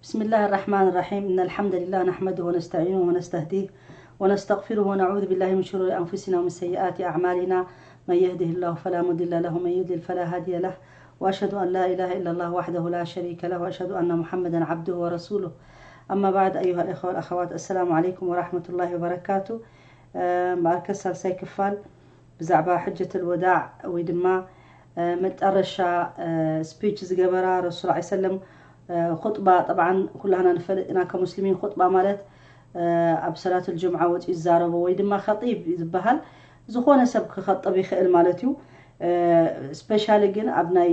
بسم الله الرحمن الرحيم. إن الحمد لله نحمده ونستعينه ونستهديه ونستغفره ونعوذ بالله من شرور أنفسنا ومن سيئات أعمالنا. من يهده الله فلا مضل له ومن يضلل فلا هادي له. وأشهد أن لا إله إلا الله وحده لا شريك له وأشهد أن محمدا عبده ورسوله. أما بعد، أيها الإخوة والأخوات، السلام عليكم ورحمة الله وبركاته. እምበኣርከስ ሳልሳይ ክፋል ብዛዕባ ሕጀት ልወዳዕ ወይ ድማ መጠረሻ ስፒች ዝገበራ ረሱል ላ ሰለም ኹጥባ፣ ጠብዓን ኩላህና ንፈልጥ ኢና ከሙስሊሚን ኹጥባ ማለት ኣብ ሰላት ልጅምዓ ወፂኡ ዝዛረቦ ወይ ድማ ኸጢብ ዝበሃል ዝኾነ ሰብ ክኸጥብ ይኽእል ማለት እዩ። ስፔሻሊ ግን ኣብ ናይ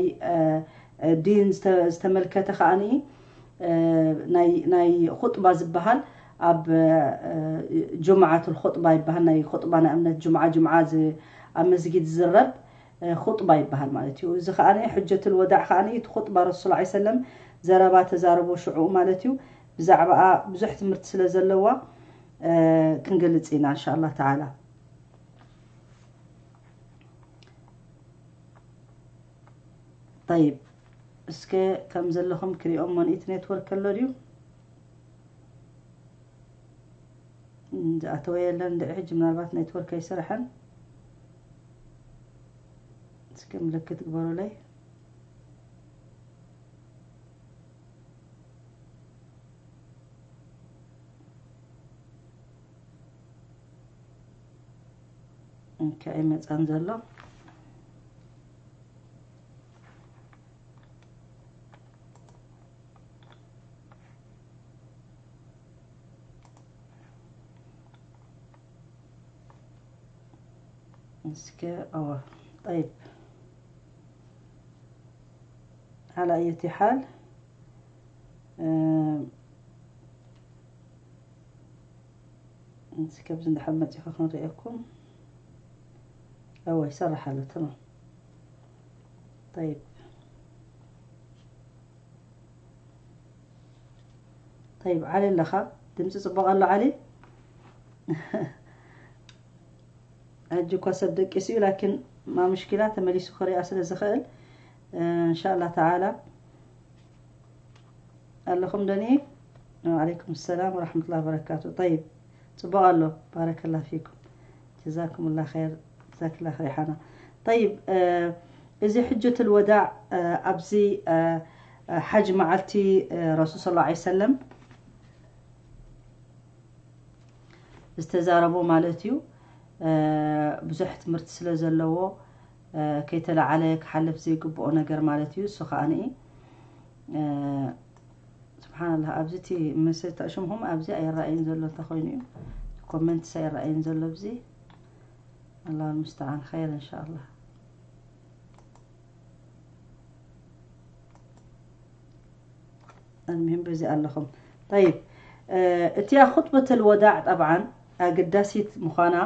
ዲን ዝተመልከተ ከዓኒ ናይ ኹጥባ ዝበሃል ኣብ ጁምዓት ኹጥባ ይበሃል። ናይ ኹጥባ ናይ እምነት ጁምዓ ጁምዓ ኣብ መስጊድ ዝዝረብ ኹጥባ ይበሃል ማለት እዩ። እዚ ከዓ ሕጀት ልወዳዕ ከዓ እቲ ኹጥባ ረሱል ላ ሰለም ዘረባ ተዛረቦ ሽዑ ማለት እዩ። ብዛዕባኣ ብዙሕ ትምህርቲ ስለ ዘለዋ ክንገልፅ ኢና እንሻላ ተዓላ። طيب، እስከ ከም ዘለኹም ክሪኦም ሞኒት ኔትወርክ ኣሎ ድዩ? ዝኣተወ የለን ድዒ ሕጂ ምናልባት ኔትወርክ ኣይሰርሐን። እስከ ምልክት ግበሩለይ። እንካ ይመፀን ዘሎ። እስከ ኣዋ طيب، على أي حال እስከ ኣብዚ እንድሕር መፂኹ ክንሪኤኩም። እወ ይሰርሕ ኣሎ። ተማም። طيب طيب ዓሊ ኣለኻ? ድምፂ ፅቡቕ ኣሎ ዓሊ? ሕጂ እኳ ሰብ ደቂሱ እዩ ላኪን ማ ምሽኪላ ተመሊሱ ክሪኣ ስለ ዝኽእል እንሻላ ተዓላ። ኣለኹም ደኒ? ወዓለይኩም ሰላም ወራሕመቱላ ወበረካቱ። طيب ፅቡቕ ኣሎ። ባረከላ ፊኩም። ጀዛኩም ላ ር ጀዛክላ ር ሓና። طيب እዚ ሕጀት ልወዳዕ ኣብዚ ሓጅ መዓልቲ ረሱል ስ ሰለም ዝተዛረቦ ማለት እዩ። ብዙሕ ትምህርቲ ስለ ዘለዎ ከይተለዓለ ክሓልፍ ዘይግብኦ ነገር ማለት እዩ። እሱ ከዓ ስብሓንላ ኣብዚ እቲ መሰታ ሽምኹም ኣብዚ ኣይረኣይን ዘሎ እንተኮይኑ እዩ ኮመንትስ ኣይረኣይን ዘሎ ኣብዚ ኣላ ሙስተዓን ኸይር እንሻላ። ኣልሙሂም በዚ ኣለኹም። طيب እቲኣ ኹጥበት ልወዳዕ ጠብዓን ኣገዳሲት ምዃና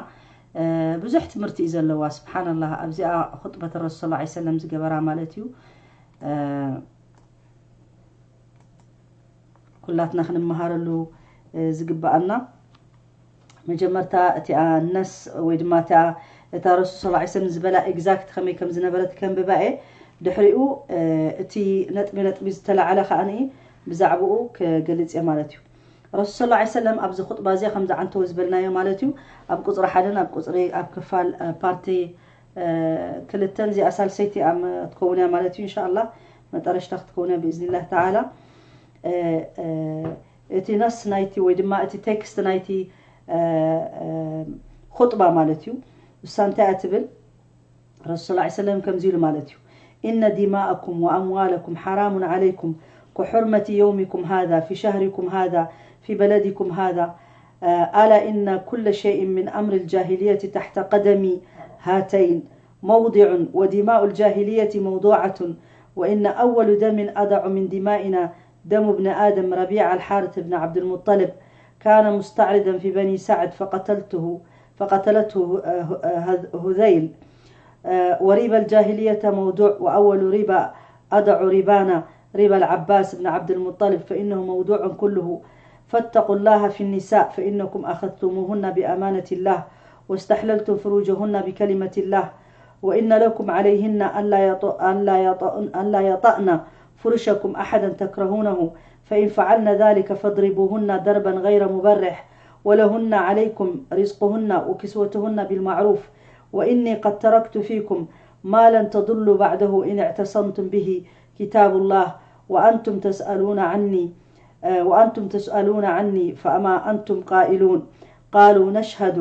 ብዙሕ ትምህርቲ እዩ ዘለዋ። ስብሓንላህ ኣብዚኣ ኹጥበት ረሱል ላ ሰለም ዝገበራ ማለት እዩ። ኩላትና ክንመሃረሉ ዝግበኣና መጀመርታ እቲኣ ነስ ወይ ድማ እቲኣ እታ ረሱል ስ ሰለም ዝበላ ኤግዛክት ከመይ ከም ዝነበረት ከንብባ እየ። ድሕሪኡ እቲ ነጥቢ ነጥቢ ዝተላዓለ ከዓ ብዛዕባኡ ክገልፅ እየ ማለት እዩ። ረሱል ስ ሰለም ኣብዚ ኹጥባ እዚኣ ከምዚ ዓንተወ ዝበልናዮ ማለት እዩ። ኣብ ቁፅሪ ሓደን ኣብ ቁፅሪ ኣብ ክፋል ፓርቲ ክልተን እዚኣ ሳልሰይቲ እያ ትከውን እያ ማለት እዩ። እንሻላ መጠረሽታ ክትከውን እያ ብእዝኒላህ ተዓላ። እቲ ነስ ናይቲ ወይ ድማ እቲ ቴክስት ናይቲ ኹጥባ ማለት እዩ። እሳ እንታይ እያ ትብል? ረሱል ላ ሰለም ከምዚ ኢሉ ማለት እዩ። إن دماءكم وأموالكم حرام عليكم كحرمة يومكم هذا في شهركم هذا في بلدكم هذا ألا إن كل شيء من أمر الجاهلية تحت قدمي هاتين موضع ودماء الجاهلية موضوعة وإن أول دم أضع من دمائنا دم ابن آدم ربيعة الحارث بن عبد المطلب كان مستعرضا في بني سعد فقتلته فقتلته هذيل وربا الجاهلية موضوع وأول ربا أضع ربانا ربا العباس بن عبد المطلب فإنه موضوع كله فاتقوا الله في النساء فإنكم أخذتموهن بأمانة الله واستحللتم فروجهن بكلمة الله وإن لكم عليهن ألا يطأن فرشكم أحدا تكرهونه، فإن فعلن ذلك فاضربوهن ضربا غير مبرح، ولهن عليكم رزقهن وكسوتهن بالمعروف، وإني قد تركت فيكم ما لن تضلوا بعده إن اعتصمتم به، كتاب الله، وأنتم تسألون عني، آه، وأنتم تسألون عني فما أنتم قائلون. قالوا: نشهد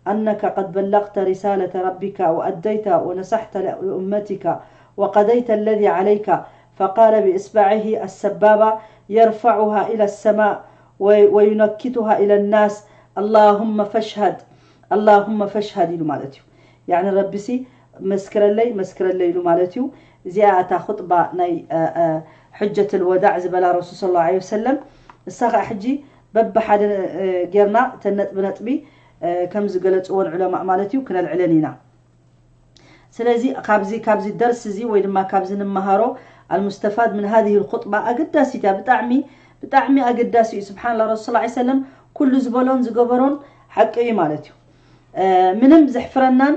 أنك قد بلغت رسالة ربك وأديت ونصحت لأمتك وقضيت الذي عليك. فقال بإصبعه السبابة يرفعها إلى السماء وي-، وينكتها إلى الناس: اللهم فاشهد، اللهم فاشهد ኢሉ ማለት እዩ። ያዕኒ ረቢሲ መስክረለይ፣ መስክረለይ ኢሉ ማለት እዩ። እዚኣ እታ ኹጥባ ናይ፣ እ፣ እ፣ ሕጀቱል ወዳዕ ዝበላ ረሱል ሰለላሁ ዐለይሂ ወሰለም። እሳ ኸዓ ሕጂ በብሓደ፣ እ፣ ጌርና እተን ነጥቢ ነጥቢ፣ እ፣ ከም ዝገለጽወን ዑለማእ ማለት እዩ ክነልዕለን ኢና። ስለዚ ካብዚ፣ ካብዚ ደርሲ እዚ ወይ ድማ ካብዚ ንመሃሮ المستفاد من هذه الخطبة ኣገዳሲት እያ። ብጣዕሚ፣ ብጣዕሚ ኣገዳሲ እዩ። ስብሓንላ ረሱል ሰለላሁ ዐለይሂ ወሰለም ኩሉ ዝበሎን ዝገበሮን ሓቂ እዩ ማለት እዩ። እ፣ ምንም ዘሕፍረናን፣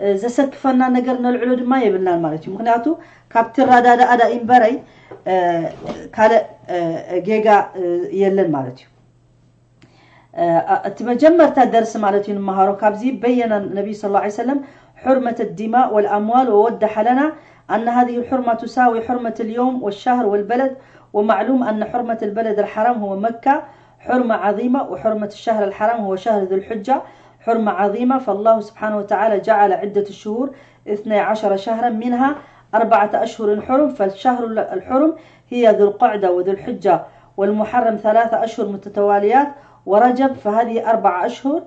እ፣ ዘሰክፈና ነገር ነልዕሎ ድማ የብልናን ማለት እዩ። ምክንያቱ ካብቲ ረዳድኣ ዳ እምበረይ፣ እ፣ ካልእ፣ እ፣ ጌጋ፣ እ፣ የለን ማለት እዩ። እ፣ እቲ መጀመርታ ደርሲ ማለት እዩ ንመሃሮ ካብዚ በየነ ነቢይ ሰለላሁ ዐለይሂ ወሰለም حرمة الدماء والأموال ووضح لنا أن هذه الحرمة تساوي حرمة اليوم والشهر والبلد، ومعلوم أن حرمة البلد الحرام هو مكة حرمة عظيمة، وحرمة الشهر الحرام هو شهر ذو الحجة حرمة عظيمة، فالله سبحانه وتعالى جعل عدة الشهور اثني عشر شهرا، منها أربعة أشهر حرم، فالشهر الحرم هي ذو القعدة وذو الحجة والمحرم ثلاثة أشهر متتواليات، ورجب، فهذه أربع أشهر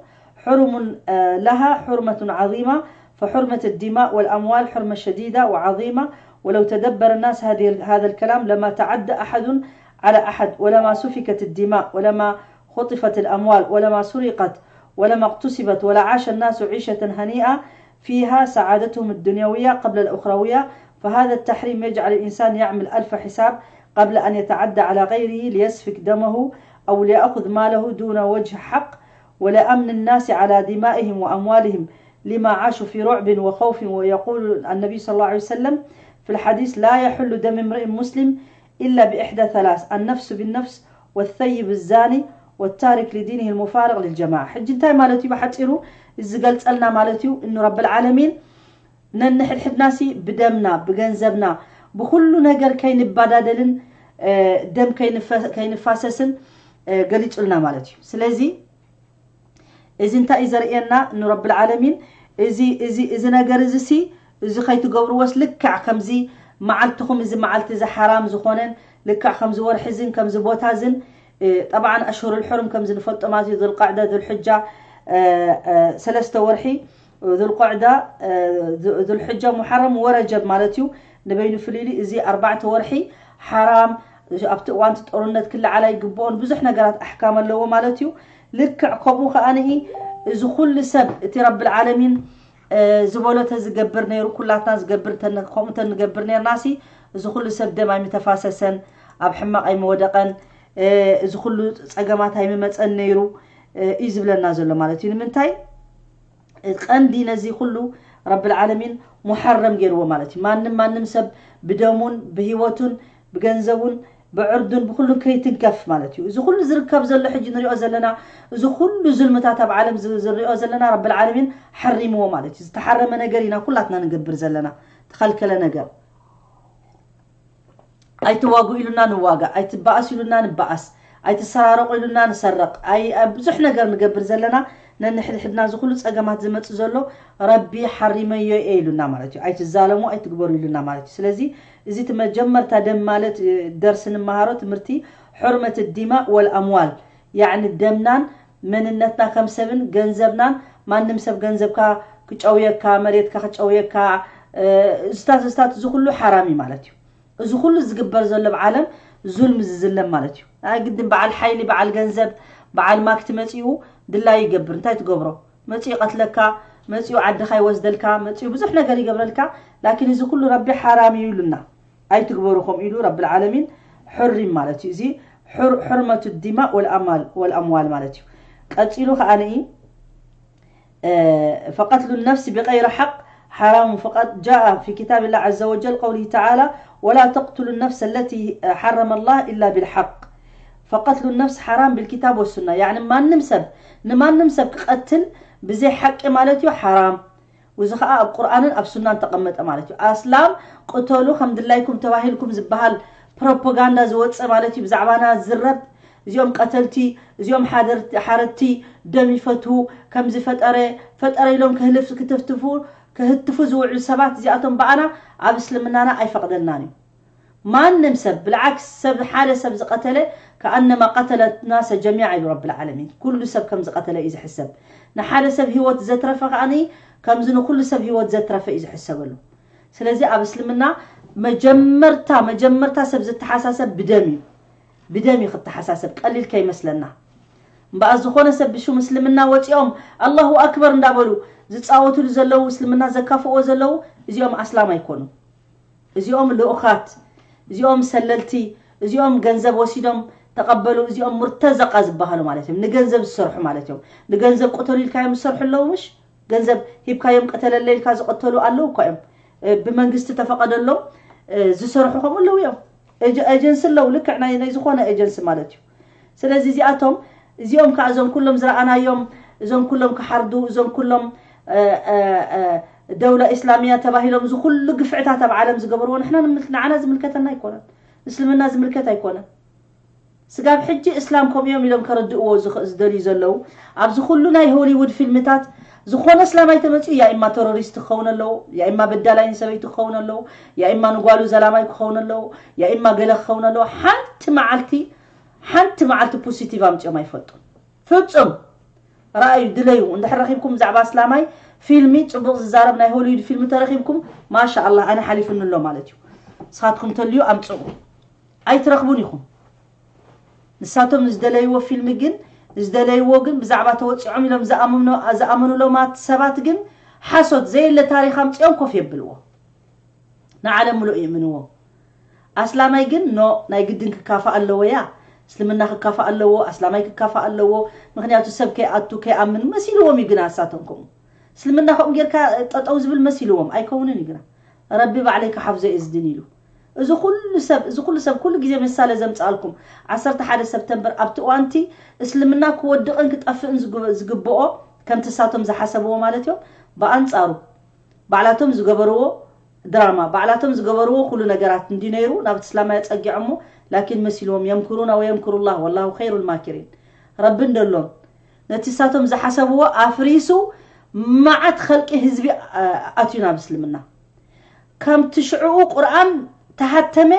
حرم، آه، لها حرمة عظيمة، فحرمة الدماء والأموال حرمة شديدة وعظيمة، ولو تدبر الناس هذه، هذا الكلام لما تعدى أحد على أحد، ولما سفكت الدماء، ولما خطفت الأموال، ولما سرقت، ولما اغتصبت، ولعاش الناس عيشة هنيئة فيها سعادتهم الدنيوية قبل الأخروية، فهذا التحريم يجعل الإنسان يعمل ألف حساب قبل أن يتعدى على غيره ليسفك دمه أو ليأخذ ماله دون وجه حق، ولأمن الناس على دمائهم وأموالهم، لما عاشوا في رعب وخوف. ويقول النبي صلى الله عليه وسلم في الحديث: لا يحل دم امرئ مسلم إلا بإحدى ثلاث: النفس بالنفس، والثيب الزاني، والتارك لدينه المفارق للجماعة. ሕጂ እንታይ ማለት እዩ ብሓፂሩ ዝገልፀልና ማለት እዩ? እኑ ረብል ዓለሚን ነንሕድሕድናሲ ብደምና፣ ብገንዘብና፣ ብኩሉ ነገር ከይንባዳደልን፣ እ፣ ደም ከይንፈ-፣ ከይንፋሰስን፣ እ፣ ገሊጹልና ማለት እዩ። ስለዚ እዚ እንታይ እዩ ዘርእየና? ንረብል ዓለሚን እዚ፣ እዚ፣ እዚ ነገር እዚ ሲ፣ እዚ ከይትገብርዎስ ልክዕ ከምዚ መዓልትኹም፣ እዚ መዓልቲ እዚ ሓራም ዝኾነን፣ ልክዕ ከምዚ ወርሒ እዝን ከምዚ ቦታ እዝን፣ እ፣ ጠብዓን ኣሽሁሩል ሑሩም ከምዚ ንፈልጦ ማለት እዩ፣ ዙልቃዕዳ፣ ዙልሕጃ፣ እ፣ እ፣ ሰለስተ ወርሒ፣ ዙልቆዕዳ፣ እ፣ ዙ-፣ ዙልሕጃ፣ ሙሓረም ወረጀብ ማለት እዩ። ንበይኑ ፍልይሊ እዚ ኣርባዕተ ወርሒ ሓራም፣ ኣብቲ እዋንቲ ጦርነት ክለዓል ኣይግብኦን፣ ብዙሕ ነገራት ኣሕካም ኣለዎ ማለት እዩ። ልክዕ ከምኡ ከኣ ንኢ እዚ ኩሉ ሰብ እቲ ረብል ዓለሚን፣ እ፣ ዝበሎ ተዝገብር ነይሩ፣ ኩላትና ዝገብር እንተ-፣ ከምኡ እንተንገብር ነይርናሲ፣ እዚ ኩሉ ሰብ ደም ኣይምተፋሰሰን፣ ኣብ ሕማቕ ኣይምወደቐን፣ እ፣ እዚ ኩሉ ጸገማት ኣይምመጸን ነይሩ፣ እ፣ እዩ ዝብለና ዘሎ ማለት እዩ። ንምንታይ? ቀንዲ ነዚ ኩሉ ረብል ዓለሚን ሙሓረም ገይርዎ ማለት እዩ። ማንም፣ ማንም ሰብ ብደሙን ብህይወቱን ብገንዘቡን ብዕርዱን ብኩሉን ከይትንከፍ ማለት እዩ። እዚ ኩሉ ዝርከብ ዘሎ ሕጂ ንሪኦ ዘለና፣ እዚ ኩሉ ዙልምታት ኣብ ዓለም ዝ-፣ ዝሪኦ ዘለና ረብል ዓለሚን ሓሪምዎ ማለት እዩ። ዝተሓረመ ነገር ኢና ኩላትና ንገብር ዘለና፣ ተኸልከለ ነገር። ኣይትዋጉ ኢሉና ንዋጋእ፣ ኣይትበኣስ ኢሉና ንበኣስ፣ ኣይትሰራረቑ ኢሉና ንሰረቕ፣ ኣይ-፣ ኣብ ብዙሕ ነገር ንገብር ዘለና ነንሕድሕድና እዚ ኩሉ ጸገማት ዝመጽእ ዘሎ ረቢ ሓሪመዮ እየ ኢሉና ማለት እዩ። ኣይትዛለሙ፣ ኣይትግበሩ ኢሉና ማለት እዩ። ስለዚ እዚ እቲ መጀመርታ ደም ማለት፣ እ፣ ደርሲ ንመሃሮ ትምህርቲ ሑርመት ዲማእ ወል ኣምዋል፣ ያዕኒ ደምናን መንነትና ከም ሰብን ገንዘብናን፣ ማንም ሰብ ገንዘብካ ክጨውየካ፣ መሬትካ ክጨውየካ፣ እ፣ እዝታት፣ እዝታት እዚ ኩሉ ሓራም እዩ ማለት እዩ። እዚ ኩሉ ዝግበር ዘሎ ኣብ ዓለም ዙልም ዝዝለም ማለት እዩ። ናይ ግድን በዓል ሓይሊ፣ በዓል ገንዘብ፣ በዓል ማክቲ መጺኡ ድላዩ ይገብር። እንታይ ትገብሮ? መጺኡ ይቐትለካ፣ መጺኡ ዓድኻ ይወስደልካ፣ መጺኡ ብዙሕ ነገር ይገብረልካ። ላኪን እዚ ኩሉ ረቢ ሓራም እዩ ኢሉና። ኣይትግበሩ ከምኡ ኢሉ ረብል ዓለሚን ሑሪም ማለት እዩ። እዚ ሑር-፣ ሑርመቱ ዲማእ ወልኣማል-፣ ወልኣምዋል ማለት እዩ። ቀጺሉ ከኣ ንኢ፣ እ፣ ፈቀትሉ ነፍሲ ብቀይሪ ሓቅ حرام، فقد جاء في كتاب الله عز وجل قوله تعالى: ولا تقتلوا النفس التي حرم الله إلا بالحق. فقتل النفس حرام بالكتاب والسنة. يعني ማንም ሰብ ንማንም ሰብ ክቐትል ብዘይ ሓቂ ማለት እዩ ሓራም። እዚ ኸዓ ኣብ ቁርኣንን ኣብ ሱናን ተቐመጠ ማለት እዩ። ኣስላም ቅተሉ ከም ድላይኩም ተባሂልኩም ዝበሃል ፕሮፓጋንዳ ዝወፀ ማለት እዩ። ብዛዕባና ዝረብ እዚኦም ቀተልቲ፣ እዚኦም ሓደርቲ፣ ሓረድቲ፣ ደም ይፈትዉ፣ ከምዚ ፈጠረ ፈጠረ ኢሎም ክህልፍ ክትፍትፉ ክህትፉ ዝውዕሉ ሰባት እዚኣቶም ብኣና ኣብ እስልምናና ኣይፈቕደልናን እዩ። ማንም ሰብ ብልዓክስ ሰብ ሓደ ሰብ ዝቐተለ ከኣነማ ቀተለት ናሰ ጀሚዓ ኢሉ ረብል ዓለሚን። ኩሉ ሰብ ከም ዝቐተለ እዩ ዝሕሰብ። ንሓደ ሰብ ህይወት ዘትረፈ ከኣኒ ከምዚ ንኩሉ ሰብ ህይወት ዘትረፈ እዩ ዝሕሰበሉ። ስለዚ ኣብ እስልምና መጀመርታ መጀመርታ ሰብ ዝተሓሳሰብ ብደም እዩ። ብደም እዩ ክተሓሳሰብ፣ ቀሊል ከይመስለና። እምበኣር ዝኾነ ሰብ ብሽም እስልምና ወፂኦም ኣላሁ ኣክበር እንዳበሉ ዝፃወቱሉ ዘለዉ፣ እስልምና ዘካፍእዎ ዘለዉ፣ እዚኦም ኣስላም ኣይኮኑ። እዚኦም ልኡኻት፣ እዚኦም ሰለልቲ፣ እዚኦም ገንዘብ ወሲዶም ተቐበሉ፣ እዚኦም ሙርተዘቃ ዝበሃሉ ማለት እዮም። ንገንዘብ ዝሰርሑ ማለት እዮም። ንገንዘብ ቅተሉ ኢልካዮም ዝሰርሑ ኣለዉ፣ ምሽ? ገንዘብ ሂብካዮም ቅተለለ ኢልካ ዝቐተሉ ኣለዉ እኳ እዮም። እ፣ ብመንግስቲ ተፈቐደሎም፣ እ፣ ዝሰርሑ ከምኡ ኣለዉ እዮም። ኤጀ-፣ ኤጀንሲ ኣለዉ፣ ልክዕ ናይ፣ ናይ ዝኾነ ኤጀንሲ ማለት እዩ። ስለዚ እዚኣቶም፣ እዚኦም ከዓ እዞም ኩሎም ዝረኣናዮም፣ እዞም ኩሎም ክሓርዱ፣ እዞም ኩሎም፣ እ፣ እ፣ እ፣ ደውላ ኢስላሚያ ተባሂሎም እዚ ኩሉ ግፍዕታት ኣብ ዓለም ዝገበርዎ ንሕና ንምል-፣ ንዓና ዝምልከተና ኣይኮነን። እስልምና ዝምልከት ኣይኮነን። ስጋብ ሕጂ እስላም ከምኡ እዮም ኢሎም ከረድእዎ ዝኽ-፣ ዝደልዩ ዘለዉ። ኣብዚ ኩሉ ናይ ሆሊውድ ፊልምታት ዝኾነ እስላማይ ተመፅኡ ያ ኢማ ተሮሪስት ክኸውን ኣለዎ፣ ያ ኢማ በዳላይ ንሰበይቲ ክኸውን ኣለዎ፣ ያ ኢማ ንጓሉ ዘላማይ ክኸውን ኣለዎ፣ ያ ኢማ ገለ ክኸውን ኣለዎ። ሓንቲ መዓልቲ፣ ሓንቲ መዓልቲ ፖሲቲቭ ኣምፅኦም ኣይፈልጡን። ፍጹም። ረኣዩ፣ ድለዩ። እንድሕር ረኺብኩም ብዛዕባ እስላማይ ፊልሚ፣ ጽቡቕ ዝዛረብ ናይ ሆሊውድ ፊልሚ ተረኺብኩም፣ ማሻ ኣላህ፣ ኣነ ሓሊፉኒ ኣሎ ማለት እዩ። ንስኻትኩም ተልዩ ኣምጽኡ። ኣይትረኽቡን ኢኹም። ንሳቶም ንዝደለይዎ ፊልሚ ግን፣ ንዝደለይዎ ግን ብዛዕባ ተወጺዖም ኢሎም ዝኣምኖ-፣ ዝኣመኑሎም ሰባት ግን ሓሶት ዘየለ ታሪኽ ኣምጺኦም ኮፍ የብልዎ። ንዓለም ምሉእ ይእምንዎ። ኣስላማይ ግን ኖ፣ ናይ ግድን ክካፋእ ኣለዎ እያ። እስልምና ክካፋእ ኣለዎ፣ ኣስላማይ ክካፋእ ኣለዎ። ምኽንያቱ ሰብ ከይኣቱ ከይኣምን መሲልዎም እዩ። ግን ኣሳቶም ከምኡ እስልምና ከምኡ ጌርካ ጠጠው ዝብል መሲልዎም ኣይከውንን እዩ። ግና ረቢ ባዕለይ ክሓፍዞ እየ ዝድን ኢሉ። እዚ ኩሉ ሰብ፣ እዚ ኩሉ ሰብ ኩሉ ግዜ ምሳሌ ዘምጽኣልኩም ዓሰርተ ሓደ ሰፕተምበር ኣብቲ እዋንቲ እስልምና ክወድቕን ክጠፍእን ዝግ-፣ ዝግብኦ ከምቲ እሳቶም ዝሓሰብዎ ማለት እዮም። ብኣንጻሩ ባዕላቶም ዝገበርዎ ድራማ፣ ባዕላቶም ዝገበርዎ ኩሉ ነገራት እንዲ ነይሩ ናብቲ እስላማይ ጸጊዖሞ፣ ላኪን መሲልዎም የምክሩና ወየምክሩ ላህ ወላሁ ኸይሩል ማኪሪን። ረቢ እንደሎም ነቲ እሳቶም ዝሓሰብዎ ኣፍሪሱ መዓት ኸልቂ ህዝቢ፣ አ-፣ ኣትዩ ናብ እስልምና። ከምቲ ሽዕኡ ቁርኣን ተሃተመ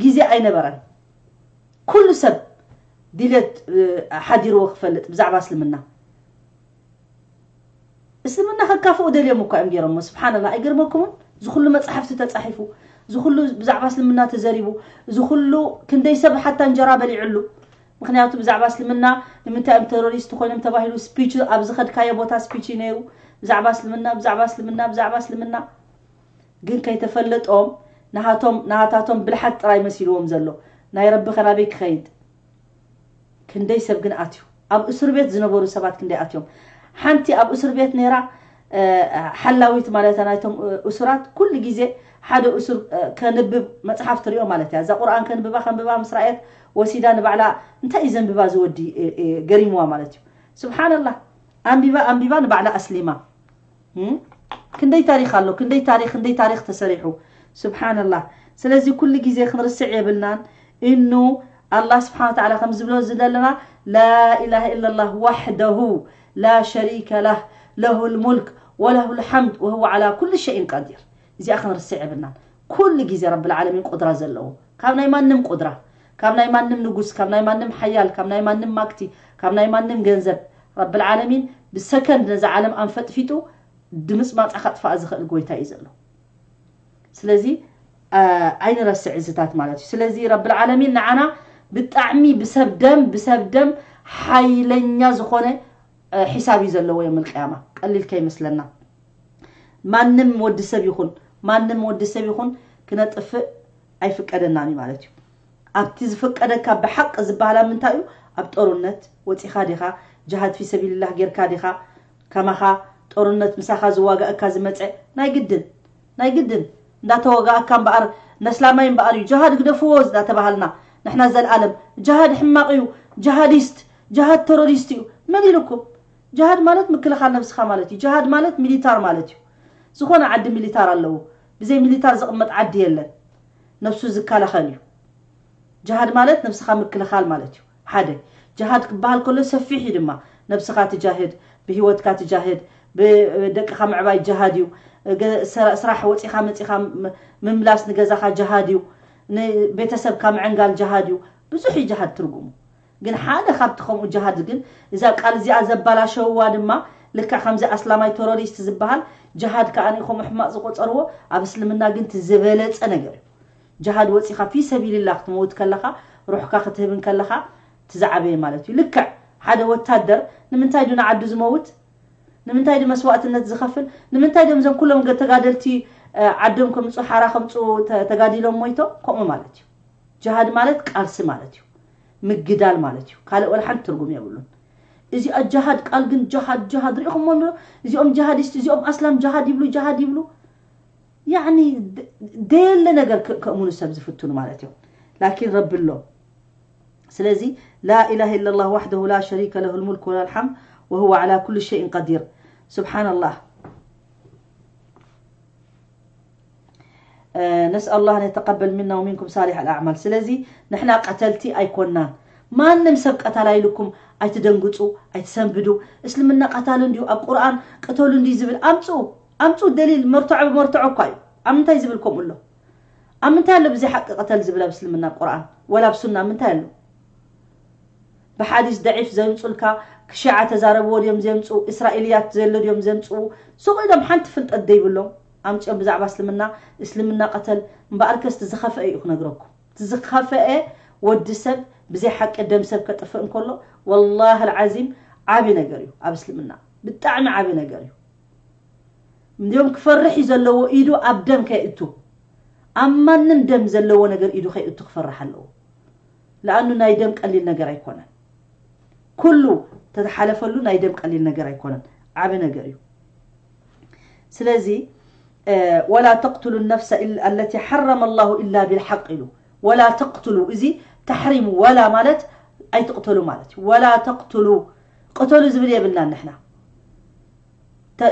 ግዜ ኣይነበረን። ኩሉ ሰብ ድሌት፣ እ፣ ሓዲርዎ ክፈልጥ ብዛዕባ እስልምና። እስልምና ከካፍኡ ደልዮም እኳ እዮም ገይሮሞ። ስብሓንላህ፣ ኣይገርመኩምን? እዚ ኩሉ መፅሓፍቲ ተፃሒፉ፣ እዚ ኩሉ ብዛዕባ እስልምና ተዘሪቡ፣ እዚ ኩሉ ክንደይ ሰብ ሓታ እንጀራ በሊዕሉ። ምኽንያቱ ብዛዕባ እስልምና ንምንታይ እዮም ተሮሪስት ኮይኖም ተባሂሉ ስፒች ኣብ ዝኸድካዮ ቦታ ስፒች እዩ ነይሩ። ብዛዕባ እስልምና፣ ብዛዕባ እስልምና፣ ብዛዕባ እስልምና። ግን ከይተፈለጦም ናሃቶም፣ ናሃታቶም ብልሓት ጥራይ መሲልዎም ዘሎ። ናይ ረቢ ከናበይ ክኸይድ? ክንደይ ሰብ ግን ኣትዩ። ኣብ እስር ቤት ዝነበሩ ሰባት ክንደይ ኣትዮም። ሓንቲ ኣብ እስር ቤት ነይራ፣ እ፣ ሓላዊት ማለት ናይቶም፣ እ፣ እሱራት ኩሉ ግዜ ሓደ እሱር፣ እ፣ ከንብብ መጽሓፍ ትሪኦ ማለት እያ። እዛ ቁርኣን ከንብባ፣ ከንብባ ምስ ረኣየት ወሲዳ ንባዕላ እንታይ እዩ ዘንብባ ዝወዲ፣ እ፣ እ፣ ገሪምዋ ማለት እዩ። ስብሓንላህ። ኣንቢባ፣ ኣንቢባ ንባዕላ ኣስሊማ። እም? ክንደይ ታሪኽ ኣሎ፣ ክንደይ ታሪኽ፣ ክንደይ ታሪኽ ተሰሪሑ። ስብሓንላህ። ስለዚ ኩሉ ግዜ ክንርስዕ የብልናን። እኑ ኣላህ ስብሓን ወተዓላ ከም ዝብሎ ዝደለና፣ ላ ኢላሃ ኢለላህ ዋሕደሁ ላ ሸሪከ ላህ፣ ለሁል ሙልክ ወለሁል ሓምድ ወሁወ ዓላ ኩሉ ሸይን ቀዲር። እዚኣ ክንርስዕ የብልናን። ኩሉ ግዜ ረብል ዓለሚን ቁድራ ዘለዎ፣ ካብ ናይ ማንም ቁድራ፣ ካብ ናይ ማንም ንጉስ፣ ካብ ናይ ማንም ሓያል፣ ካብ ናይ ማንም ማክቲ፣ ካብ ናይ ማንም ገንዘብ፣ ረብል ዓለሚን ብሰከንድ ነዛ ዓለም ኣንፈጥፊጡ ድምፅማፃ ከጥፍኣ ዝኽእል ጎይታ እዩ ዘሎ። ስለዚ፣ አ፣ ኣይንረስዕ እዚታት ማለት እዩ። ስለዚ ረብል ዓለሚን ንዓና ብጣዕሚ ብሰብ ደም፣ ብሰብ ደም ሓይለኛ ዝኾነ፣ አ፣ ሒሳብ እዩ ዘለዎ የውመል ቅያማ። ቀሊል ከይመስለና። ማንም ወዲ ሰብ ይኹን፣ ማንም ወዲ ሰብ ይኹን ክነጥፍእ ኣይፍቀደናን እዩ ማለት እዩ። ኣብቲ ዝፍቀደካ ብሓቂ ዝበሃል ኣብ ምንታይ እዩ? ኣብ ጦርነት ወፂኻ ዲኻ? ጅሃድ ፊ ሰቢልላህ ጌርካ ዲኻ? ከማኻ ጦርነት ምሳኻ ዝዋጋእካ ዝመፀ ናይ ግድን ናይ ግድን እንዳተወጋእካ እምበኣር ነስላማይ እምበኣር እዩ ጅሃድ ግደፍዎ እንዳተባሃልና ንሕና ዘልኣለም ጅሃድ ሕማቕ እዩ፣ ጅሃዲስት ጅሃድ ተሮሪስት እዩ። መን ኢልኩም? ጅሃድ ማለት ምክልኻል ነብስኻ ማለት እዩ። ጅሃድ ማለት ሚሊታር ማለት እዩ። ዝኾነ ዓዲ ሚሊታር ኣለዎ። ብዘይ ሚሊታር ዝቕመጥ ዓዲ የለን። ነብሱ ዝከላኸል እዩ። ጅሃድ ማለት ነብስኻ ምክልኻል ማለት እዩ። ሓደ ጅሃድ ክበሃል ከሎ ሰፊሕ እዩ ድማ። ነብስኻ ትጃህድ፣ ብህይወትካ ትጃህድ፣ ብደቅኻ ምዕባይ ጅሃድ እዩ። ገ- ስራ- ስራሕ ወፂኻ መፂኻ ም- ምምላስ ንገዛኻ ጅሃድ እዩ። ንቤተሰብካ ምዕንጋል ጅሃድ እዩ። ብዙሕ እዩ ጅሃድ ትርጉሙ። ግን ሓደ ካብቲ ከምኡ ጅሃድ ግን እዛ ቃል እዚኣ ዘባላሸውዋ ድማ ልክዕ ከምዚ ኣስላማይ ተሮሪስት ዝበሃል ጅሃድ ከኣ ከምኡ ሕማቕ ዝቆጸርዎ ኣብ እስልምና ግን እቲ ዝበለጸ ነገር እዩ። ጅሃድ ወጺኻ ፊ ሰቢልላ ክትመውት ከለኻ ሩሕካ ክትህብን ከለኻ እቲ ዝዓበየ ማለት እዩ። ልክዕ ሓደ ወታደር ንምንታይ ዱ ንዓዱ ዝመውት? ንምንታይ ዱ መስዋእትነት ዝኸፍል? ንምንታይ ዶም ዘም ኩሎም ገ- ተጋደልቲ እ፣ ዓዶም ከምፁ ሓራ ከምፁ ተ- ተጋዲሎም ሞይቶም ከምኡ ማለት እዩ። ጅሃድ ማለት ቃልሲ ማለት እዩ። ምግዳል ማለት እዩ። ካልእ ወላ ሓንቲ ትርጉም የብሉን። እዚኣ ጅሃድ ቃል ግን ጅሃድ ጅሃድ ሪኢኹሞ ዶ? እዚኦም ጅሃዲስት እዚኦም ኣስላም ጅሃድ ይብሉ ጅሃድ ይብሉ። ያኒ ደ- ደየለ ነገር ከ- ከእምኑ ሰብ ዝፍትኑ ማለት እዮም። ላኪን ረቢ ኣሎ። ስለዚ لا إله إلا الله وحده لا شريك له الملك وله الحمد وهو على كل شيء قدير. سبحان الله. نسأل الله أن يتقبل منا ومنكم صالح الأعمال. ስለዚ ንሕና ቀተልቲ ኣይኮናን። ማንም ሰብ ቀታላይ ኢልኩም ኣይትደንግፁ፣ ኣይትሰንብዱ። እስልምና ቀታሊ እንዲዩ ኣብ ቁርኣን ቅተሉ እንዲዩ ዝብል ኣምፅኡ፣ ኣምፅኡ ደሊል መርትዖ ብመርትዖ እኳ እዩ። ኣብ ምንታይ ዝብል ከምኡ ኣሎ? ኣብ ምንታይ ኣሎ ብዘይ ሓቂ ቅተል ዝብል ኣብ እስልምና ቁርኣን ወላ ኣብ ሱና ምንታይ ኣሎ? ብሓዲስ ደዒፍ ዘምፁልካ ክሽዓ ተዛረብዎ ድዮም ዘምፁ እስራኤልያት ዘሎ ድዮም ዘምፅኡ ሱቕ ኢሎም ሓንቲ ፍልጠት ዘይብሎም ኣምፅኦም ብዛዕባ እስልምና እስልምና ቀተል እምበኣርከስ እቲ ዝኸፍአ እዩ ክነግረኩም እቲ ዝኸፍአ ወዲ ሰብ ብዘይ ሓቂ ደም ሰብ ከጥፍእ እንከሎ ወላሂ ልዓዚም ዓብዪ ነገር እዩ ኣብ እስልምና ብጣዕሚ ዓብዪ ነገር እዩ እንዲዮም ክፈርሕ እዩ ዘለዎ ኢዱ ኣብ ደም ከይእቱ ኣብ ማንም ደም ዘለዎ ነገር ኢዱ ከይእቱ ክፈርሕ ኣለዎ ለኣኑ ናይ ደም ቀሊል ነገር ኣይኮነን ኩሉ ተተሓለፈሉ ናይ ደም ቀሊል ነገር ኣይኮነን ዓቢ ነገር እዩ ስለዚ ولا تقتلوا النفس التي حرم الله إلا بالحق ኢሉ ولا تقتلوا እዚ تحريم ولا ማለት ኣይትቕተሉ ማለት እዩ ولا تقتلوا ቅተሉ ዝብል የብልናን ንሕና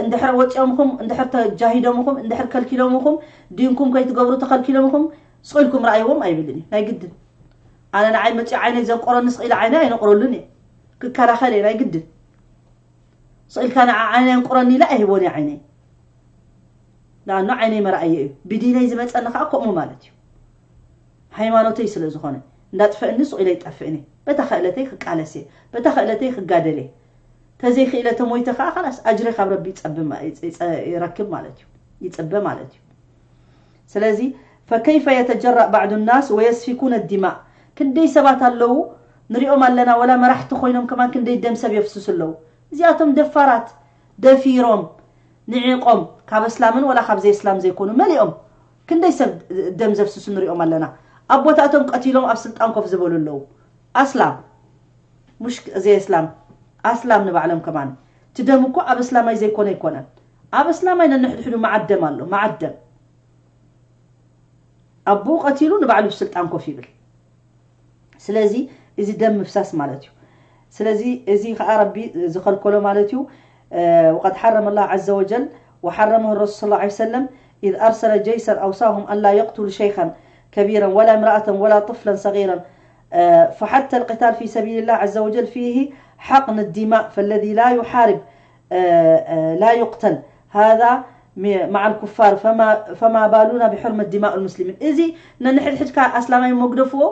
እንድሕር ወፂኦምኹም እንድሕር ተጃሂዶምኹም እንድሕር ከልኪሎምኹም ዲንኩም ከይትገብሩ ተኸልኪሎምኹም ስቕ ኢልኩም ረኣይዎም ኣይብልን እዩ ናይ ግድን ኣነ ንዓይ መፂኡ ዓይነይ ዘንቆረኒ ስቕ ኢለ ዓይነይ ኣይነቑረሉን እየ ክከላኸል እየ ናይ ግድን ስቕ ኢልካ ንዓ ዓይነይ ኣንቁረኒ ኢለ ኣይህቦን እየ ዓይነይ ንኣኑ ዓይነይ መርኣየ እዩ ብዲነይ ዝመፀኒ ከዓ ከምኡ ማለት እዩ ሃይማኖተይ ስለ ዝኾነ እንዳጥፈእኒ ስቕ ኢለ ይጠፍእኒ በታ ክእለተይ ክቃለስ እየ በታ ክእለተይ ክጋደል እየ ተዘይክእለ ተሞይተ ከዓ ላስ ኣጅረ ካብ ረቢ ይረክብ ማለት እዩ ይፅበ ማለት እዩ ስለዚ فكيف يتجرأ بعض الناس ويسفكون الدماء ክንደይ ሰባት ኣለዉ ንሪኦም ኣለና ወላ መራሕቲ ኮይኖም ከማን ክንደይ ደም ሰብ የፍስሱ ኣለዉ እዚኣቶም ደፋራት ደፊሮም ንዒቖም ካብ እስላምን ወላ ካብ ዘይእስላም ዘይኮኑ መሊኦም ክንደይ ሰብ ደም ዘፍስሱ ንሪኦም ኣለና ኣቦታቶም ቀቲሎም ኣብ ስልጣን ኮፍ ዝበሉ ኣለዉ ኣስላም ሙሽ ዘይእስላም ኣስላም ንባዕሎም ከማን እቲ ደም እኮ ኣብ እስላማይ ዘይኮነ ኣይኮነን ኣብ እስላማይ ነንሕድሕዱ መዓደም ኣሎ መዓደም ኣቦኡ ቀቲሉ ንባዕሉ ብስልጣን ኮፍ ይብል ስለዚ እዚ ደም ምፍሳስ ማለት እዩ ስለዚ እዚ ከዓ ረቢ ዝኸልከሎ ማለት እዩ وقد حرم الله عز وجل وحرمه الرسول صلى الله عليه وسلم إذ أرسل جيشا أوصاهم أن لا يقتلوا شيخا كبيرا ولا امرأة ولا طفلا صغيرا فحتى القتال في سبيل الله عز وجل فيه حقن الدماء فالذي لا يحارب لا يقتل هذا مع الكفار فما, فما بالنا بحرمة دماء المسلمين እዚ ነንሕድሕድካ ኣስላማይ መግደፍዎ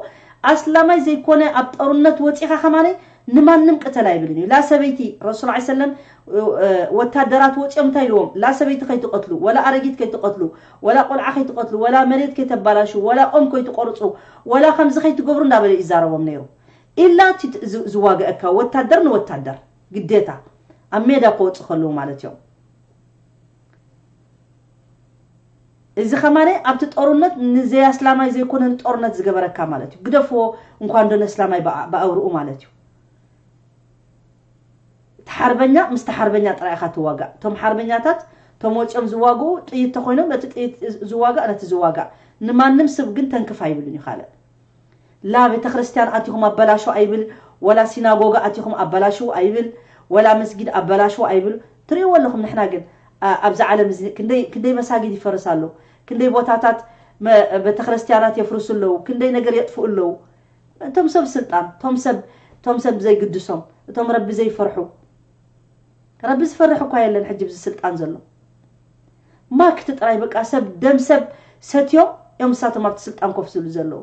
ኣስላማይ ዘይኮነ ኣብ ጦርነት ወፂኻ ከማነይ ንማንም ቅተል ኣይብልን እዩ ላ ሰበይቲ ረሱል ዓ ሰለም ወታደራት ወፂኦም እንታይ ኢልዎም ላ ሰበይቲ ከይትቀትሉ ወላ ኣረጊት ከይትቀትሉ ወላ ቆልዓ ከይትቀትሉ ወላ መሬት ከይተባላሹ ወላ ኦም ከይትቆርፁ ወላ ከምዚ ከይትገብሩ እንዳበለ ይዛረቦም ነይሩ ኢላ ዝዋገአካ ወታደር ንወታደር ግዴታ ኣብ ሜዳ ክወፁ ከለዉ ማለት እዮም እዚ ከማነ ኣብቲ ጦርነት ንዘይ ኣስላማይ ዘይኮነን ጦርነት ዝገበረካ ማለት እዩ ግደፍዎ እንኳን ዶ ነስላማይ ብኣውርኡ ማለት እዩ ሓርበኛ ምስቲ ሓርበኛ ጥራይ ኢኻ ትዋጋእ። እቶም ሓርበኛታት፣ እቶም ወፂኦም ዝዋግኡ ጥይት ተኾይኖም፣ ነቲ ጥይት ዝዋጋእ፣ ነቲ ዝዋጋእ። ንማንም ሰብ ግን ተንክፍ ኣይብሉን እዩ ካልእ። ላ ቤተክርስትያን ኣቲኹም ኣበላሹ ኣይብል፣ ወላ ሲናጎጋ ኣቲኹም ኣበላሹ ኣይብል፣ ወላ መስጊድ ኣበላሹ ኣይብል። ትርእይዎ ኣለኹም። ንሕና ግን፣ ኣ-፣ ኣብዚ ዓለም እዚ ክንደይ፣ ክንደይ መሳጊድ ይፈርስ ኣሎ፣ ክንደይ ቦታታት መ-፣ ቤተክርስትያናት የፍርሱ ኣለዉ፣ ክንደይ ነገር የጥፍኡ ኣለዉ። እቶም ሰብ ስልጣን፣ እቶም ሰብ፣ እቶም ሰብ ዘይግድሶም፣ እቶም ረቢ ዘይፈርሑ፣ ረቢ ዝፈርሕ እኳ የለን። ሕጂ ብዚ ስልጣን ዘሎ ማክት ጥራይ፣ በቃ ሰብ ደም ሰብ ሰትዮም እዮም እሳቶም ኣብቲ ስልጣን ኮፍ ዝብሉ ዘለዉ።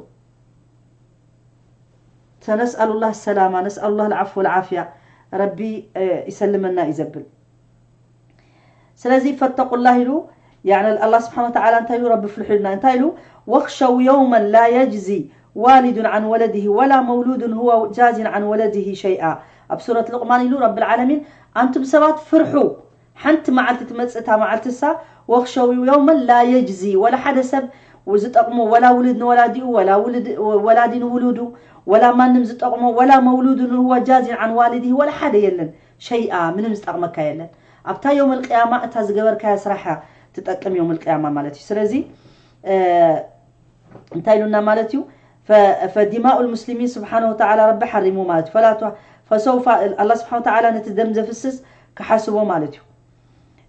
فنسأل الله السلامة، نسأل الله العفو والعافية። ረቢ፣ እ፣ ይሰልመና እዩ ዘብል። ስለዚ ፈተቁላህ ኢሉ፣ ያዕኒ ኣላህ ስብሓነ ወተዓላ እንታይ ኢሉ? ረቢ ፍልሑ ኢሉና። እንታይ ኢሉ? ወኽሸው የውመን ላ የጅዚ ዋሊዱን ዓን ወለድሂ ወላ መውሉዱን ሁወ ጃዚን ዓን ወለድሂ ሸይኣ። ኣብ ሱረት ሉቅማን ኢሉ ረብል ዓለሚን፣ ኣንቱም ሰባት ፍርሑ፣ ሓንቲ መዓልቲ ትመጽእ፣ እታ መዓልቲ እሳ፣ ወኽሸው የውመን ላ የጅዚ፣ ወላ ሓደ ሰብ ዝጠቕሞ፣ ወላ ውሉድ ንወላዲኡ፣ ወላ ውሉድ፣ ወላዲ ንውሉዱ፣ ወላ ማንም ዝጠቕሞ፣ ወላ መውሉዱን ሁወ ጃዚን ዓን ዋሊድሂ፣ ወላ ሓደ የለን። ሸይኣ፣ ምንም ዝጠቕመካ የለን። ኣብታ የውመል ቅያማ እታ ዝገበርካያ ስራሕ እያ ትጠቅም የውመል ቅያማ ማለት እዩ። ስለዚ፣ እ፣ እንታይ ኢሉና ማለት እዩ? ፈ-፣ ፈዲማኡ ልሙስሊሚን ስብሓነ ወተዓላ ረቢ ሓሪሙ ማለት እዩ። ፈላ ቱ-፣ ፈሰውፋ ኣላህ ስብሓነ ወተዓላ ነቲ ደም ዘፍስስ ክሓስቦ ማለት እዩ።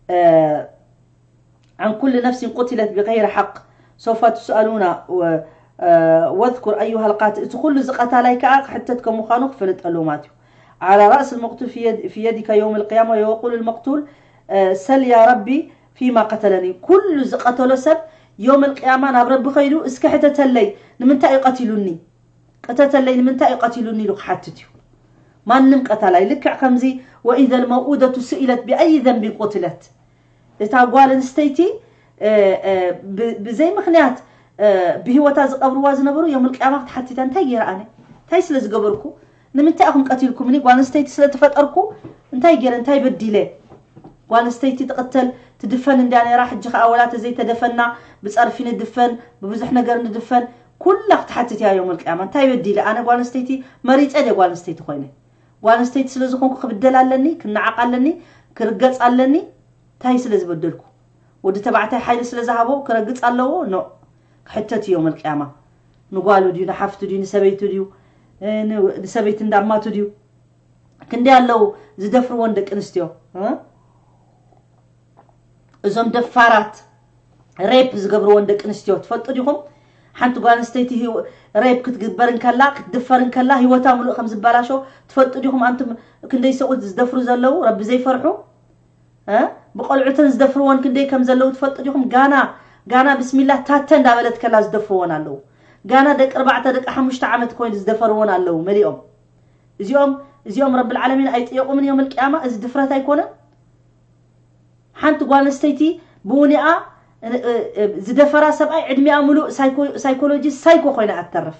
እ፣ ዓን ኩል ነፍሲን ቁትለት ብገይሪ ሓቅ ሰውፋ ትስኣሉና ወ-፣ እ፣ ወዝኩር ኣዩሃ ልቃትል፣ እቲ ኩሉ ዝቐታላይ ከዓ ክሕተት ከም ምዃኑ ክፈልጥ ኣለዎ ማለት እዩ። ዓላ ራእስ ልመቅቱል ፊ የድ-፣ ፊ የዲካ የውም ልቅያማ ወየቁሉ ልመቅቱል፣ እ፣ ሰል ያ ረቢ ፊማ ቀተለኒ። ኩሉ ዝቐተሎ ሰብ የውም ልቅያማ ናብ ረቢ ከይዱ እስከ ሕተተለይ፣ ንምንታይ እዩ ቀቲሉኒ? ቅተተለይ፣ ንምንታይ እዩ ቀቲሉኒ ኢሉ ክሓትት እዩ። ማንም ቀታላይ ልክዕ ከምዚ ወኢዘ ልመውኡደቱ ስኢለት ብኣይ ዘንቢን ቁትለት። እታ ጓል ኣንስተይቲ፣ እ፣ እ፣ ብ-፣ ብዘይ ምኽንያት፣ እ፣ ብህይወታ ዝቐብርዋ ዝነበሩ የውመል ቅያማ ክትሓትት እያ። እንታይ ገይረ ኣነ? እንታይ ስለ ዝገበርኩ? ንምንታይ ኢኹም ቀቲልኩምኒ? ጓል ኣንስተይቲ ስለ ተፈጠርኩ እንታይ ገይረ? እንታይ በዲለ? ጓል ኣንስተይቲ ትቕተል ትድፈን እንድያ ነይራ። ሕጂ ኸኣ ወላ ተዘይተደፈና ብጸርፊ ንድፈን፣ ብብዙሕ ነገር ንድፈን። ኩላ ክትሓትት እያ የውመል ቅያማ። እንታይ በዲለ? ኣነ ጓል ኣንስተይቲ መሪጸ ድየ ጓል ኣንስተይቲ ኮይነ? ጓል ኣንስተይቲ ስለ ዝኾንኩ ክብደል ኣለኒ፣ ክነዓቕ ኣለኒ፣ ክርገጽ ኣለኒ? እንታይ ስለ ዝበደልኩ? ወዲ ተባዕታይ ሓይሊ ስለ ዝሃቦ ክረግጽ ኣለዎ? ኖ። ክሕተት እዩ የውመል ቅያማ። ንጓሉ ድዩ፣ ንሓፍቱ ድዩ፣ ንሰበይቱ ድዩ፣ እ፣ ን-፣ ንሰበይቲ እንዳማቱ ድዩ? ክንደይ ኣለዉ ዝደፍርወን ደቂ ኣንስትዮ፣ እ? እዞም ደፋራት ሬፕ ዝገብርወን ደቂ ኣንስትዮ ትፈልጡ ዲኹም? ሓንቲ ጓል ኣንስተይቲ ህይወ-፣ ሬፕ ክትግበር እንከላ፣ ክትድፈር እንከላ፣ ህይወታ ምሉእ ከም ዝበላሾ ትፈልጡ ዲኹም? ኣንቱም ክንደይ ሰብኡት ዝደፍሩ ዘለዉ፣ ረቢ ዘይፈርሑ፣ እ? ብቆልዑተን ዝደፍርወን ክንደይ ከም ዘለዉ ትፈልጡ ዲኹም? ጋና፣ ጋና ብስሚላ ታተ እንዳበለት ከላ ዝደፍርወን ኣለዉ። ጋና ደቂ ኣርባዕተ፣ ደቂ ሓሙሽተ ዓመት ኮይኑ ዝደፈርወን ኣለዉ መሊኦም። እዚኦም፣ እዚኦም ረብል ዓለሚን ኣይጥየቑምን እዮም ኣልቅያማ? እዚ ድፍረት ኣይኮነን? ሓንቲ ጓል ኣንስተይቲ ብውኒኣ፣ እ፣ እ፣ እ፣ ዝደፈራ ሰብኣይ ዕድሚኣ ምሉእ ሳይኮ-፣ ሳይኮሎጂ ሳይኮ ኮይና እያ ትተርፍ።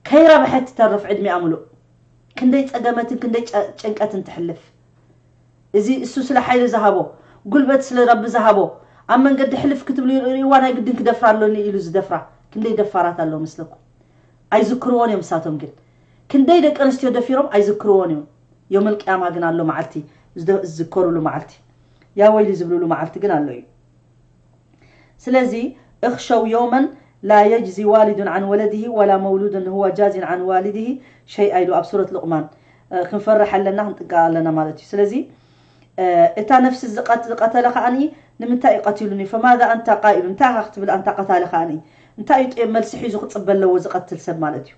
ከይረብሐት ትተርፍ ዕድሚኣ ምሉእ። ክንደይ ጸገመትን ክንደይ ጨ-፣ ጭንቀትን ትሕልፍ። እዚ እሱ ስለ ሓይሊ ዝሃቦ፣ ጉልበት ስለ ረቢ ዝሃቦ፣ ኣብ መንገዲ ሕልፍ ክትብሉ ይርእይዋ፣ ናይ ግድን ክደፍራ ኣሎኒ ኢሉ ዝደፍራ። ክንደይ ደፋራት ኣለዉ መስለኩም? ኣይዝክርዎን እዮም እሳቶም ግን። ክንደይ ደቂ ኣንስትዮ ደፊሮም ኣይዝክርዎን እዮም። ዮም ኣልቅያማ ግን ኣሎ መዓልቲ፣ ዝደ-፣ ዝዝከሩሉ መዓልቲ። ያ ወይሊ ዝብሉሉ መዓልቲ ግን ኣሎ እዩ። ስለዚ፣ እኽሸው ዮመን ላ የጅዚ ዋሊዱን ዓን ወለድሂ ወላ መውሉዱን ሁወ ጃዚን ዓን ዋሊድሂ ሸይኣ ኢሉ ኣብ ሱረት ሉቅማን። እ፣ ክንፈርሕ ኣለና፣ ክንጥንቀቕ ኣለና ማለት እዩ። ስለዚ፣ እ፣ እታ ነፍሲ ዝቐት-፣ ዝቐተለ ከኣኒ ንምንታይ እዩ ቀቲሉኒ? ፈማዛ ኣንታ ቃኢሉ፣ እንታይ ኢኻ ክትብል ኣንታ ቀታሊ ከኣኒ? እንታይ እዩ ጥ-፣ መልሲ ሒዙ ክጽበ ኣለዎ ዝቐትል ሰብ ማለት እዩ?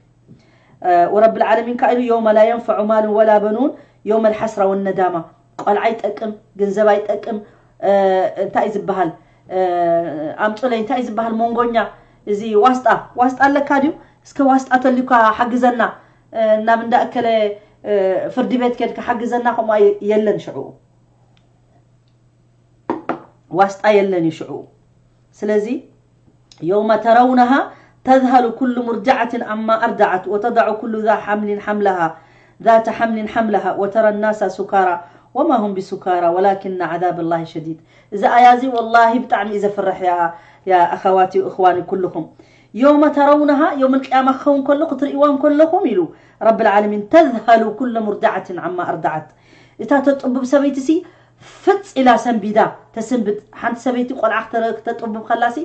እ፣ ወረብል ዓለሚን ከኣ ኢሉ፣ የውመ ላ የንፈዑ ማሉን ወላ በኑን፣ የውመል ሓስራ ወነዳማ። ቆልዓ ኣይጠቅም፣ ገንዘብ ኣይጠቅም፣ እ፣ እንታይ እዩ ዝበሃል? እ፣ ኣምጹለይ፣ እንታይ እዩ ዝበሃል? መንጎኛ፣ እዚ ዋስጣ፣ ዋስጣ ኣለካ ድዩ? እስከ ዋስጣ ተልዩካ ሓግዘና፣ እ፣ ናብ እንዳ እከለ፣ እ፣ ፍርዲ ቤት ከድካ ሓግዘና፣ ከምኡ ኣይ-፣ የለን ሽዑ። ዋስጣ የለን እዩ ሽዑ። ስለዚ፣ የውመ ተረውነሃ ተዝሀሉ ኩሉ ሙርድዓትን ዓማ ኣርደዓት ወተደዑ ኩሉ ዛ ሓምሊን ሓምለሃ፣ ዛተ ሓምሊን ሓምለሃ ወተረ ናሳ ሱካራ ወማ ሁም ቢሱካራ ወላኪነ ዓዛብ ላሂ ሸዲድ። እዚ ኣያ እዚ ወላሂ ብጣዕሚ እዩ ዘፍርሕ፣ ያ፣ ያ ኣኸዋቲ እኽዋኒ ኩልኹም። የውመ ተረውነሃ፣ የውም ልቅያማ ክኸውን ከሎ፣ ክትርእይዋ እንከለኹም ኢሉ ረብል ዓለሚን፣ ተዝሀሉ ኩለ ሙርድዓትን ዓማ ኣርደዓት። እታ ተጥቡብ ሰበይትሲ ፍጽ ኢላ ሰንቢዳ ተስንብድ። ሓንቲ ሰበይቲ ቆልዓ ክተ- ክተጥቡብ ከላሲ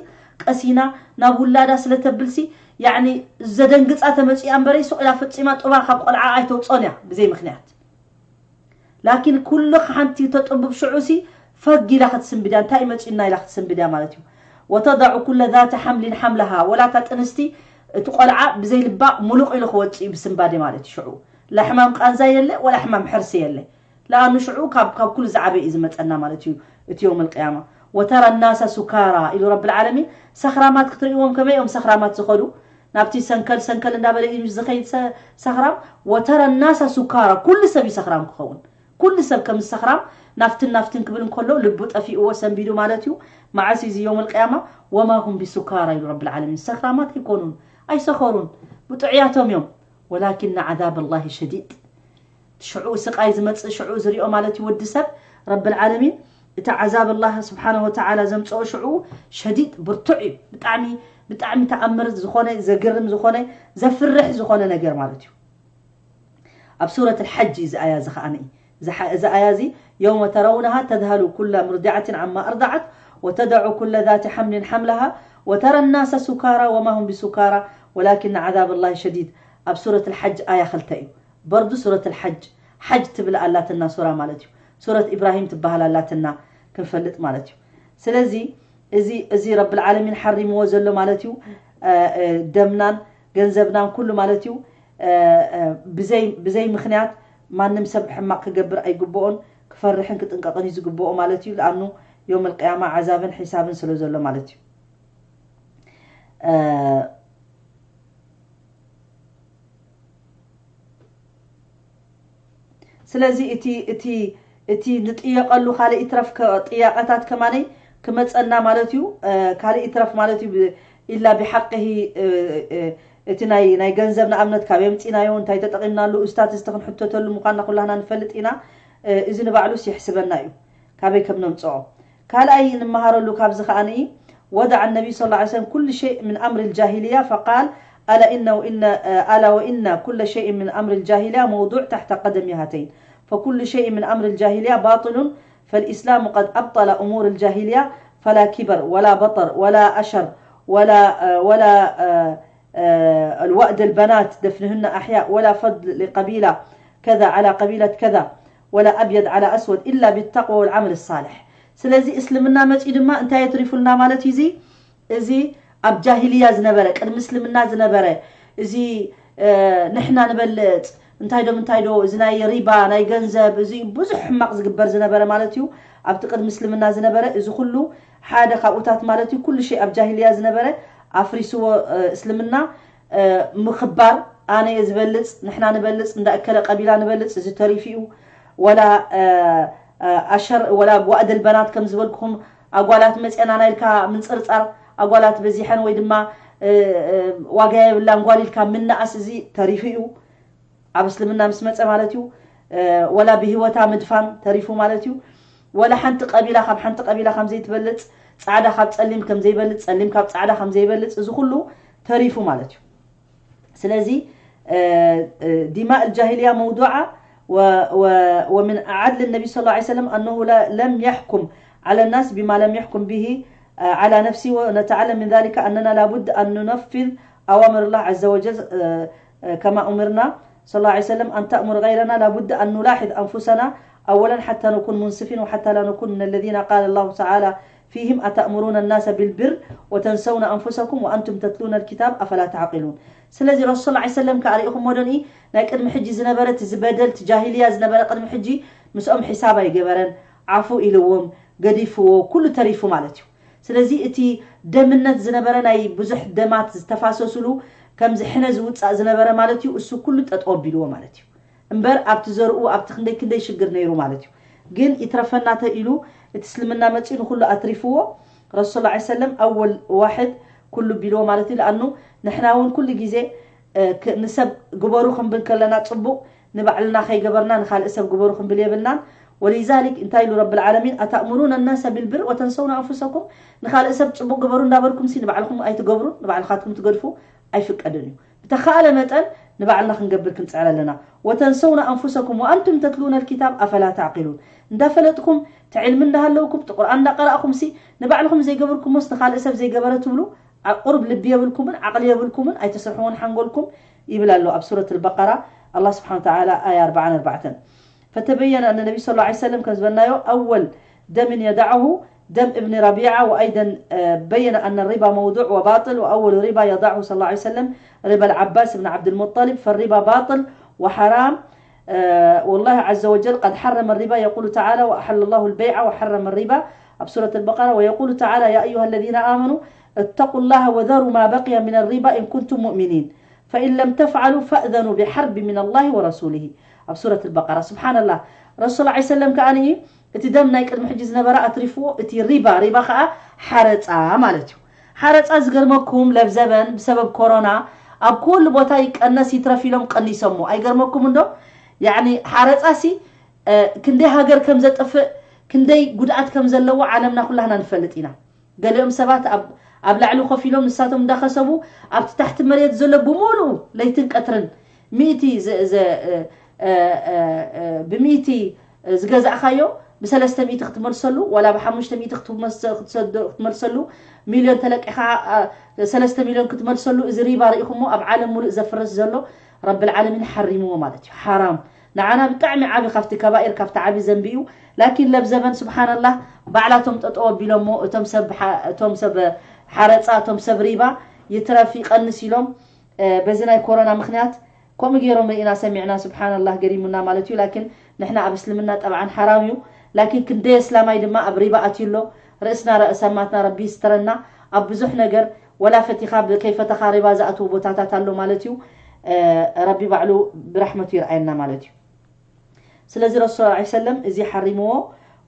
ቀሲና ናብ ውላዳ ስለ ተብልሲ፣ ያዕኒ፣ ዘደንግጻ ተመጺኣ እምበረይ፣ ሱቕ ኢላ ፈጺማ ጡባ ካብ ቆልዓ ኣይተውጾን እያ ብዘይ ምኽንያት። ላኪን ኩሉ ሓንቲ ተጥቡብ ሽዑሲ ፈግ ኢላ ክትስንብድ እያ። እንታይ መጺኡና ኢላ ክትስንብድ እያ ማለት እዩ። ወተዳዑ ኩለ ዛቲ ሓምሊን ሓምለሃ፣ ወላ እታ ጥንስቲ እቲ ቆልዓ ብዘይ ልባ ሙሉቕ ኢሉ ክወጽእ እዩ ብስንባዴ ማለት እዩ። ሽዑ ላ ሕማም ቃንዛ የለ ወላ ሕማም ሕርሲ የለ። ለኣኑ ሽዑ ካብ ካብ ኩሉ ዝዓበየ እዩ ዝመጸና ማለት እዩ። እቲ ዮም ኣልቅያማ ወተራ ናሳ ሱካራ ኢሉ ረብል ዓለሚን፣ ሰኽራማት ክትርእይዎም ከመይ እዮም ሰኽራማት ዝኸዱ? ናብቲ ሰንከል ሰንከል እንዳበለ እዩ ዝኸይድ ሰ- ሰኽራም። ወተራ ናሳ ሱካራ፣ ኩሉ ሰብ እዩ ሰኽራም ክኸውን። ኩሉ ሰብ ከም ሰኽራም ናፍትን ናፍትን ክብል እንከሎ ልቡ ጠፊእዎ ሰንቢዱ ማለት እዩ። መዓስ እዩ እዚ ዮም ኣልቅያማ? ወማ ሁም ቢሱካራ ኢሉ ረብል ዓለሚን። ሰኽራማት ኣይኮኑን፣ ኣይሰኸሩን፣ ብጥዑያቶም እዮም። ወላኪን ዓዛብ ኣላሂ ሸዲድ። ሽዑ ስቃይ ዝመጽእ ሽዑ ዝሪኦ ማለት እዩ ወዲ ሰብ። ረብል ዓለሚን እቲ ዓዛብ ኣላህ ስብሓነሁ ወተዓላ ዘምጽኦ ሽዑ ሸዲድ ብርቱዕ እዩ። ብጣዕሚ ብጣዕሚ ተኣምር ዝኾነ፣ ዘግርም ዝኾነ፣ ዘፍርሕ ዝኾነ ነገር ማለት እዩ። ኣብ ሱረት ኣልሐጅ እዚ ኣያ እዚ ከኣ ንኢ። እዚ ሓ- እዚ ኣያ እዚ፣ የውመ ተረውነሃ ተዝሃሉ ኩላ ሙርዲዓትን ዓማ ኣርዳዓት ወተደዑ ኩለ ዛቲ ሓምሊን ሓምለሃ ወተረ ናሰ ሱካራ ወማ ሁም ቢሱካራ ወላኪን ዓዛብ ኣላሂ ሸዲድ። ኣብ ሱረት ኣልሐጅ ኣያ ክልተ እዩ። በርዱ ሱረት ኣልሐጅ፣ ሓጅ ትብል ኣላትና ሱራ ማለት እዩ። ሱረት ኢብራሂም ትበሃል ኣላትና ክንፈልጥ ማለት እዩ። ስለዚ እዚ እዚ ረብል ዓለሚን ሓሪምዎ ዘሎ ማለት እዩ። እ፣ እ፣ ደምናን ገንዘብናን ኩሉ ማለት እዩ። እ፣ እ፣ ብዘይ ብዘይ ምኽንያት ማንም ሰብ ሕማቕ ክገብር ኣይግብኦን፣ ክፈርሕን ክጥንቀቕን እዩ ዝግብኦ ማለት እዩ። ለኣኑ ዮም ኣልቅያማ ዓዛብን ሒሳብን ስለ ዘሎ ማለት እዩ። እ፣ ስለዚ እቲ እቲ እቲ ንጥየቀሉ ካልእ ይትረፍ ከ- ጥያቀታት ከማነይ ክመጸና ማለት እዩ። እ፣ ካልእ ይትረፍ ማለት እዩ። ብ- ኢላ ብሓቅሂ፣ እ፣ እ፣ እቲ ናይ ናይ ገንዘብ ንኣብነት ካብ የምጺናዮ እንታይ ተጠቂምናሉ እስታትስቲ ክንሕተተሉ ምዃንና ኩላህና ንፈልጥ ኢና። እ፣ እዚ ንባዕሉስ ይሕስበና እዩ ካበይ ከም ነምጽኦ። ካልኣይ እንመሃረሉ ካብዚ ከኣ ንኢ وضع النبي صلى الله عليه وسلم كل شيء من أمر الجاهلية فقال ألا إن وإن ألا وإن كل شيء من أمر الجاهلية موضوع تحت قدمي هاتين فكل شيء من أمر الجاهلية باطل فالإسلام قد أبطل أمور الجاهلية فلا كبر ولا بطر ولا أشر ولا ولا الوأد البنات دفنهن أحياء ولا فضل لقبيلة كذا على قبيلة كذا ولا أبيض على أسود إلا بالتقوى والعمل الصالح. ስለዚ እስልምና መጺኡ ድማ እንታይ የትሪፉልና ማለት እዩ? እዚ እዚ ኣብ ጃሂልያ ዝነበረ ቅድሚ እስልምና ዝነበረ እዚ ንሕና ንበልጽ እንታይ ዶ ምንታይ ዶ እዚ ናይ ሪባ ናይ ገንዘብ እዚ ብዙሕ ሕማቕ ዝግበር ዝነበረ ማለት እዩ። ኣብቲ ቅድሚ እስልምና ዝነበረ እዚ ኩሉ ሓደ ካብኡታት ማለት እዩ። ኩሉ ሸይ ኣብ ጃሂልያ ዝነበረ ኣፍሪስዎ እስልምና ምኽባር ኣነ እየ ዝበልጽ ንሕና ንበልጽ እንዳ እከለ ቀቢላ ንበልጽ እዚ ተሪፉ እዩ። ወላ ኣሸር ወላ ዋእደል በናት ከም ዝበልኩኹም ኣጓላት መፅአና ናይልካ ምንፅርፃር ኣጓላት በዚሐን ወይ ድማ ዋጋ የብላን ጓል ኢልካ ምንኣስ እዚ ተሪፉ እዩ። ኣብ እስልምና ምስ መፀ ማለት እዩ። ወላ ብህይወታ ምድፋን ተሪፉ ማለት እዩ። ወላ ሓንቲ ቀቢላ ካብ ሓንቲ ቀቢላ ከም ዘይትበልፅ ፃዕዳ ካብ ፀሊም ከም ዘይበልፅ ፀሊም ካብ ፃዕዳ ከም ዘይበልፅ እዚ ኩሉ ተሪፉ ማለት እዩ። ስለዚ ዲማእ الجاهلية موضوعة و- و- ومن عدل النبي صلى الله عليه وسلم أنه لا- لم يحكم على الناس بما لم يحكم به على نفسه ونتعلم من ذلك أننا لا بد أن ننفذ أوامر الله عز وجل كما أمرنا صلى الله عليه وسلم أن تأمر غيرنا لا بد أن نلاحظ أنفسنا أولا حتى نكون منصفين وحتى لا نكون من الذين قال الله تعالى فيهم أتأمرون الناس بالبر وتنسون أنفسكم وأنتم تتلون الكتاب أفلا تعقلون. ስለዚ ረሱል صلى الله عليه وسلم ከኣ ርኢኹሞ ዶ ንኢ ናይ ቅድሚ ሕጂ ዝነበረ እቲ ዝበደል እቲ ጃሂልያ ዝነበረ ቅድሚ ሕጂ ምስኦም ሒሳብ ኣይገበረን ዓፉ ኢልዎም ገዲፍዎ ኩሉ ተሪፉ ማለት እዩ። ስለዚ እቲ ደምነት ዝነበረ ናይ ብዙሕ ደማት ዝተፋሰሱሉ ከምዚ ሕነ ዝውፃእ ዝነበረ ማለት እዩ እሱ ኩሉ ጠጠው ኣቢልዎ ማለት እዩ። እምበር ኣብቲ ዘርኡ ኣብቲ ክንደይ ክንደይ ሽግር ነይሩ ማለት እዩ። ግን ይትረፈና ተኢሉ እቲ እስልምና መፂኡ ንኩሉ ኣትሪፍዎ ረሱል صلى الله عليه وسلم أول واحد ኩሉ ቢልዎ ማለት እዩ። ለኣኑ ንሕና እውን ኩሉ ግዜ ንሰብ ግበሩ ክንብል ከለና ፅቡቅ ንባዕልና ከይገበርና ንካልእ ሰብ ግበሩ ክንብል የብልናን። ولذلك እንታይ ኢሉ ረብል ዓለሚን أتأمرون الناس بالبر وتنسون أنفسكم ንካልእ ሰብ ፅቡቅ ግበሩ እንዳበልኩም ሲ ንባዕልኩም ኣይትገብሩን ንባዕልካትኩም ትገድፉ ኣይፍቀድን እዩ። ብተኻእለ መጠን ንባዕልና ክንገብር ክንጽዕር ኣለና። ወተንሰውና ኣንፉሰኩም ወኣንቱም ተትሉነ ልኪታብ ኣፈላ ተዕቂሉን። እንዳፈለጥኩም፣ እቲ ዕልሚ እንዳሃለውኩም፣ እቲ ቁርኣን እንዳቀራእኹምሲ፣ ንባዕልኹም ዘይገበርኩሞስ ንኻልእ ሰብ ዘይገበረ ትብሉ፣ ዓ-፣ ቁሩብ ልቢ የብልኩምን ዓቕሊ የብልኩምን ኣይተስርሕዎን ሓንጎልኩም ይብል ኣሎ ኣብ ሱረት ኣልበቀራ ኣላህ ስብሓን ወተዓላ ኣያ ኣርብዓን ኣርባዕተን። فتبين أن النبي صلى الله عليه وسلم ከም ዝበልናዮ أول دم يدعه دم ابن ربيعة، وأيضا، آه، بين أن الربا موضوع وباطل، وأول ربا يضعه صلى الله عليه وسلم ربا العباس بن عبد المطلب، فالربا باطل وحرام. آه، والله عز وجل قد حرم الربا، يقول تعالى: "وأحل الله البيع وحرم الربا". ኣብ ሱረት ኣልበቀራ، ويقول تعالى: "يا أيها الذين آمنوا اتقوا الله وذروا ما بقي من الربا إن كنتم مؤمنين، فإن لم تفعلوا فأذنوا بحرب من الله ورسوله". ኣብ ሱረት ኣልበቀራ። ስብሓንላህ፣ ረሱል ላ ሰለም ከኣ እቲ ደም ናይ ቅድሚ ሕጂ ዝነበረ ኣትሪፍዎ፣ እቲ ሪባ፣ ሪባ ከኣ ሓረጻ ማለት እዩ። ሓረጻ ዝገርመኩም ለብዘበን ብሰበብ ኮሮና ኣብ ኩሉ ቦታ ይቀነስ ይትረፍ ኢሎም ቀኒሶሞ። ኣይገርመኩም እንዶ? ያዕኒ ሓረጻሲ፣ እ፣ ክንደይ ሃገር ከም ዘጥፍእ፣ ክንደይ ጉድኣት ከም ዘለዎ ዓለምና ኩላህና ንፈልጥ ኢና። ገሊኦም ሰባት ኣብ፣ ኣብ ላዕሊ ኮፍ ኢሎም ንሳቶም እንዳኸሰቡ ኣብቲ ታሕቲ መሬት ዘሎ ብምሉኡ ለይትን ቀትርን ሚእቲ ዝ-፣ ዝ-፣ እ፣ እ፣ እ፣ እ፣ ብሚእቲ ዝገዛእካዮ ብሰለስተ ሚእቲ ክትመልሰሉ፣ ዋላ ብሓሙሽተ ሚእቲ ክትመልሰ-፣ ክትሰዶ-፣ ክትመልሰሉ፣ ሚልዮን ተለቂኻ፣ አ፣ ሰለስተ ሚልዮን ክትመልሰሉ፣ እዚ ሪባ ርኢኹሞ ኣብ ዓለም ሙሉእ ዘፍርስ ዘሎ ረብል ዓለሚን ሓሪምዎ ማለት እዩ። ሓራም። ንዓና ብጣዕሚ ዓቢ ካብቲ ከባኢር፣ ካብቲ ዓቢ ዘንቢ እዩ። ላኪን ለብ ዘበን ስብሓንላህ ባዕላቶም ጠጠው ኣቢሎሞ፣ እቶም ሰብ ሓ-፣ እቶም ሰብ ሓረጻ፣ እቶም ሰብ ሪባ ይትረፍ ይቐንስ ኢሎም፣ እ፣ በዚ ናይ ኮሮና ምኽንያት ከምኡ ገይሮም ርኢና ሰሚዕና፣ ስብሓንላህ ገሪሙና ማለት እዩ። ላኪን ንሕና ኣብ እስልምና ጠብዓን ሓራም እዩ። ላኪን ክንደይ እስላማይ ድማ ኣብ ሪባ ኣትዩ ኣሎ። ርእስና ርእሰማትና ረቢ ይስተረና። ኣብ ብዙሕ ነገር ወላ ፈቲኻ ብከይፈተኻ ሪባ ዝኣትዎ ቦታታት ኣሎ ማለት እዩ። እ፣ ረቢ ባዕሉ ብራሕመቱ ይርኣየና ማለት እዩ። ስለዚ ረሱል ሰለላሁ ዐለይሂ ወሰለም እዚ ሓሪምዎ፣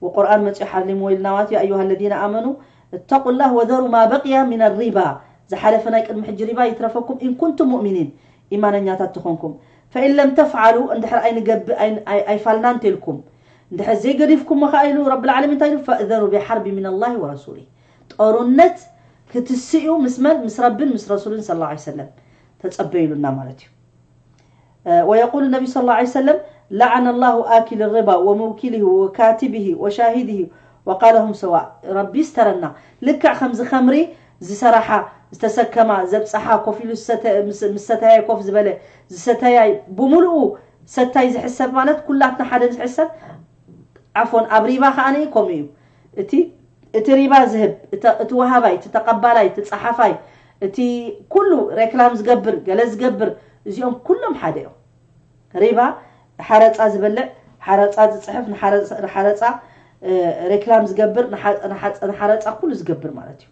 ወቁርኣን መጺኡ ሓሪምዎ ኢልና ማለት እዩ። ኣዩሃ ለዚነ ኣመኑ እተቁላህ ወዘሩ ማ በቅያ ሚነ ሪባ፣ ዝሓለፈ ናይ ቅድሚ ሕጂ ሪባ ይትረፈኩም፣ ኢን ኩንቱም ሙእሚኒን፣ ኢማነኛታት ተኾንኩም። ፈኢን ለም ተፍዓሉ፣ እንድሕር ኣይንገብእ፣ ኣይ-፣ ኣይ-፣ ኣይፋልናን ተልኩም፣ እንድሕር ዘይገዲፍኩሞ ከኣ ኢሉ ረብል ዓለሚን እንታይ ኢሉ? ፈእዘኑ ቢሓርቢ ሚነላሂ ወረሱሊህ፣ ጦርነት ክትስኡ ምስ መን? ምስ ረብን ምስ ረሱልን ሰለላሁ ዐለይሂ ወሰለም ተጸበዩሉና ማለት እዩ። እ፣ ወየቁሉ ነቢ ሰለላሁ ዐለይሂ ወሰለም፣ ለዐነ ላሁ ኣኪል ሪባ ወሙኪሊሂ ወካቲቢሂ ወሻሂዲሂ ወቃለሁም ሰዋእ። ረቢ ይስተረና። ልክዕ ከምዚ ኸምሪ ዝሰራሓ፣ ዝተሰከማ፣ ዘብጽሓ፣ ኮፍ ኢሉ ዝሰተ-፣ ምስ፣ ምስ ሰተያይ ኮፍ ዝበለ፣ ዝሰተያይ ብምሉኡ ሰታይ ዝሕሰብ ማለት ኩላትና ሓደ ዝሕሰብ፣ ዓፎን፣ ኣብ ሪባ ከኣ ከምኡ እዩ። እቲ፣ እቲ ሪባ ዝህብ፣ እተ-፣ እቲ ወሃባይ፣ እቲ ተቐባላይ፣ እቲ ጸሓፋይ፣ እቲ ኩሉ ሬክላም ዝገብር፣ ገለ ዝገብር፣ እዚኦም ኩሎም ሓደ እዮም። ሪባ ሓረጻ ዝበልዕ፣ ሓረጻ ዝጽሕፍ፣ ንሓረጻ፣ ንሓረጻ፣ እ፣ ሬክላም ዝገብር፣ ንሓ-፣ ንሓ-፣ ንሓረጻ ኩሉ ዝገብር ማለት እዩ።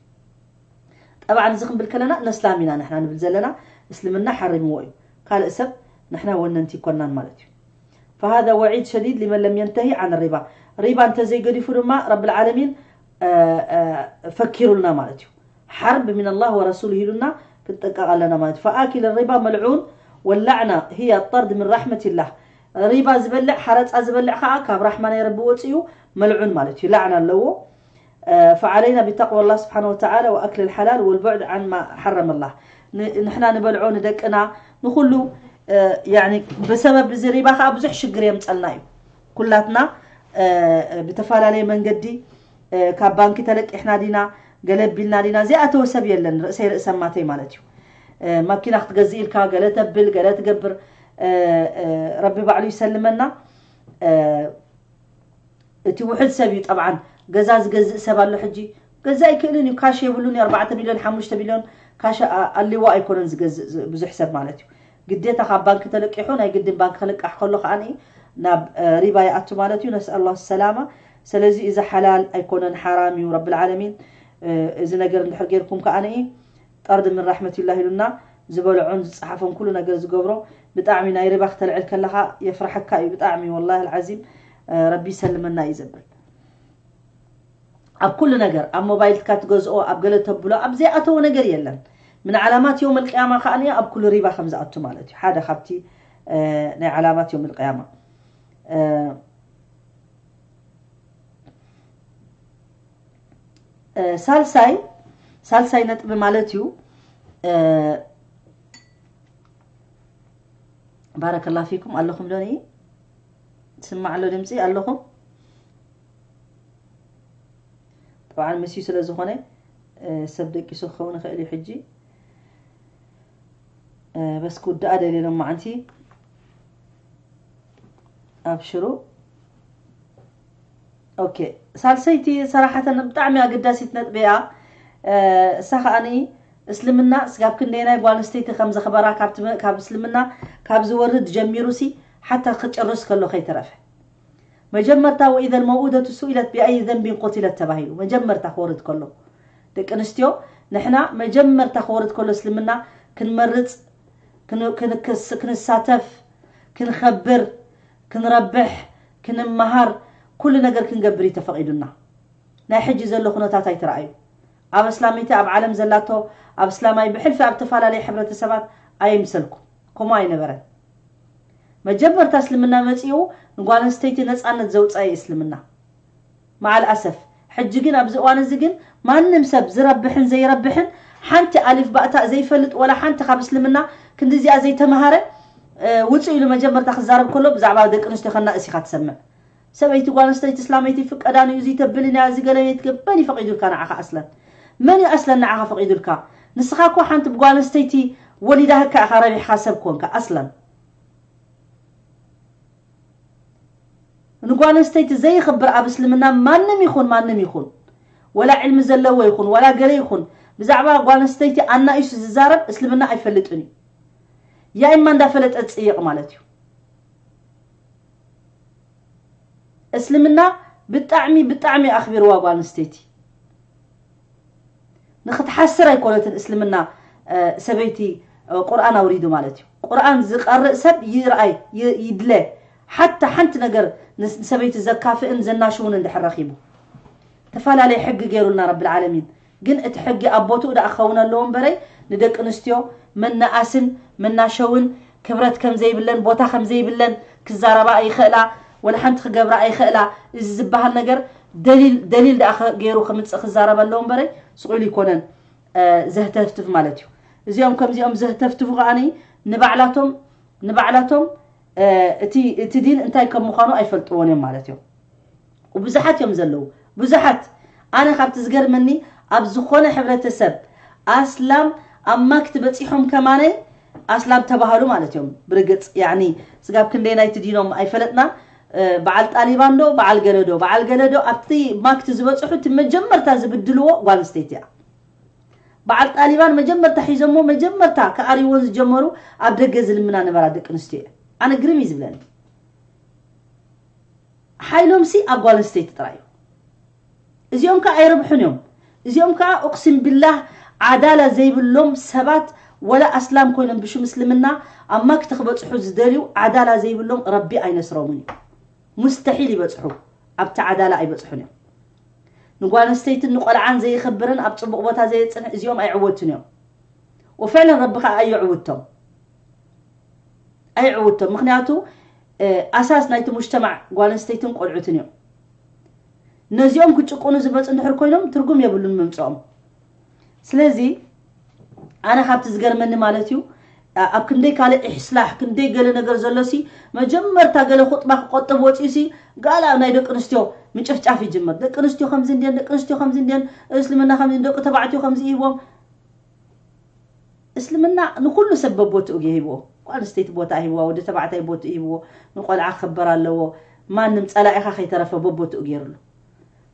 ጠብዓን እዚ ክንብል ከለና ነስላም ኢና ንሕና ንብል ዘለና፣ እስልምና ሓሪምዎ እዩ። ካልእ ሰብ ንሕና ወነንቲ ይኮናን ማለት እዩ። فهذا وعيد شديد لمن لم ينتهي عن الربا። ሪባ እንተዘይገዲፉ ድማ ረብል ዓለሚን፣ እ፣ እ፣ ፈኪሩልና ማለት እዩ። ሓርብ ሚን ኣላህ ወረሱል ኢሉና ክንጠንቀቕ ኣለና ማለት እዩ። فآكل الربا ملعون واللعنة هي الطرد من رحمة الله። ሪባ ዝበልዕ፣ ሓረጻ ዝበልዕ ከዓ ካብ ራሕማ ናይ ረቢ ወፂኡ መልዑን ማለት እዩ። ላዕና ኣለዎ። እ፣ فعلينا بتقوى الله سبحانه وتعالى وأكل الحلال والبعد عن ما حرم الله። ን-፣ ንሕና ንበልዖ ንደቅና ንኹሉ፣ እ፣ ያኒ ብሰበብ እዚ ሪባ ከዓ ብዙሕ ሽግር የምፀልና እዩ። ኩላትና፣ እ፣ ብተፈላለየ መንገዲ፣ እ፣ ካብ ባንኪ ተለቂሕና ዲና፣ ገለ ቢልና ዲና፣ ዘይኣተወ ሰብ የለን፣ ርእሰይ ርእሰ ማተይ ማለት እዩ። እ፣ ማኪና ክትገዝእ ኢልካ ገለ ተብል፣ ገለ ትገብር፣ እ፣ እ፣ ረቢ ባዕሉ ይሰልመና። እ፣ እቲ ውሑድ ሰብ እዩ ጠብዓን። ገዛ ዝገዝእ ሰብ ኣሎ ሕጂ። ገዛ ኣይክእልን እዩ፣ ካሽ የብሉን እዩ፣ ኣርባዕተ ሚልዮን፣ ሓሙሽተ ሚልዮን ካሽ ኣ-፣ ኣልዎ ኣይኮነን ዝገዝእ ዝ-፣ ብዙሕ ሰብ ማለት እዩ። ግዴታ ካብ ባንክ ተለቂሑ፣ ናይ ግድን ባንክ ክልቃሕ ከሎ ከኣ ናብ፣ እ፣ ሪባ ይኣቱ ማለት እዩ። ነስኣል ላህ ሰላማ። ስለዚ እዚ ሓላል ኣይኮነን፣ ሓራም እዩ። ረብል ዓለሚን፣ እ፣ እዚ ነገር እንድሕር ጌርኩም ከኣ ጠርድ ምን ራሕመቲላህ ኢሉና፣ ዝበልዖን ዝጸሓፎን ኩሉ ነገር ዝገብሮ ብጣዕሚ ናይ ሪባ ክተልዕል ከለኻ የፍርሐካ እዩ ብጣዕሚ፣ ወላሂ ኣልዓዚም፣ እ፣ ረቢ ይሰልመና እዩ ዘብል። ኣብ ኩሉ ነገር፣ ኣብ ሞባይልካ ትገዝኦ፣ ኣብ ገለ ተብሎ፣ ኣብ ዘይኣተዎ ነገር የለን። ምን ዓላማት የውም ኣልቅያማ ከኣ ኣብ ኩሉ ሪባ ከም ዝኣቱ ማለት እዩ። ሓደ ካብቲ፣ እ፣ ናይ ዓላማት የውም ኣልቅያማ። እ፣ እ፣ ሳልሳይ፣ ሳልሳይ ነጥቢ ማለት እዩ፣ እ፣ ባረከላ ፊኩም ኣለኹም ዶ? ንኢ ትስማዕ ኣሎ ድምፂ ኣለኹም? ጠብዓን መስዩ ስለ ዝኾነ፣ እ፣ ሰብ ደቂሱ ክኸውን ይኽእል እዩ። ሕጂ፣ እ፣ በስ ክውድኣ ደልየ ሎማዓንቲ። ኣብሽሩ። ኦኬ፣ ሳልሰይቲ ሰራሓተን ብጣዕሚ ኣገዳሲት ነጥቢ እያ። እ፣ እሳ ከኣኒ እስልምና ስጋብ ክንደየናይ ጓል ኣንስተይቲ ከም ዘኽበራ፣ ካብቲ መ-፣ ካብ እስልምና ካብ ዝወርድ ጀሚሩ ሲ ሓታ ክጭርስ ከሎ ከይተረፈ። መጀመርታ "ወኢዘል መውኡደቱ ሱኢለት ቢኣይ ዘንቢን ቁቲለት" ተባሂሉ። መጀመርታ ክወርድ ከሎ ደቂ ኣንስትዮ፣ ንሕና መጀመርታ ክወርድ ከሎ እስልምና ክንመርጽ፣ ክን-፣ ክንክስ-፣ ክንሳተፍ፣ ክንኸብር፣ ክንረብሕ፣ ክንመሃር፣ ኩሉ ነገር ክንገብር እዩ ተፈቒዱና። ናይ ሕጂ ዘሎ ኩነታት ኣይትረኣዩ። ኣብ ኣስላመይቲ ኣብ ዓለም ዘላቶ፣ ኣብ እስላማይ ብሕልፊ ኣብ ተፈላለየ ሕብረተሰባት ኣይምሰልኩም። ከምኡ ኣይነበረን። መጀመርታ እስልምና መጺኡ ንጓል ኣንስተይቲ ነጻነት ዘውጸአ እዩ እስልምና። መዓል ኣሰፍ። ሕጂ ግን ኣብዚ እዋን እዚ ግን ማንም ሰብ ዝረብሕን ዘይረብሕን ሓንቲ ኣሊፍ ባእታ ዘይፈልጥ ወላ ሓንቲ ካብ እስልምና ክንዲ እዚኣ ዘይተምሃረ፣ እ፣ ውጹእ ኢሉ መጀመርታ ክዛረብ ከሎ ብዛዕባ ደቂ ኣንስትዮ ከናእስ ኢኻ ትሰምዕ። ሰበይቲ ጓል ኣንስተይቲ እስላመይቲ ፍቀዳን እዩ፣ እዚ ተብልን እያ፣ እዚ ገለን እየ ትገብር። መን እዩ ፈቒዱልካ ንዓኻ ኣስለን? መን እዩ ኣስለን ንዓኻ ፈቒዱልካ? ንስኻ እኮ ሓንቲ ብጓል ኣንስተይቲ ወሊዳህካ ኢኻ ረቢሕካ ሰብ ኮንካ ኣስለን። ንጓል ኣንስተይቲ ዘይኽብር ኣብ እስልምና ማንም ይኹን ማንም ይኹን፣ ወላ ዕልሚ ዘለዎ ይኹን፣ ወላ ገለ ይኹን፣ ብዛዕባ ጓል ኣንስተይቲ ኣናኢሱ ዝዛረብ እስልምና ኣይፈልጥን እዩ። ያ ኢማ እንዳፈለጠ ዝጽይቕ ማለት እዩ። እስልምና ብጣዕሚ፣ ብጣዕሚ ኣኽቢርዋ ጓል ኣንስተይቲ። ንኽትሓስር ኣይኮነትን እስልምና፣ እ፣ ሰበይቲ፣ እ፣ ቁርኣን ኣውሪዱ ማለት እዩ። ቁርኣን ዝቐርእ ሰብ ይርኣይ፣ ይ-፣ ይድለ። ሓታ ሓንቲ ነገር ንስ-፣ ንሰበይቲ ዘካፍእን ዘናሽውን እንድሕር ረኺቡ። ተፈላለየ ሕጊ ገይሩልና ረብል ዓለሚን። ግን እቲ ሕጊ ኣብ ቦትኡ ደኣ ክኸውን ኣለዎ እምበረይ፣ ንደቂ ኣንስትዮ መነኣስን መናሸውን ክብረት ከም ዘይብለን፣ ቦታ ከም ዘይብለን ክዛረባ ኣይኽእላ፣ ወላ ሓንቲ ክገብራ ኣይኽእላ። እዚ ዝበሃል ነገር ደሊል፣ ደሊል ደኣ ከ-፣ ገይሩ ክምጽእ ክዛረብ ኣለዎ እምበረይ፣ ስቕ ኢሉ ይኮነን፣ እ፣ ዘህተፍትፍ ማለት እዩ። እዚኦም ከምዚኦም ዘህተፍትፉ ከኣኒ ንባዕላቶም፣ ንባዕላቶም፣ እ፣ እቲ፣ እቲ ዲን እንታይ ከም ምዃኑ ኣይፈልጥዎን እዮም ማለት እዮም። ብዙሓት እዮም ዘለዉ። ብዙሓት። ኣነ ካብቲ ዝገርመኒ፣ ኣብ ዝኾነ ሕብረተሰብ ኣስላም ኣብ ማክት በጺሖም ከማነ ኣስላም ተባሃሉ ማለት እዮም። ብርግጽ፣ ያኒ፣ ስጋብ ክንደይ ናይቲ ዲኖም ኣይፈለጥና። እ፣ በዓል ጣሊባን ዶ፣ በዓል ገለ ዶ፣ በዓል ገለ ዶ፣ ኣብቲ ማክት ዝበጽሑ እቲ መጀመርታ ዝብድልዎ ጓል ኣንስተይቲ እያ። በዓል ጣሊባን መጀመርታ ሒዞሞ፣ መጀመርታ ክኣርይዎን ዝጀመሩ ኣብ ደገ ዝልምና ነበራ ደቂ ኣንስትዮ እየ። ኣነ ግርም እዩ ዝብለኒ። ሓይሎምሲ ኣብ ጓል ኣንስተይቲ ጥራይ እዩ። እዚኦም ከኣ ኣይረብሑን እዮም። እዚኦም ከኣ እቕሲም ቢላህ ዓዳላ ዘይብሎም ሰባት፣ ወላ ኣስላም ኮይኖም ብሽም እስልምና ኣብ ማክት ክበጽሑ ዝደልዩ ዓዳላ ዘይብሎም ረቢ ኣይነስሮምን እዩ። ሙስተሒል ይበጽሑ፣ ኣብቲ ዓዳላ ኣይበጽሑን እዮም። ንጓል ኣንስተይትን ንቆልዓን ዘየኽብርን ኣብ ጽቡቕ ቦታ ዘየጽንሕ እዚኦም ኣይዕወቱን እዮም። ወፍዕለን ረቢ ከኣ ኣየዕውቶም። ኣይዕውቶም። ምኽንያቱ፣ እ፣ ኣሳስ ናይቲ ሙጅተማዕ ጓል ኣንስተይትን ቆልዑትን እዮም። ነዚኦም ክጭቁኑ ዝመጹ እንድሕር ኮይኖም ትርጉም የብሉን ምምጽኦም። ስለዚ ኣነ ካብቲ ዝገርመኒ ማለት እዩ፣ ኣ-፣ ኣብ ክንደይ ካልእ ኢስላሕ፣ ክንደይ ገለ ነገር ዘሎሲ፣ መጀመርታ ገለ ኹጥባ ክቆጥብ ወጺኡሲ፣ ጋላ ናይ ደቂ ኣንስትዮ ምጭፍጫፍ ይጅምር። ደቂ ኣንስትዮ ከምዚ እንድየን፣ ደቂ ኣንስትዮ ከምዚ እንድየን፣ እስልምና ከምዚ፣ ደቂ ተባዕትዮ ከምዚ ይህቦም። እስልምና ንኹሉ ሰብ በቦትኡ እዩ ሂብዎ። ጓል ኣንስተይቲ ቦታ ሂብዋ፣ ወዲ ተባዕታይ ቦትኡ ሂብዎ፣ ንቆልዓ ክኽበር ኣለዎ። ማንም ጸላኢኻ ከይተረፈ በቦትኡ ገይሩሉ።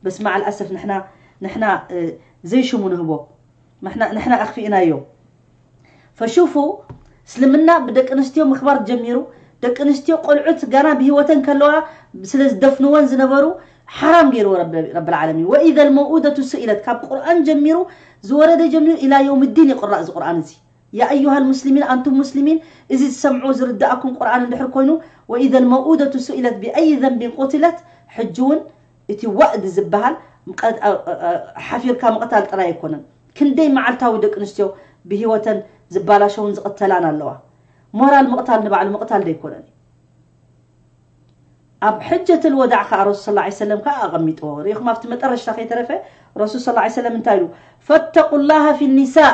በስ መዓል ኣሰፍ ንሕና፣ ንሕና፣ እ፣ ዘይሽሙ ንህቦ። ንሕና፣ ንሕና ኣኽፊእናዮ። ፈሹፉ፣ እስልምና ብደቂ ኣንስትዮ ምኽባር ጀሚሩ። ደቂ ኣንስትዮ ቆልዑት ገና ብህይወተን ከለዋ ስለ ዝደፍንወን ዝነበሩ ሓራም ገይርዎ ረብ-፣ ረብል ዓለሚን። ወኢዘል መውኡደቱ ሱኢለት፣ ካብ ቁርኣን ጀሚሩ፣ ዝወረደ ጀሚሩ ኢላ የውም ዲን ይቕራእ እዚ ቁርኣን እዚ። ያ ኣዩሃ ልሙስሊሚን፣ ኣንቱም ሙስሊሚን፣ እዚ ዝሰምዑ ዝርድኣኩም ቁርኣን እንድሕር ኮይኑ፣ ወኢዘል መውኡደቱ ሱኢለት ቢኣይ ዘንቢን ቁትለት፣ ሕጂ እውን እቲ ዋእድ ዝበሃል ምቀ-፣ አ-፣ አ-፣ አ-፣ ሓፊርካ ምቕታል ጥራይ ኣይኮነን። ክንደይ መዓልታዊ ደቂ ኣንስትዮ ብህይወተን ዝባላሸውን ዝቕተላን ኣለዋ። ሞራል ምቕታል ንባዕሉ ምቕታል ዶ ኣይኮነን? ኣብ ሕጀትል ወዳዕ ከኣ ረሱል ሰለላሁ ዐለይሂ ወሰለም ከኣ ኣቐሚጥዎ። ርኢኹም ኣብቲ መጠረሽታ ከይተረፈ ረሱል ሰለላሁ ዐለይሂ ወሰለም እንታይ ኢሉ? "ፈተቁላሃ ፊ ኒሳእ፣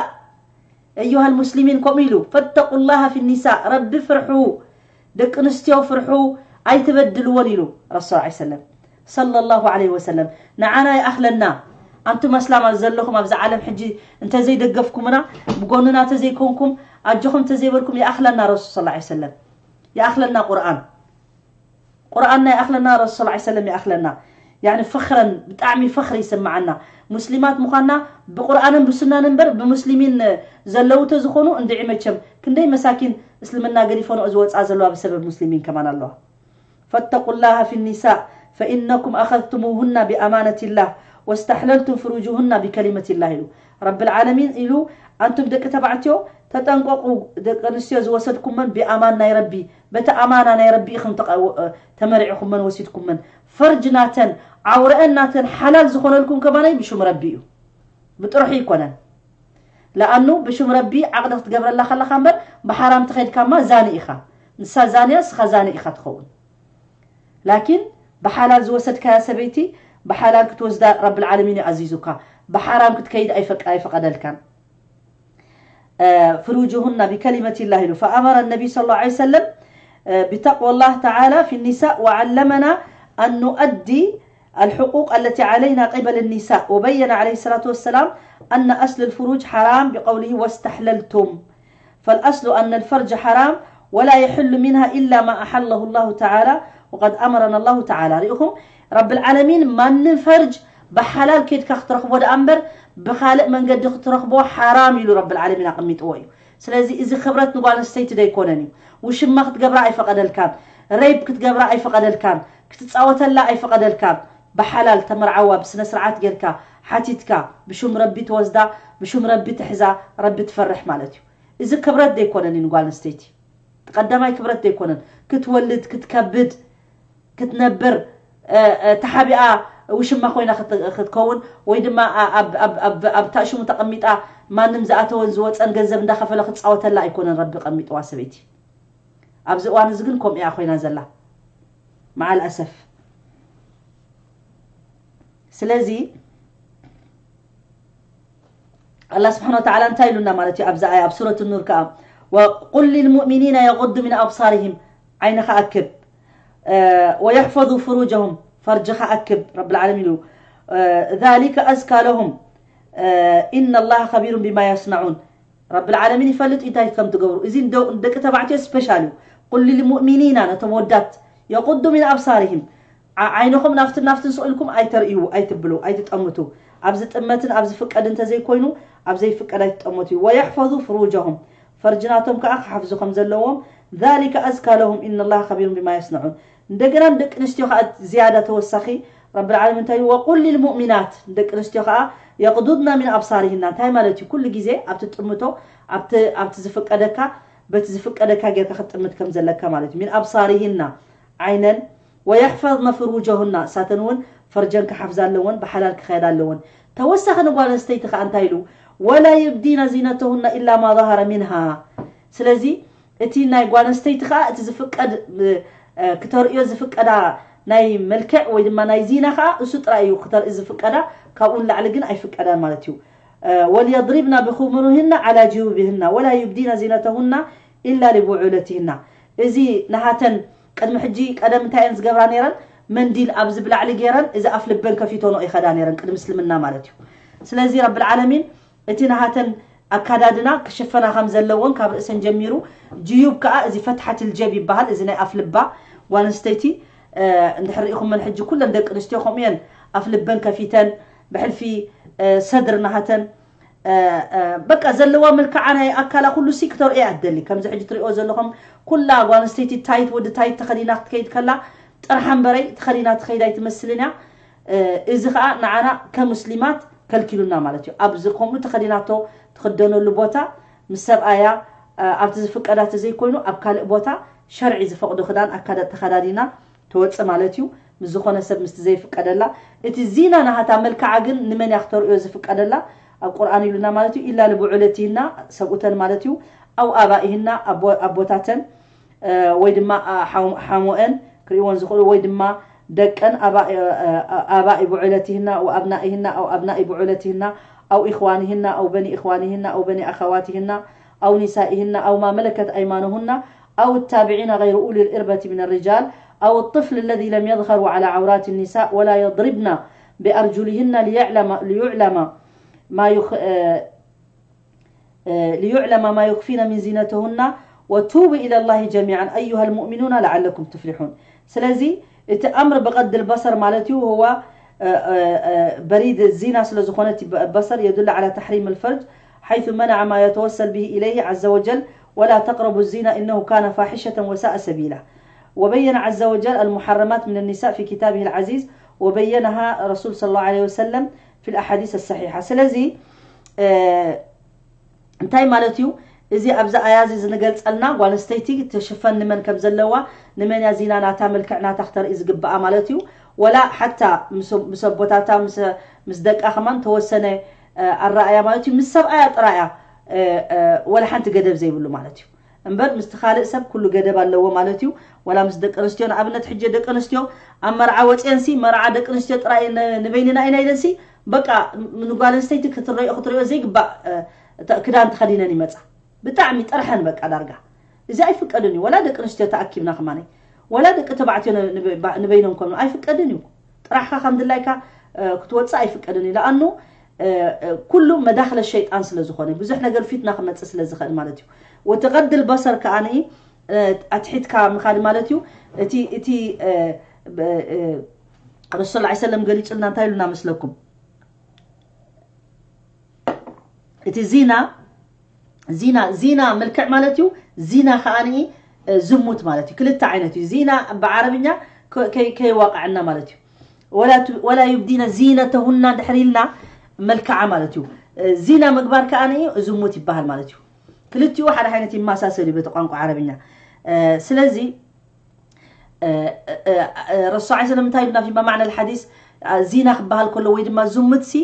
ኣዩሃል ሙስሊሚን" ከምኡ ኢሉ፣ "ፈተቁላሃ ፊ ኒሳእ፣ ረቢ ፍርሑ፣ ደቂ ኣንስትዮ ፍርሑ ኣይትበድልወን ኢሉ ረሱል ዐለይሂ ሰለም ሰለላሁ ዐለይሂ ወሰለም። ንዓና ይኣኽለና። ኣንቱም ኣስላማት ዘለኹም ኣብዚ ዓለም ሕጂ እንተዘይደገፍኩምና፣ ብጎንና እንተዘይኮንኩም፣ ኣጆኹም እንተዘይበልኩም ይኣኽለና ረሱል ሰለላሁ ዐለይሂ ወሰለም። ይኣኽለና ቁርኣን። ቁርኣንና ይኣኽለና፣ ረሱል ሰለላሁ ዐለይሂ ወሰለም ይኣኽለና። ያኒ ፈኽረን፣ ብጣዕሚ ፈኽሪ ይስምዓና። ሙስሊማት ምዃንና ብቁርኣንን ብሱናን እምበር ብሙስሊሚን ዘለዉ ተዝኾኑ እንድዒ መቸም ክንደይ መሳኪን እስልምና ገዲፈንኦ ዝወፃ ዘለዋ ብሰበብ ሙስሊሚን ከማን ኣለዋ። فاتقوا الله في النساء فإنكم أخذتموهن بأمانة الله واستحللتم فروجهن بكلمة الله ኢሉ ረብል ዓለሚን ኢሉ። ኣንቱም ደቂ ተባዕትዮ ተጠንቀቁ፣ ደቂ ኣንስትዮ ዝወሰድኩመን ብኣማን ናይ ረቢ፣ በቲ ኣማና ናይ ረቢ ኢኹም ተቐ- ተመሪዕኹመን ወሲድኩመን። ፈርጅ ናተን ዓውረአን ናተን ሓላል ዝኾነልኩም ከማነይ ብሹም ረቢ እዩ፣ ብጥርሑ ይኮነን። ለኣኑ ብሹም ረቢ ዓቕዲ ክትገብረላ ከለኻ እምበር ብሓራም ተኸይድካማ ዛኒ ኢኻ። ንሳ ዛንያ፣ ንስኻ ዛኒ ኢኻ ትኸውን። ላኪን ብሓላል ዝወሰድካያ ሰበይቲ ብሓላል ክትወስዳ ረብል ዓለሚን እዩ ኣዚዙካ። ብሓራም ክትከይድ ኣይፈቀ- ኣይፈቀደልካን። ፍሩጅሁና ቢከሊመት ላህ ኢሉ። فأمر النبي صلى الله عليه وسلم بتقوى الله تعالى في النساء وعلمنا أن نؤدي الحقوق التي علينا قبل النساء، وبين عليه الصلاة والسلام أن أصل الفروج حرام بقوله واستحللتم، فالأصل أن الفرج حرام ولا يحل منها إلا ما أحله الله تعالى، وقد أمرنا الله تعالى. ርኢኹም፣ ረብል ዓለሚን ማንም ፈርጅ ብሓላል ኬድካ ክትረኽቦ ደኣ እምበር ብኻልእ መንገዲ ክትረኽቦ ሓራም ኢሉ ረብል ዓለሚን ኣቐሚጥዎ እዩ። ስለዚ እዚ ክብረት ንጓል ኣንስተይቲ ደይኮነን እዩ። ውሽማ ክትገብራ ኣይፈቐደልካን፣ ሬፕ ክትገብራ ኣይፈቐደልካን፣ ክትፃወተላ ኣይፈቐደልካን። ብሓላል ተመርዓዋ፣ ብስነ ስርዓት ጌርካ ሓቲትካ፣ ብሹም ረቢ ትወስዳ፣ ብሹም ረቢ ትሕዛ፣ ረቢ ትፈርሕ ማለት እዩ። እዚ ክብረት ደይኮነን እዩ ንጓል ኣንስተይቲ። ቀዳማይ ክብረት ደይኮነን ክትወልድ ክትከብድ ክትነብር ተሓቢኣ ውሽማ ኮይና ክትከውን ወይ ድማ ኣብ ታእሽሙ ተቐሚጣ ማንም ዝኣተወን ዝወፀን ገንዘብ እንዳኸፈለ ክፃወተላ ኣይኮነን ረቢ ቀሚጥዋ ሰበይቲ። ኣብዚ እዋን እዚ ግን ከምኡ እያ ኮይና ዘላ መዓል ኣሰፍ። ስለዚ ኣላ ስብሓን ወተዓላ እንታይ ኢሉና ማለት እዩ? ኣብዚ ኣያ ኣብ ሱረት ኑር ከዓ وقل للمؤمنين يغضوا من أبصارهم ዓይንኻ ኣክብ ويحفظوا فروجهم ፈርጅኻ ኣክብ ረብል ዓለሚን ኢሉ ذلك أزكى لهم إن الله خبير بما يصنعون ረብል ዓለሚን ይፈልጥ እንታይ ከም ትገብሩ። እዚ ደቂ ተባዕትዮ ስፔሻል እዩ። ቁል ልልሙእሚኒና ነቶም ወዳት የቁዱ ሚን ኣብሳሪሂም ዓይንኹም ናፍትን ናፍትን ስቕ ኢልኩም ኣይተርእዩ ኣይትብሉ ኣይትጠምቱ። ኣብዚ ጥመትን ኣብ ዝፍቀድ እንተዘይኮይኑ ኣብ ዘይፍቀድ ኣይትጠመቱ እዩ። ወየሕፈዙ ፍሩጀሁም ፈርጅናቶም ከዓ ክሓፍዙ ከም ዘለዎም ذلك أزكى لهم إن الله خبير بما يصنعون እንደገና ንደቂ ኣንስትዮ ከዓ ዝያዳ ተወሳኺ ረብል ዓለሚን እንታይ ኢሉ? ወቁል ሊልሙእሚናት ንደቂ ኣንስትዮ ከዓ የቕዱድና ሚን ኣብሳሪሂና እንታይ ማለት እዩ? ኩሉ ግዜ ኣብቲ ጥምቶ ኣብቲ ኣብቲ ዝፍቀደካ በቲ ዝፍቀደካ ጌርካ ክትጥምት ከም ዘለካ ማለት እዩ። ሚን ኣብሳሪሂና ዓይነን ወየሕፈዝነ ፍሩጀሁና እሳተን እውን ፈርጀን ክሓፍዛ ኣለወን ብሓላል ክኸዳ ኣለወን። ተወሳኺ ንጓል ኣንስተይቲ ከዓ እንታይ ኢሉ? ወላ ዩብዲነ ዚነተሁና ኢላ ማ ظهر منها ስለዚ እቲ ናይ ጓል ኣንስተይቲ ከዓ እቲ ዝፍቀድ ክተርእዮ ዝፍቀዳ ናይ መልክዕ ወይ ድማ ናይ ዚና ከዓ እሱ ጥራይ እዩ ክተርኢ ዝፍቀዳ። ካብኡ ንላዕሊ ግን ኣይፍቀዳን ማለት እዩ። ወልየድሪብና ብኹሙርህና ዓላ ጅዩብህና ወላ ዩብዲነ ዚነተሁና ኢላ ሊቡዑለትህና። እዚ ናሃተን ቅድሚ ሕጂ ቀደም እንታይ እየን ዝገብራ ነይረን? መንዲል ኣብዚ ብላዕሊ ገይረን እዚ ኣፍ ልበን ከፊተኖ ይኸዳ ነይረን ቅድሚ እስልምና ማለት እዩ። ስለዚ ረብል ዓለሚን እቲ ናሃተን ኣካዳድና ክሽፈና ከም ዘለዎን ካብ ርእሰን ጀሚሩ ጅዩብ ከዓ እዚ ፈትሓት ልጀብ ይበሃል። እዚ ናይ ኣፍ ልባ ጓል ኣንስተይቲ እንድሕር ርኢኹመን ሕጂ ኩለን ደቂ ኣንስትዮ ከምኡ እየን ኣፍ ልበን ከፊተን ብሕልፊ ሰድር ናሃተን በቃ ዘለዋ መልክዓ ናይ ኣካላ ኩሉ ሲ ክተርእዮ እያ ትደሊ። ከምዚ ሕጂ ትሪኦ ዘለኹም ኩላ ጓል ኣንስተይቲ ታይት ወዲ ታይት ተኸዲና ክትከይድ ከላ ጥርሓ እምበረይ ተኸዲና ትኸይድ ኣይትመስልን እያ። እዚ ከዓ ንዓና ከሙስሊማት ከልኪሉና ማለት እዩ። ኣብዚ ከምኡ ተኸዲናቶ ትኽደነሉ ቦታ ምስ ሰብኣያ ኣብቲ ዝፍቀዳ ተዘይኮይኑ ኣብ ካልእ ቦታ ሸርዒ ዝፈቕዶ ክዳን ኣካዳ ተኸዳዲና ትወፅእ ማለት እዩ። ምስ ዝኾነ ሰብ ምስቲ ዘይፍቀደላ እቲ ዚና ናሃታ መልክዓ ግን ንመን እያ ክተርእዮ ዝፍቀደላ? ኣብ ቁርኣን ኢሉና ማለት እዩ። ኢላ ልብዑለቲና ሰብኡተን ማለት እዩ። ኣው ኣባኢህና ኣቦታተን ወይ ድማ ሓሞአን ክርእይወን ዝኽእሉ ወይ ድማ ደቀን ኣባኢ ብዑለቲህና ወኣብናኢህና ኣው ኣብናኢ ብዑለቲህና ኣው ኢኽዋኒህና ኣው በኒ ኢኽዋኒህና ኣው በኒ ኣኻዋቲህና ኣው ኒሳኢህና ኣው ማ መለከት ኣይማኑሁና أو التابعين غير أولي الإربة من الرجال أو الطفل الذي لم يظهروا على عورات النساء ولا يضربن بأرجلهن ليعلم ليعلم ما يخ... آه، آه، ليعلم ما يخفين من زينتهن وتوبوا إلى الله جميعا أيها المؤمنون لعلكم تفلحون. ስለዚ እቲ أمر بغض البصر ማለት እዩ هو بريد الزنا ስለ ዝኾነ እቲ በሰር يدل على تحريم الفرج حيث منع ما يتوسل به إليه عز وجل ولا تقربوا الزنا إنه كان فاحشة وساء سبيلا وبين عز وجل المحرمات من النساء في كتابه العزيز وبينها رسول صلى الله عليه وسلم في الأحاديث الصحيحة ስለዚ እንታይ ማለት እዩ እዚ ኣብዚ ኣያ እዚ ዝንገልጸልና ጓል ኣንስተይቲ ትሽፈን ንመን ከም ዘለዋ ንመን እያ ዚና ናታ መልክዕ ናታ ክተርኢ ዝግብኣ ማለት እዩ ወላ ሓታ ምስ ኣቦታታ ምስ ደቃ ከማን ተወሰነ ኣረኣያ ማለት እዩ ምስ ሰብኣያ ጥራያ ወላ ሓንቲ ገደብ ዘይብሉ ማለት እዩ እምበር ምስቲ ካልእ ሰብ ኩሉ ገደብ ኣለዎ ማለት እዩ ወላ ምስ ደቂ ኣንስትዮ ንኣብነት ሕጂ ደቂ ኣንስትዮ ኣብ መርዓ ወፅየንሲ መርዓ ደቂ ኣንስትዮ ጥራይ ንበይንና ኢና ኢለንሲ በቃ ንጓል ኣንስተይቲ ክትረኦ ክትሪኦ ዘይግባእ ክዳን ተኸዲነን ይመፃ ብጣዕሚ ጥርሐን በቃ ዳርጋ እዚ ኣይፍቀድን እዩ ወላ ደቂ ኣንስትዮ ተኣኪብና ከማነይ ወላ ደቂ ተባዕትዮ ንበይኖም ከምኑ ኣይፍቀድን እዩ ጥራሕካ ከም ድላይካ ክትወፅእ ኣይፍቀድን እዩ ለኣኑ ኩሉ መዳክለ ሸይጣን ስለ ዝኾነ ብዙሕ ነገር ፊትና ክመፅእ ስለ ዝኽእል ማለት እዩ ወተቐድል በሰር ከኣ ኣትሒትካ ምኻድ ማለት እዩ እቲ እቲ ረሱል ላ ሰለም ገሊጹልና እንታይ ኢሉና መስለኩም እቲ ዚና ዚና ዚና መልክዕ ማለት እዩ ዚና ከኣ ዝሙት ማለት እዩ ክልተ ዓይነት እዩ ዚና ብዓረብኛ ከይዋቃዕና ማለት እዩ ወላ ዩብዲነ ዚነተሁና ድሕር ኢልና መልክዓ ማለት እዩ ዚና ምግባር ከኣ ዝሙት ይበሃል ማለት እዩ ክልቲኡ ሓደ ዓይነት ይመሳሰል እዩ በቲ ቋንቋ ዓረብኛ ስለዚ ረሱ ዓ ሰለም እንታይ ይብልና ፊማ ማዕና ልሓዲስ ዚና ክበሃል ከሎ ወይ ድማ ዝሙት ሲ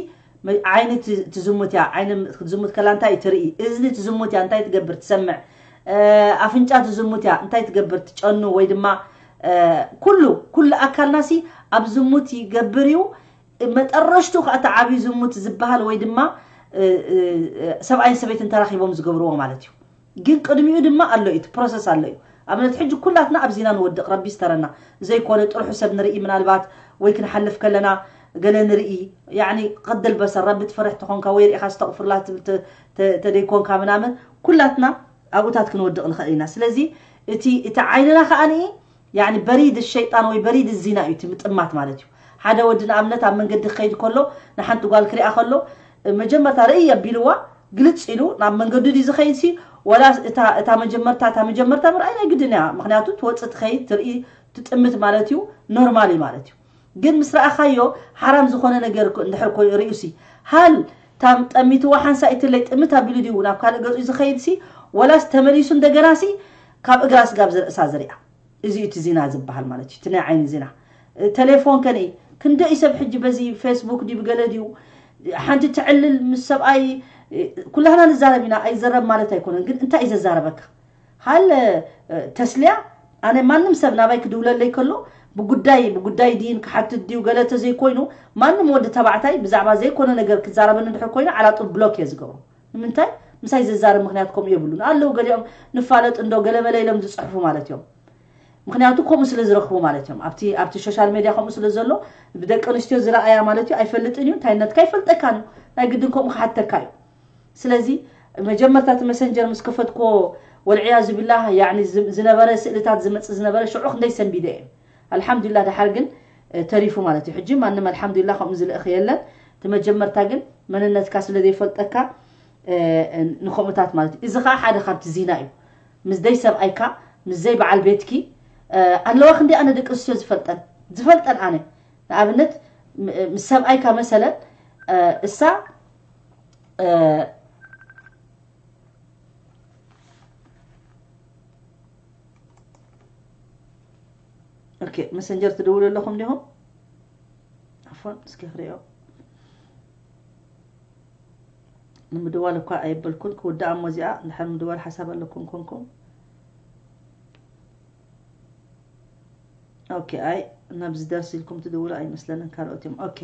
ዓይኒ ትዝሙት እያ ዓይኒ ክትዝሙት ከላ እንታይ ትርኢ እዝኒ ትዝሙት እያ እንታይ ትገብር ትሰምዕ ኣፍንጫ ትዝሙት እያ እንታይ ትገብር ትጨኑ ወይ ድማ ኩሉ ኩሉ ኣካልና ሲ ኣብ ዝሙት ይገብር እዩ መጠረሽቱ ከዓ እቲ ዓብዪ ዝሙት ዝበሃል ወይ ድማ ሰብኣይን ሰበይትን ተራኺቦም ዝገብርዎ ማለት እዩ ግን ቅድሚኡ ድማ ኣሎ እዩ ፕሮሰስ ኣሎ እዩ ኣብነት ሕጂ ኩላትና ኣብዚና ንወድቕ ረቢ ስተረና ዘይኮነ ጥርሑ ሰብ ንርኢ ምናልባት ወይ ክንሓልፍ ከለና ገለ ንርኢ ያኒ ቀደል በሰር ረቢ ትፈርሕ ተኾንካ ወይ ርኢኻ ስተቕፍርላ ትብል ተደይኮንካ ምናምን ኩላትና ኣብኡታት ክንወድቕ ንኽእል ኢና ስለዚ እቲ እቲ ዓይንና ከኣ ንኢ ያኒ በሪድ ሸይጣን ወይ በሪድ ዚና እዩ እቲ ምጥማት ማለት እዩ ሓደ ወዲ ንኣብነት ኣብ መንገዲ ክኸይድ ከሎ ንሓንቲ ጓል ክሪኣ ከሎ መጀመርታ ርእይ ኣቢልዋ ግልጽ ኢሉ ናብ መንገዱ ድዩ ዝኸይድ ሲ ወላ እታ እታ መጀመርታ እታ መጀመርታ ምርኣይ ናይ ግድን እያ ምክንያቱ ትወፅእ ትኸይድ ትርኢ ትጥምት ማለት እዩ ኖርማል እዩ ማለት እዩ ግን ምስ ረኣኻዮ ሓራም ዝኾነ ነገር እንድሕር ኮይኑ ርእዩ ሲ ሃል ታም ጠሚትዋ ሓንሳ ኢትለይ ጥምት ኣቢሉ ድዩ ናብ ካልእ ገፁ ዝኸይድ ሲ ወላስ ተመሊሱ እንደገና ሲ ካብ እግራ ስጋብ ዝርእሳ ዝሪኣ እዚ እቲ ዚና ዝበሃል ማለት እዩ እቲ ናይ ዓይኒ ዚና ተሌፎን ከኒ ክንደይ ሰብ ሕጂ በዚ ፌስቡክ ድዩ ብገለ ድዩ ሓንቲ ትዕልል ምስ ሰብኣይ ኩላህና ንዛረብ ኢና ኣይዘረብ ማለት ኣይኮነን ግን እንታይ እዩ ዘዛረበካ ሃለ ተስልያ ኣነ ማንም ሰብ ናባይ ክድውለለይ ከሎ ብጉዳይ ብጉዳይ ድይን ክሓትት ድዩ ገለ ተዘይኮይኑ ማንም ወዲ ተባዕታይ ብዛዕባ ዘይኮነ ነገር ክዛረበኒ እንድሕር ኮይኑ ዓላጡ ብሎክ እየ ዝገብሮ ንምንታይ ምሳይ ዝዛረብ ምክንያት ከምኡ የብሉን ኣለዉ ገሊኦም ንፋለጥ እንዶ ገለመለ ኢሎም ዝፅሕፉ ማለት እዮም ምክንያቱ ከምኡ ስለ ዝረኽቡ ማለት እዮም ኣብቲ ኣብቲ ሶሻል ሜድያ ከምኡ ስለ ዘሎ ብደቂ ኣንስትዮ ዝረኣያ ማለት እዩ ኣይፈልጥን እዩ እንታይነትካ ይፈልጠካን እዩ ናይ ግድን ከምኡ ክሓተካ እዩ ስለዚ መጀመርታ እቲ መሰንጀር ምስ ከፈትኮ ወልዕያዙ ቢላህ ያኒ ዝነበረ ስእልታት ዝመፅእ ዝነበረ ሽዑ ክንደይ ሰንቢደ እየ ኣልሓምዱላ ድሓር ግን ተሪፉ ማለት እዩ ሕጂ ማንም ኣልሓምዱላ ከምኡ ዝልእኽ የለን እቲ መጀመርታ ግን መንነትካ ስለ ዘይፈልጠካ ንኸምኡታት ማለት እዩ እዚ ከዓ ሓደ ካብቲ ዚና እዩ ምስ ደይ ሰብኣይካ ምስ ዘይ በዓል ቤትኪ ኣለዋ ክንደይ ኣነ ደቂ ኣንስትዮ ዝፈልጠን ዝፈልጠን ኣነ ንኣብነት ምስ ሰብኣይካ መሰለን እሳ ኦኬ መሰንጀር ትድውሉ ኣለኹም ዲኹም ኣፎን እስኪ ክሪኦ ንምድዋል እኳ ኣይበልኩን ክውዳእ እሞ እዚኣ እንድሕር ምድዋል ሓሳብ ኣለኩም ኮንኩም ኦኬ ኣይ ናብዚ ደርሲ ኢልኩም ትድውሉ ኣይመስለንን ካልኦት እዮም ኦኬ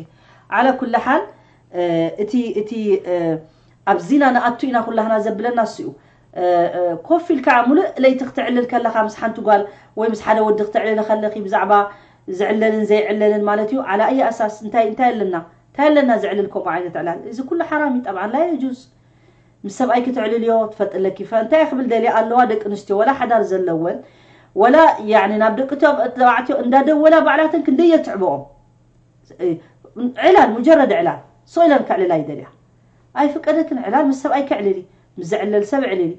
ዓላ ኩሉ ሓል እቲ እቲ ኣብ ዚና ንኣቱ ኢና ኩላህና ዘብለና እሱ እዩ ኮፍ ኢልካ ሙሉእ ለይቲ ክትዕልል ከለኻ ምስ ሓንቲ ጓል ወይ ምስ ሓደ ወዲ ክትዕልል ከለኺ ብዛዕባ ዝዕለልን ዘይዕለልን ማለት እዩ። ዓላ ኣየ ኣሳስ እንታይ እንታይ ኣለና እንታይ ኣለና ዝዕልል ከምኡ ዓይነት ዕላል? እዚ ኩሉ ሓራም እዩ። ጠብዓን ላ የጁዝ። ምስ ሰብኣይ ክትዕልልዮ ትፈልጥ ኣለኪ። ፈ እንታይ ክብል ደልየ ኣለዋ ደቂ ኣንስትዮ ወላ ሓዳር ዘለወን ወላ ያኒ ናብ ደቂ ተባዕትዮ እንዳደወላ ባዕላተን ክንደይ የትዕበኦም። ዕላል ሙጀረድ ዕላል ስቕ ኢለን ከዕልላ ይደልያ። ኣይፍቀደክን ዕላል ምስ ሰብኣይ ከዕልሊ ምስ ዘዕለል ሰብ ዕልሊ።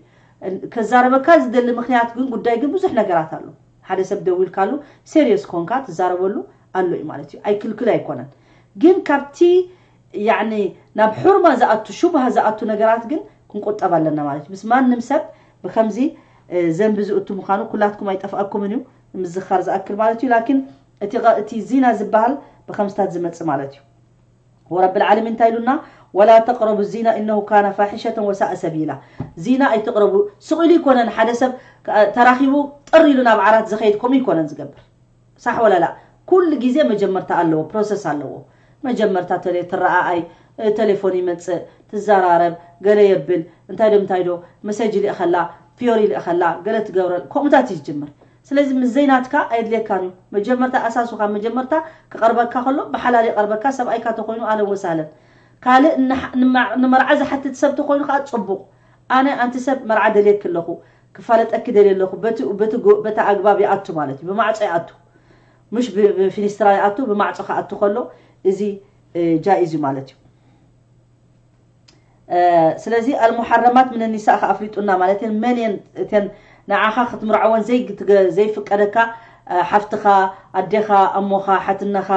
ከዛረበካ ዝደሊ ምክንያት ግን ጉዳይ ግን ብዙሕ ነገራት ኣሎ። ሓደ ሰብ ደዊልካሉ ሴሪየስ ኮንካ ትዛረበሉ ኣሎ እዩ ማለት እዩ። ኣይክልክል ኣይኮነን ግን ካብቲ ያኒ ናብ ሕርማ ዝኣቱ ሹብሃ ዝኣቱ ነገራት ግን ክንቁጠብ ኣለና ማለት እዩ። ምስ ማንም ሰብ ብከምዚ ዘንቢ ዝእቱ ምዃኑ ኩላትኩም ኣይጠፍኣኩምን እዩ። ንምዝኻር ዝኣክል ማለት እዩ። ላኪን እቲ ዚና ዝበሃል ብከምስታት ዝመፅእ ማለት እዩ። ወረብል ዓለሚን እንታይ ኢሉና? ወላ ተቅረቡ ዚና ኢነሁ ካነ ፋሒሸተን ወሳእ ሰቢላ። ዚና ኣይትቅረቡ። ስቕ ኢሉ ይኮነን ሓደ ሰብ ተራኺቡ ጥር ኢሉ ናብ ዓራት ዝኸይድ ከምኡ ይኮነን ዝገብር። ሳሕ ወለላ? ኩሉ ግዜ መጀመርታ ኣለዎ ፕሮሰስ ኣለዎ። መጀመርታ ተለ ትረኣኣይ፣ ተሌፎን ይመፅእ፣ ትዘራረብ፣ ገለ የብል፣ እንታይ ዶ እንታይ ዶ መሰጅ ይልእኸላ፣ ፊዮር ይልእኸላ፣ ገለ ትገብረ፣ ከምኡታት እዩ ዝጅምር። ስለዚ ምስ ዘይናትካ ኣየድልየካን እዩ። መጀመርታ ኣሳሱ ካብ መጀመርታ ክቐርበካ ከሎ ብሓላል ይቐርበካ፣ ሰብኣይካ ተኮይኑ ኣለን ወሳለን። ካልእ ንመርዓ ዝሓትት ሰብ ተኮይኑ ከዓ ፅቡቕ። ኣነ ኣንቲ ሰብ መርዓ ደልየኪ ኣለኹ፣ ክፋለጠኪ ደልየ ኣለኹ፣ በቲ ኣግባብ ይኣቱ ማለት እዩ፣ ብማዕፆ ይኣቱ። ምሽ ብፊኒስትራ ይኣቱ ብማዕፆ ክኣቱ ከሎ እዚ ጃኢዝ እዩ ማለት እዩ። ስለዚ ኣልሙሓረማት ምን ኒሳ ከኣፍሊጡና ማለት እየን። መን እየን እተን ንዓኻ ክትምርዐወን ዘይፍቀደካ? ሓፍትኻ፣ ኣዴኻ፣ ኣሞኻ፣ ሓትነኻ፣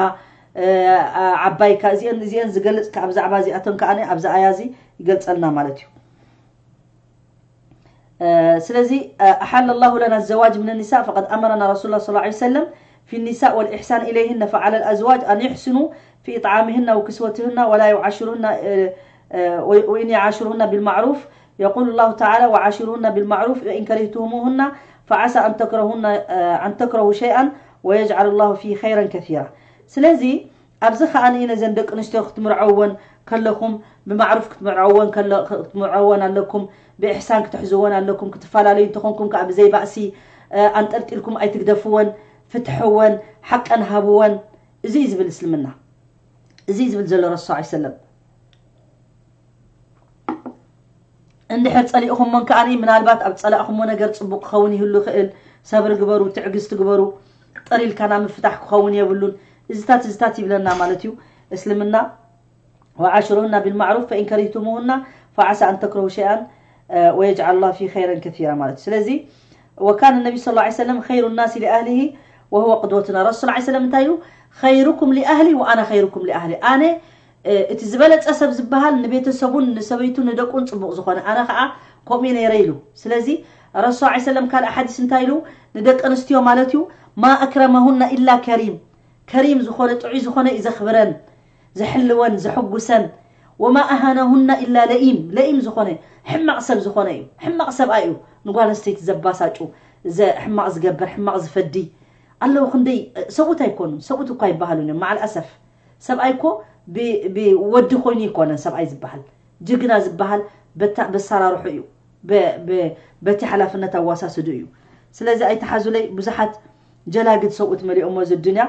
ዓባይካ፣ እዚአን እዚአን ዝገልጽ ከኣ ብዛዕባ እዚኣተን ከኣ ኣብዚ ኣያ እዚ ይገልጸልና ማለት እዩ። ስለዚ ኣሓለ ላሁ ለና ዘዋጅ ምን ኒሳ ፈቀድ ኣመረና ረሱሉ ላ ሰለላሁ ዐለይሂ ወሰለም ፊ ኒሳ ወልኢሕሳን ኢለይህነ ፈዓለ ልኣዝዋጅ ኣን ይሕስኑ ፊ ኢጥዓሚህና ወክስወትህና ወላ ዩዓሽሩህና ወኢን ዩዓሽሩሁና ቢልማዕሩፍ የቁሉ ላሁ ተዓላ ወዓሽሩሁና ቢልማዕሩፍ ወኢን ከሪህቱሙሁና ፈዓሳ ኣን ተክረሁ ሸይኣን ወየጅዓሉ ላሁ ፊሂ ኸይረን ከሲራ። ስለዚ ኣብዚ ከኣ ነዘን ደቂ ኣንስትዮ ክትምርዐወን ከለኹም ብማዕሩፍ ክትምርዐወን ኣለኩም፣ ብእሕሳን ክትሕዝወን ኣለኩም። ክትፈላለዩ እንተኾንኩም ከዓ ብዘይ ባእሲ ኣንጠልጢልኩም ኣይትግደፍወን፣ ፍትሕወን፣ ሓቀን ሃብወን። እዚ እዩ ዝብል እስልምና። እዚ እዩ ዝብል ዘሎ ረሱ ሰለም። እንድሕር ጸሊእኹሞን ከኣ ምናልባት ኣብ ጸላእኹሞ ነገር ጽቡቕ ክኸውን ይህሉ ይኽእል። ሰብሪ ግበሩ፣ ትዕግስቲ ግበሩ። ጠሊልካ ናብ ምፍታሕ ክኸውን የብሉን። እዚታት እዚታት ይብለና ማለት እዩ እስልምና። ወዓሽሩሁና ቢልማዕሩፍ ፈኢን ከሪህቱሙሁና ፈዓሳ ኣን ተክረሁ ሸይኣን ወየጅዓል ላሁ ፊሂ ኸይረን ከሲራ ማለት እዩ። ስለዚ ወካነ ነቢ ስ ላ ሰለም ኸይሩ ናሲ ሊኣህሊሂ ወሁወ ቅድወቱና። ረሱል ላ ሰለም እንታይ ኢሉ? ኸይሩኩም ሊኣህሊ ወኣና ኸይሩኩም ሊኣህሊ። ኣነ እቲ ዝበለፀ ሰብ ዝበሃል ንቤተሰቡን ንሰበይቱ ንደቁን ፅቡቕ ዝኾነ ኣነ ከዓ ከምኡ ነይረ ኢሉ። ስለዚ ረሱ ዐ ሰለም ካልእ ሓዲስ እንታይ ኢሉ ንደቂ ኣንስትዮ ማለት እዩ? ማ ኣክረመሁና ኢላ ከሪም፣ ከሪም ዝኾነ ጥዑይ ዝኾነ እዩ ዘኽብረን ዘሕልወን ዘሐጉሰን። ወማ ኣሃነሁና ኢላ ለኢም፣ ለኢም ዝኾነ ሕማቕ ሰብ ዝኾነ እዩ። ሕማቕ ሰብኣይ እዩ ንጓል ኣንስተይቲ ዘባሳጩ፣ ሕማቕ ዝገብር፣ ሕማቕ ዝፈዲ ኣለዉ። ክንደይ ሰብኡት ኣይኮኑን፣ ሰብኡት እኳ ይበሃሉን እዮም። ማዓል ኣሰፍ ሰብኣይ እኮ ብወዲ ኮይኑ ይኮነን ሰብኣይ ዝበሃል። ጅግና ዝበሃል በታ በሰራርሑ እዩ፣ በቲ ሓላፍነት ኣዋሳስዱ እዩ። ስለዚ ኣይተሓዙለይ ብዙሓት ጀላግድ ሰብኡት መሊኦሞ እዚ ዱንያ።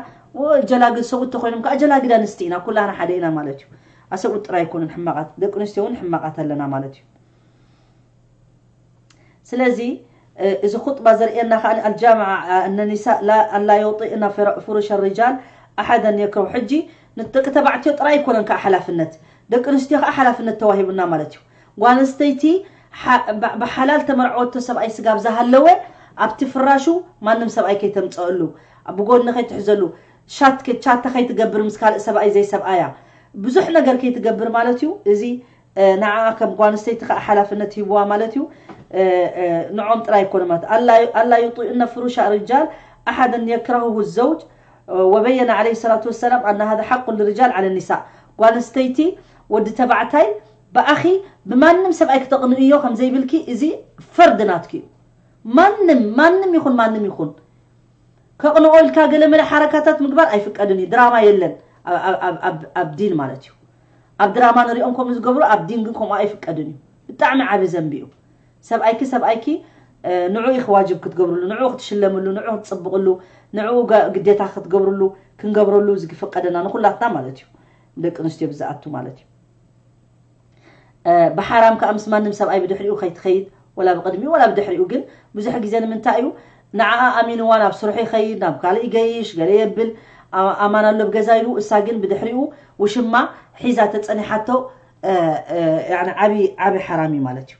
ጀላግድ ሰብኡት ተኮይኖም ከዓ ጀላግድ ኣንስቲ ኢና፣ ኩላህና ሓደ ኢና ማለት እዩ። ኣሰብኡት ጥራይ ኣይኮኑን ሕማቃት፣ ደቂ ኣንስትዮ እውን ሕማቃት ኣለና ማለት እዩ። ስለዚ እዚ ኹጥባ ዘርእየና ከዓ ኣልጃምዓ እነኒሳ ኣላ የውጢእና ፍሩሸ ርጃል ኣሓደን የክረሁ። ሕጂ ንደቂ ተባዕትዮ ጥራይ ኣይኮነን ከዓ ሓላፍነት፣ ደቂ ኣንስትዮ ከዓ ሓላፍነት ተዋሂቡና ማለት እዩ። ጓል ኣንስተይቲ ብሓላል ተመርዐወቶ ሰብኣይ ስጋብ ዝሃለወ ኣብቲ ፍራሹ ማንም ሰብኣይ ከይተምፀአሉ፣ ብጎኒ ከይትሕዘሉ፣ ሻት ቻተ ከይትገብር ምስ ካልእ ሰብኣይ ዘይሰብኣያ ብዙሕ ነገር ከይትገብር ማለት እዩ። እዚ ንዓ ከም ጓል ኣንስተይቲ ከዓ ሓላፍነት ሂብዋ ማለት እዩ። ንዖም ጥራይ ኣይኮነ ማለት ኣላ ዩጢእነ ፍሩሻ ርጃል ኣሓደን የክረህሁ ዘውጅ ወበየነ ዓለይሂ ሰላቱ ወሰላም ኣነ ሃዛ ሓቁ ልርጃል ዓለ ኒሳ። ጓል ኣንስተይቲ ወዲ ተባዕታይ ብኣኺ ብማንም ሰብኣይ ክተቕንእዮ ከም ዘይብልኪ እዚ ፈርድ ናትኪ እዩ። ማንም ማንም ይኹን ማንም ይኹን ከቕንኦ ኢልካ ገለ መለ ሓረካታት ምግባር ኣይፍቀድን እዩ። ድራማ የለን ኣብ ዲን ማለት እዩ። ኣብ ድራማ ንሪኦም ከምኡ ዝገብሩ ኣብ ዲን ግን ከምኡ ኣይፍቀድን እዩ። ብጣዕሚ ዓቢ ዘንቢ እዩ። ሰብኣይኪ ሰብኣይኪ ንዑ ኢኺ ዋጅብ ክትገብርሉ፣ ንዑ ክትሽለምሉ፣ ንዑ ክትፅብቕሉ፣ ንዑ ግዴታ ክትገብርሉ፣ ክንገብረሉ ዝፍቀደና ንኩላትና ማለት እዩ። ደቂ ኣንስትዮ ብዝኣቱ ማለት እዩ። ብሓራም ከዓ ምስ ማንም ሰብኣይ ብድሕሪኡ ከይትኸይድ፣ ወላ ብቅድሚኡ ወላ ብድሕሪኡ። ግን ብዙሕ ግዜ ንምንታይ እዩ ንዓኣ ኣሚንዋ ናብ ስርሑ ይኸይድ፣ ናብ ካልእ ይገይሽ፣ ገለ የብል፣ ኣማን ኣሎ ብገዛ ኢሉ፣ እሳ ግን ብድሕሪኡ ውሽማ ሒዛ ተፀኒሓቶ፣ ዓቢ ዓቢ ሓራም እዩ ማለት እዩ።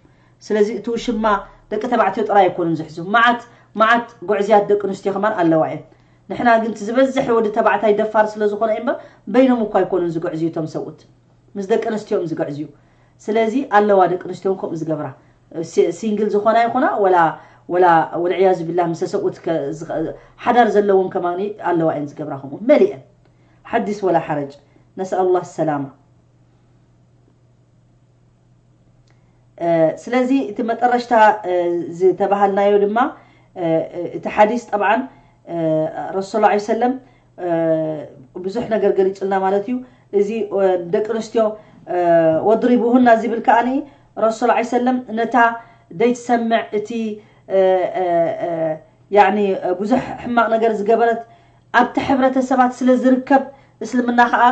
ስለዚ እቲ ውሽማ ደቂ ተባዕትዮ ጥራይ ኣይኮኑን ዝሕዙ፣ መዓት መዓት ጉዕዝያት ደቂ ኣንስትዮ ከማን ኣለዋ እየን። ንሕና ግን እቲ ዝበዝሕ ወዲ ተባዕታይ ደፋር ስለ ዝኾነ እምበር በይኖም እኳ ኣይኮኑን ዝጉዕዝዩ እቶም ሰብኡት፣ ምስ ደቂ ኣንስትዮ እዮም ዝጉዕዝዩ። ስለዚ ኣለዋ ደቂ ኣንስትዮ እውን ከምኡ ዝገብራ፣ ሲንግል ዝኾና ይኾና ወላ ወላ ወልዕያዙ ቢላ ምስ ሰብኡት ሓዳር ዘለዎም ከማን ኣለዋ እየን ዝገብራ ከምኡ መሊአን። ሓዲስ ወላ ሓረጅ። ነስኣሉላህ ሰላማ። ስለዚ እቲ መጠረሽታ ዝተባሃልናዮ ድማ እቲ ሓዲስ ጠብዓን ረሱል ላ ሰለም ብዙሕ ነገር ገሊፁልና ማለት እዩ። እዚ ደቂ ኣንስትዮ ወድሪቡሁና ዝብል ከዓኒ ረሱል ላ ሰለም ነታ ደይትሰምዕ እቲ ያኒ ብዙሕ ሕማቕ ነገር ዝገበረት ኣብቲ ሕብረተሰባት ስለ ዝርከብ እስልምና ከዓ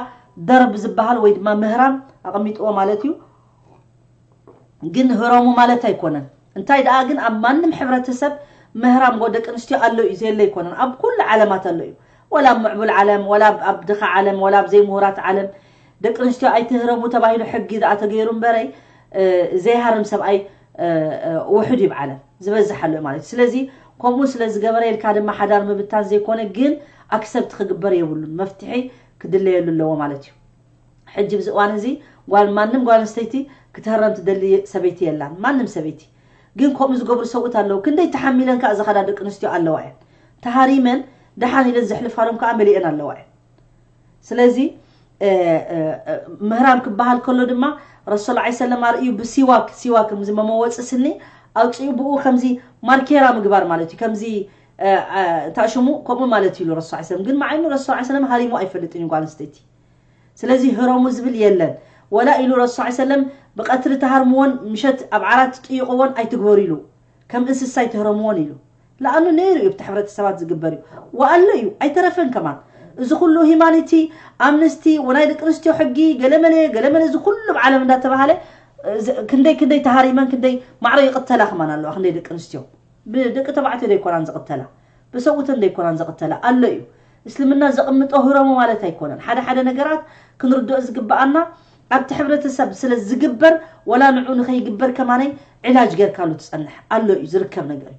ደርብ ዝበሃል ወይ ድማ ምህራም ኣቐሚጥዎ ማለት እዩ። ግን ህረሙ ማለት ኣይኮነን። እንታይ ደኣ ግን ኣብ ማንም ሕብረተሰብ ምህራም ጎ ደቂ ኣንስትዮ ኣሎ እዩ፣ ዘየለ ኣይኮነን። ኣብ ኩሉ ዓለማት ኣሎ እዩ። ወላ ኣብ ምዕቡል ዓለም፣ ወላ ኣብ ድኻ ዓለም፣ ወላ ኣብ ዘይምሁራት ዓለም ደቂ ኣንስትዮ ኣይትህረሙ ተባሂሉ ሕጊ ደኣ ተገይሩ እምበረይ ዘይሃርም ሰብኣይ ውሑድ እዩ ኣብ ዓለም፣ ዝበዝሕ ኣሎ ማለት እዩ። ስለዚ ከምኡ ስለ ዝገበረ ኢልካ ድማ ሓዳር ምብታን ዘይኮነ ግን ኣክሰብት ክግበር የብሉን፣ መፍትሒ ክድለየሉ ኣለዎ ማለት እዩ። ሕጂ ብዚ እዋን እዚ ጓል ማንም ጓል ኣንስተይቲ ክትህረም ትደሊ ሰበይቲ የላን፣ ማንም ሰበይቲ። ግን ከምኡ ዝገብሩ ሰብኡት ኣለዉ። ክንደይ ተሓሚለን ከዓ ዝኸዳ ደቂ ኣንስትዮ ኣለዋ እየን። ተሃሪመን ደሓን ኢለን ዘሕልፋሎም ከዓ መሊአን ኣለዋ እየን። ስለዚ ምህራም ክበሃል ከሎ ድማ ረሱል ላ ሰለም ኣርእዩ ብሲዋክ፣ ሲዋክ ከምዚ መመወፂ ስኒ ኣውፅኡ ብኡ ከምዚ ማርኬራ ምግባር ማለት እዩ። ከምዚ እንታይ ሽሙ ከምኡ ማለት ኢሉ ረሱል ሰለም። ግን መዓይኑ ረሱል ሰለም ሃሪሙ ኣይፈልጥን እዩ ጓል ኣንስተይቲ። ስለዚ ህረሙ ዝብል የለን። ወላ ኢሉ ረሱል ሰለም ብቐትሪ ተሃርምዎን ምሸት ኣብ ዓራት ትጥይቕዎን ኣይትግበሩ ኢሉ። ከም እንስሳ ኣይትህረምዎን ኢሉ። ለኣኑ ነይሩ እዩ፣ ኣብቲ ሕብረተሰባት ዝግበር እዩ። ወኣሎ እዩ፣ ኣይተረፈን ከማን። እዚ ኩሉ ሂማኒቲ፣ ኣምነስቲ፣ ወናይ ደቂ ኣንስትዮ ሕጊ፣ ገለመለ፣ ገለመለ፣ እዚ ኩሉ ኣብ ዓለም እንዳተባሃለ፣ ክንደይ ክንደይ ተሃሪመን፣ ክንደይ ማዕረ ይቕተላ ከማን ኣለዋ፣ ክንደይ ደቂ ኣንስትዮ። ብደቂ ተባዕትዮ ደይኮናን ዝቕተላ፣ ብሰብኡተን ደይኮናን ዝቕተላ፣ ኣሎ እዩ። እስልምና ዘቕምጦ ህረሙ ማለት ኣይኮነን። ሓደ ሓደ ነገራት ክንርድኦ ዝግበኣና ኣብቲ ሕብረተሰብ ስለ ዝግበር፣ ወላ ንዑ ንኸይግበር ከማነይ ዕላጅ ጌርካሉ ትጸንሕ ኣሎ እዩ፣ ዝርከብ ነገር እዩ።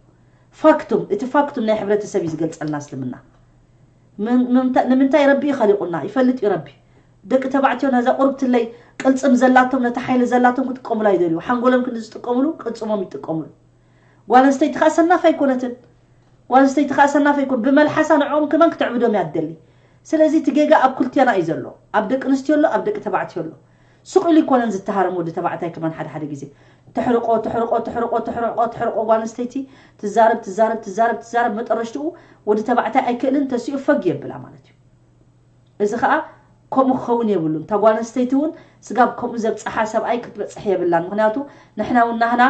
ፋክቱም፣ እቲ ፋክቱም ናይ ሕብረተሰብ እዩ ዝገልጸልና እስልምና። ንምንታይ ረቢ እዩ ኸሊቁና? ይፈልጥ እዩ ረቢ። ደቂ ተባዕትዮ ነዛ ቁርብትለይ ቅልጽም ዘላቶም፣ ነታ ሓይሊ ዘላቶም ክጥቀሙላ ይደልዩ። ሓንጎሎም ክንዲ ዝጥቀሙሉ ቅልጽሞም ይጥቀሙሉ። ጓል ኣንስተይቲ ከዓ ሰናፍ ኣይኮነትን። ጓል ኣንስተይቲ ከዓ ሰናፍ ኣይኮን፣ ብመልሓሳ ንዕኦም ከማን ክተዕብዶም እያ ትደሊ። ስለዚ እቲ ጌጋ ኣብ ኩልቴና እዩ ዘሎ። ኣብ ደቂ ኣንስትዮ ኣሎ፣ ኣብ ደቂ ተባዕትዮ ኣሎ። ሱቕ ኢሉ ይኮነን ዝተሃረም ወዲ ተባዕታይ ከማን ሓደ ሓደ ግዜ። ተሕርቆ፣ ተሕርቆ፣ ተሕርቆ፣ ተሕርቆ፣ ተሕርቆ ጓል ኣንስተይቲ ትዛረብ፣ ትዛረብ፣ ትዛረብ፣ ትዛረብ መጠረሽትኡ ወዲ ተባዕታይ ኣይክእልን ተሲኡ ፈግ የብላ ማለት እዩ። እዚ ከዓ ከምኡ ክኸውን የብሉን። እታ ጓል ኣንስተይቲ እውን ስጋብ ከምኡ ዘብፅሓ ሰብኣይ ክትበፅሕ የብላን። ምክንያቱ ንሕና እውን ናህና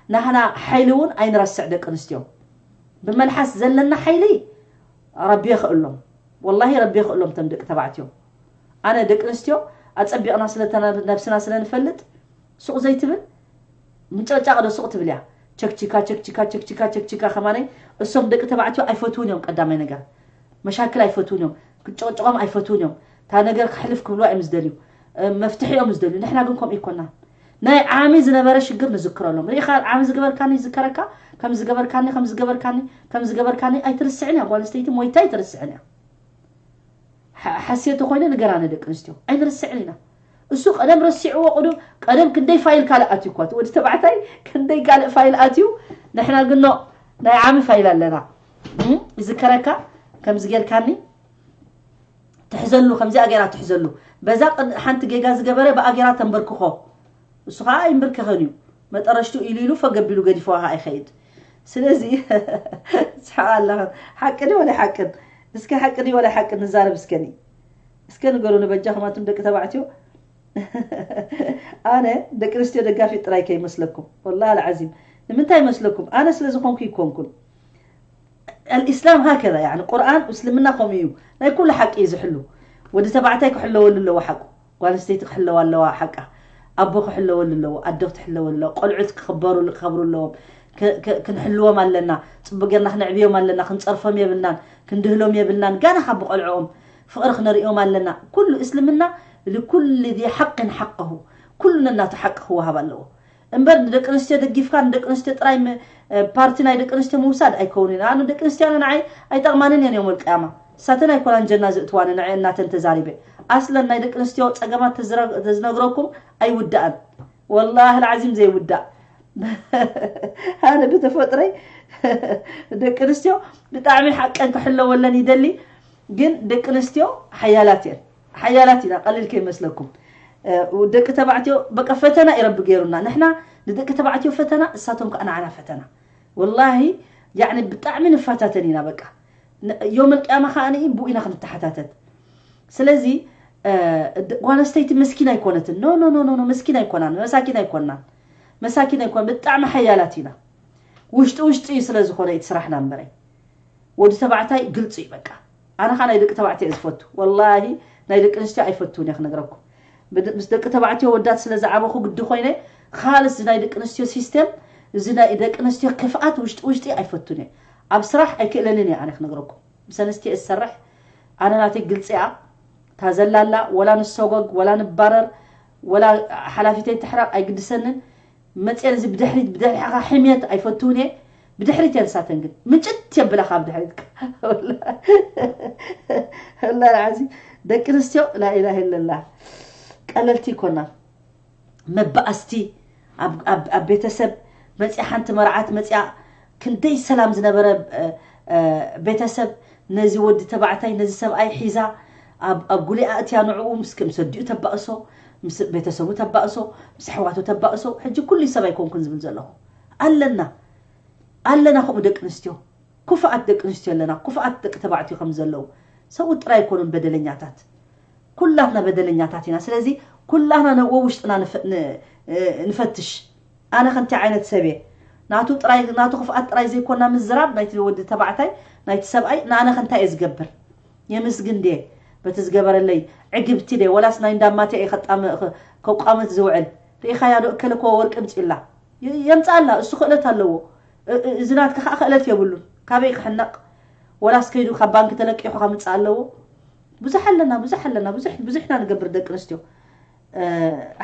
ናህና ሓይሊ እውን ኣይንረስዕ ደቂ ኣንስትዮ። ብመልሓስ ዘለና ሓይሊ ረቢ የኽእሎም። ወላሂ ረቢ የኽእሎም እቶም ደቂ ተባዕትዮ። ኣነ ደቂ ኣንስትዮ ኣፀቢቕና ስለ ነብስና ስለ ንፈልጥ ሱቕ ዘይትብል ምጨጫቕ ዶ ሱቕ ትብል እያ። ቸክቺካ ቸክቺካ ቸክቺካ ቸክቺካ ከማነይ እሶም ደቂ ተባዕትዮ ኣይፈትውን እዮም። ቀዳማይ ነገር መሻክል ኣይፈትውን እዮም። ክጨቅጨቆም ኣይፈትውን እዮም። እታ ነገር ክሕልፍ ክብልዋ እዮም ዝደልዩ። መፍትሒ እዮም ዝደልዩ። ንሕና ግን ከምኡ ይኮና። ናይ ዓሚ ዝነበረ ሽግር ንዝክረሎም። ርኢኻ ዓሚ ዝገበርካኒ ይዝከረካ፣ ከም ዝገበርካኒ ከም ዝገበርካኒ ከም ዝገበርካኒ ኣይትርስዕን እያ። ጓል ኣንስተይቲ ሞይታ ኣይትርስዕን እያ። ሓሴቲ ኮይነ ንገራ ንደቂ ኣንስትዮ ኣይንርስዕን ኢና። እሱ ቀደም ረሲዕዎ ቅዱም ቀደም ክንደይ ፋይል ካልእ ኣትዩ እኳ እቲ ወዲ ተባዕታይ ክንደይ ካልእ ፋይል ኣትዩ። ንሕና ግኖ ናይ ዓሚ ፋይል ኣለና። ይዝከረካ ከምዚ ጌርካኒ ትሕዘሉ፣ ከምዚኣ ጌራ ትሕዘሉ። በዛ ሓንቲ ጌጋ ዝገበረ ብኣ ጌራ ተንበርክኾ። እሱ ከዓ ኣይንብርከኸን እዩ። መጠረሽቱ ኢሉ ኢሉ ፈገብ ኢሉ ገዲፈዋ ከዓ ይኸይድ። ስለዚ ስሓቕ ኣለኽን ሓቂ ዲ ወላ ሓቅን? እስከ ሓቂ ዲ ወላ ሓቅን ንዛረብ እስከኒ። እስከ ንገሩ ንበጃኹም ኣቱም ደቂ ተባዕትዮ። ኣነ ደቂ ኣንስትዮ ደጋፊት ጥራይ ከይመስለኩም። ወላሂ ኣልዓዚም ንምንታይ መስለኩም? ኣነ ስለ ዝኾንኩ ይኮንኩን። ኣልእስላም ሃከዛ፣ ያኒ ቁርኣን፣ እስልምና ከምኡ እዩ። ናይ ኩሉ ሓቂ እዩ ዝሕሉ። ወዲ ተባዕታይ ክሕለወሉ ኣለዎ ሓቁ። ጓል ኣንስተይቲ ክሕለዋ ኣለዋ ሓቃ። ኣቦ ክሕለወሉ ኣለዎ፣ ኣዶ ክትሕለወሉ ኣለዎ። ቆልዑት ክኽበሩ፣ ክኸብሩ ኣለዎም። ክ- ክ- ክንሕልዎም ኣለና። ጽቡቅ ጌርና ክንዕብዮም ኣለና። ክንጸርፎም የብልናን፣ ክንድህሎም የብልናን። ጋና ካብ ቆልዕኦም ፍቕሪ ክነርእዮም ኣለና። ኩሉ እስልምና ልኩል ዚ ሓቅን ሓቅሁ፣ ኩሉ ነናቱ ሓቂ ክወሃብ ኣለዎ። እምበር ንደቂ ኣንስትዮ ደጊፍካ ንደቂ ኣንስትዮ ጥራይ ም- ፓርቲ ናይ ደቂ ኣንስትዮ ምውሳድ ኣይከውንን። ኣነ ደቂ ኣንስትዮ ኣነ ንዓይ ኣይጠቕማንን እየን የውመል ቅያማ። እሳተን ኣይኮናን ጀና ዝእትዋኒ ንዐ እናተን ተዛሪበ። ኣስለን ናይ ደቂ ኣንስትዮ ጸገማት ተዝረ- ተዝነግረኩም ኣይውዳእን። ወላሂ ልዓዚም ዘይውዳእ። ኣነ ብተፈጥረይ ደቂ ኣንስትዮ ብጣዕሚ ሓቀን ክሕለወለን ይደሊ። ግን ደቂ ኣንስትዮ ሓያላት እየን። ሓያላት ኢና፣ ቀሊል ከይመስለኩም። ደቂ ተባዕትዮ በቃ ፈተና እዩ ረቢ ገይሩና። ንሕና ንደቂ ተባዕትዮ ፈተና፣ እሳቶም ከዓ ንዓና ፈተና። ወላሂ ያኒ ብጣዕሚ ንፈታተን ኢና። በቃ ዮም ልቅያማ ከዓ ብኡ ኢና ክንተሓታተት። ስለዚ ጓል ኣንስተይቲ መስኪን ኣይኮነትን። ኖ ኖ ኖ ኖ፣ መስኪን ኣይኮናን፣ መሳኪን ኣይኮናን፣ መሳኪን ኣይኮን። ብጣዕሚ ሓያላት ኢና። ውሽጢ ውሽጢ እዩ ስለ ዝኾነ እቲ ስራሕና እምበረይ። ወዲ ተባዕታይ ግልፂ እዩ በቃ። ኣነ ኸዓ ናይ ደቂ ተባዕትዮ እየ ዝፈቱ። ወላሂ ናይ ደቂ ኣንስትዮ ኣይፈቱን እየ ክነግረኩም። ብድ- ምስ ደቂ ተባዕትዮ ወዳት ስለ ዝዓበኹ ግዲ ኮይነ፣ ካልስ ናይ ደቂ ኣንስትዮ ሲስተም፣ እዚ ናይ ደቂ ኣንስትዮ ክፍኣት ውሽጢ ውሽጢ ኣይፈቱን እየ። ኣብ ስራሕ ኣይክእለንን እየ ኣነ ክነግረኩም። ምስ ኣንስትዮ እየ ዝሰርሕ። ኣነ ናተይ ግልፂ እያ። እታ ዘላላ ወላ ንሰጎግ ወላ ንባረር ወላ ሓላፊተይ ትሕረቕ ኣይግድሰንን። መፅኤን እዚ ብድሕሪት ብድሕሪኻ ሕምየት ኣይፈትውን እየ። ብድሕሪት እየን ንሳተን ግን ምጭት የብላ ካብ ድሕሪት። ወላ ዓዚ ደቂ ኣንስትዮ ላኢላህ ኢለላ ቀለልቲ ይኮና። መባእስቲ ኣብ- ኣብ ኣብ ቤተሰብ መፅያ ሓንቲ መርዓት መፅያ ክንደይ ሰላም ዝነበረ እ፣ እ፣ ቤተሰብ ነዚ ወዲ ተባዕታይ ነዚ ሰብኣይ ሒዛ ኣብ ኣብ ጉሊኣ እትያ ንዕኡ ምስ ምስ ኣዲኡ ተባእሶ ምስ ቤተሰቡ ተባእሶ ምስ ኣሕዋቱ ተባእሶ ሕጂ ኩሉ ሰብ ኣይኮንኩን ዝብል ዘለኹ ኣለና ኣለና ከምኡ ደቂ ኣንስትዮ ክፉኣት ደቂ ኣንስትዮ ኣለና ክፉኣት ደቂ ተባዕትዮ ከም ዘለዉ ሰብኡት ጥራይ ኣይኮኑን በደለኛታት ኩላትና በደለኛታት ኢና ስለዚ ኩላትና ነዎ ውሽጥና ንፈ- ን- እ፣ ንፈትሽ ኣነ ከምቲ ዓይነት ሰብ እየ ናቱ ጥራይ ናቱ ክፍኣት ጥራይ ዘይኮና ምዝራብ ናይቲ ወዲ ተባዕታይ ናይቲ ሰብኣይ ንኣነ ከንታይ እየ ዝገብር የምስግን ድየ በቲ ዝገበረለይ ዕግብቲ ድየ ወላስ ናይ እንዳማተ እየ ከጣም ከቋመት ዝውዕል ርኢኻያ ዶ እከለ ኮ ወርቂ ምፅላ የምፅኣላ እሱ ክእለት ኣለዎ እ- እ- እዚ ናትካ ከዓ ክእለት የብሉን ካበይ ክሕነቕ ወላስ ከይዱ ካብ ባንኪ ተለቂሑ ከምፅእ ኣለዎ ብዙሕ ኣለና ብዙሕ ኣለና ብዙሕ ብዙሕና ንገብር ደቂ ኣንስትዮ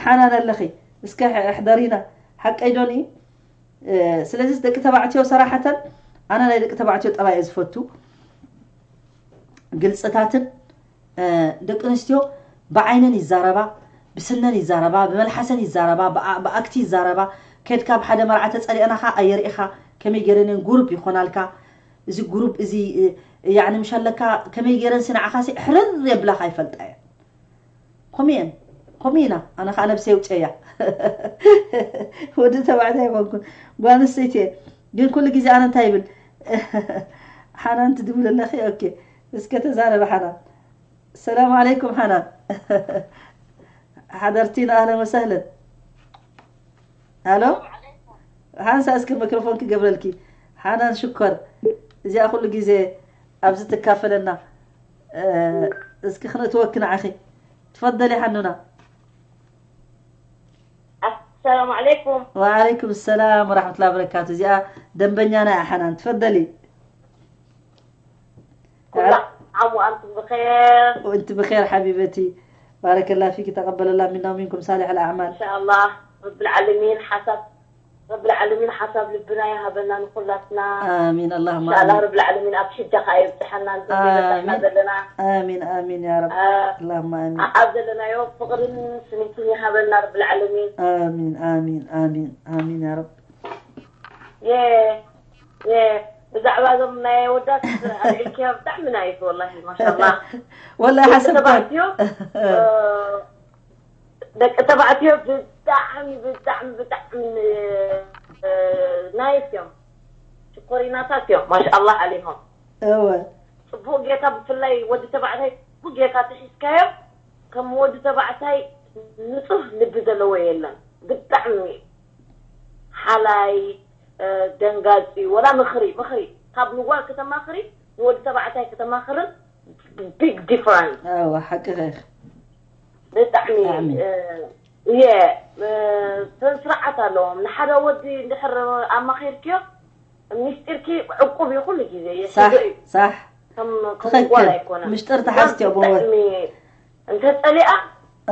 ሓናን ኣለኺ እስከ ሕደሪና ሓቀይ ዶኒ ስለዚ ደቂ ተባዕትዮ ሰራሓተን ኣነ ናይ ደቂ ተባዕትዮ ጠባይ እየ ዝፈቱ ግልፅታትን ደቂ ኣንስትዮ ብዓይነን ይዛረባ ብስነን ይዛረባ ብመልሓሰን ይዛረባ ብኣክቲ ይዛረባ ከድካ ብሓደ መርዓ ተፀሊእናኻ ኣየርኢኻ ከመይ ገይረን ጉሩፕ ይኾናልካ እዚ ጉሩፕ እዚ ያኒ ምሽ ኣለካ ከመይ ገይረን ስንዓኻሲ ሕርር የብላኻ ይፈልጣ እየን ከምኡ እየን ከምኡ ኢና ኣነ ከዓ ነብሰ የውፀያ ወዲ ተባዕታይ ይኮንኩን ጓል ኣንስተይቲ እየ ግን ኩሉ ግዜ ኣነ እንታይ ይብል ሓናን ትድውል ኣለኺ ኦኬ እስከ ተዛረበ ሓናን ሰላም ዓለይኩም ሓናን ሓደርቲና ኣህለን ወሰህለን ኣሎ ሓንሳ እስኪ መክሮፎን ክገብረልኪ ሓናን ሽኮር እዚኣ ኩሉ ግዜ ኣብዚ ትካፈለና እስኪ ክነእትወኪ ንዓኺ ትፈደሊ ሓኑና السلام عليكم وعليكم السلام ورحمة الله وبركاته እዚኣ ደንበኛና እያ ሓናን ትፈደሊ كل عام وأنتم بخير وانت بخير حبيبتي بارك الله فيك تقبل الله منا ومنكم صالح الأعمال إن شاء الله رب العالمين حسب رب العالمين حسب ልብና ይሃበና ንኩላትና آمين اللهم إن شاء الله آمين رب العالمين ኣብ ሕጃ ከኣ ይብፅሐና ንዘበና آمين ዘለና آمين آمين يا رب اللهم آمين ኣብ ዘለናዮ ፍቅርን ስኒትን ይሃበና رب العالمين آمين آمين آمين آمين يا رب የ የ ብዛዕባ እዞም ናይ ወዳት ኣልዒልክያ ብጣዕሚ ናይስ ወላሂ ማሻላ والله حسب ተባዕትዮ ደቂ ተባዕትዮ ብጣዕሚ ብጣዕሚ ብጣዕሚ ናይስ እዮም ሽኮሪናታት እዮም ማሻላ عليهم እወ ፅቡቅ ጌታ ብፍላይ ወዲ ተባዕታይ ፅቡቅ ጌታ ትሒዝካዮ ከም ወዲ ተባዕታይ ንፁህ ልቢ ዘለዎ የለን ብጣዕሚ ሓላይ ደንጋፂ ወላ ምኽሪ ምኽሪ ካብ ንጓል ከተማኽሪ ንወዲ ተባዕታይ ከተማኽርን big difference። ኣዎ ሓቅኻ ኢኺ። ብጣዕሚ ብጣዕሚ። የ ስነ ስርዓት ኣለዎም። ንሓደ ወዲ እንድሕር ኣማኺርክዮ ሚስጢርኪ ዕቁብ እዩ ኩሉ ግዜ ሳሕ የስግእ እዩ። ሳሕ ከም ከም ጓል ትኽክል። ኣይኮነን። ምሽጥር ተሓዝትዮ ብወ- ብጣዕሚ እንተፀሊኣ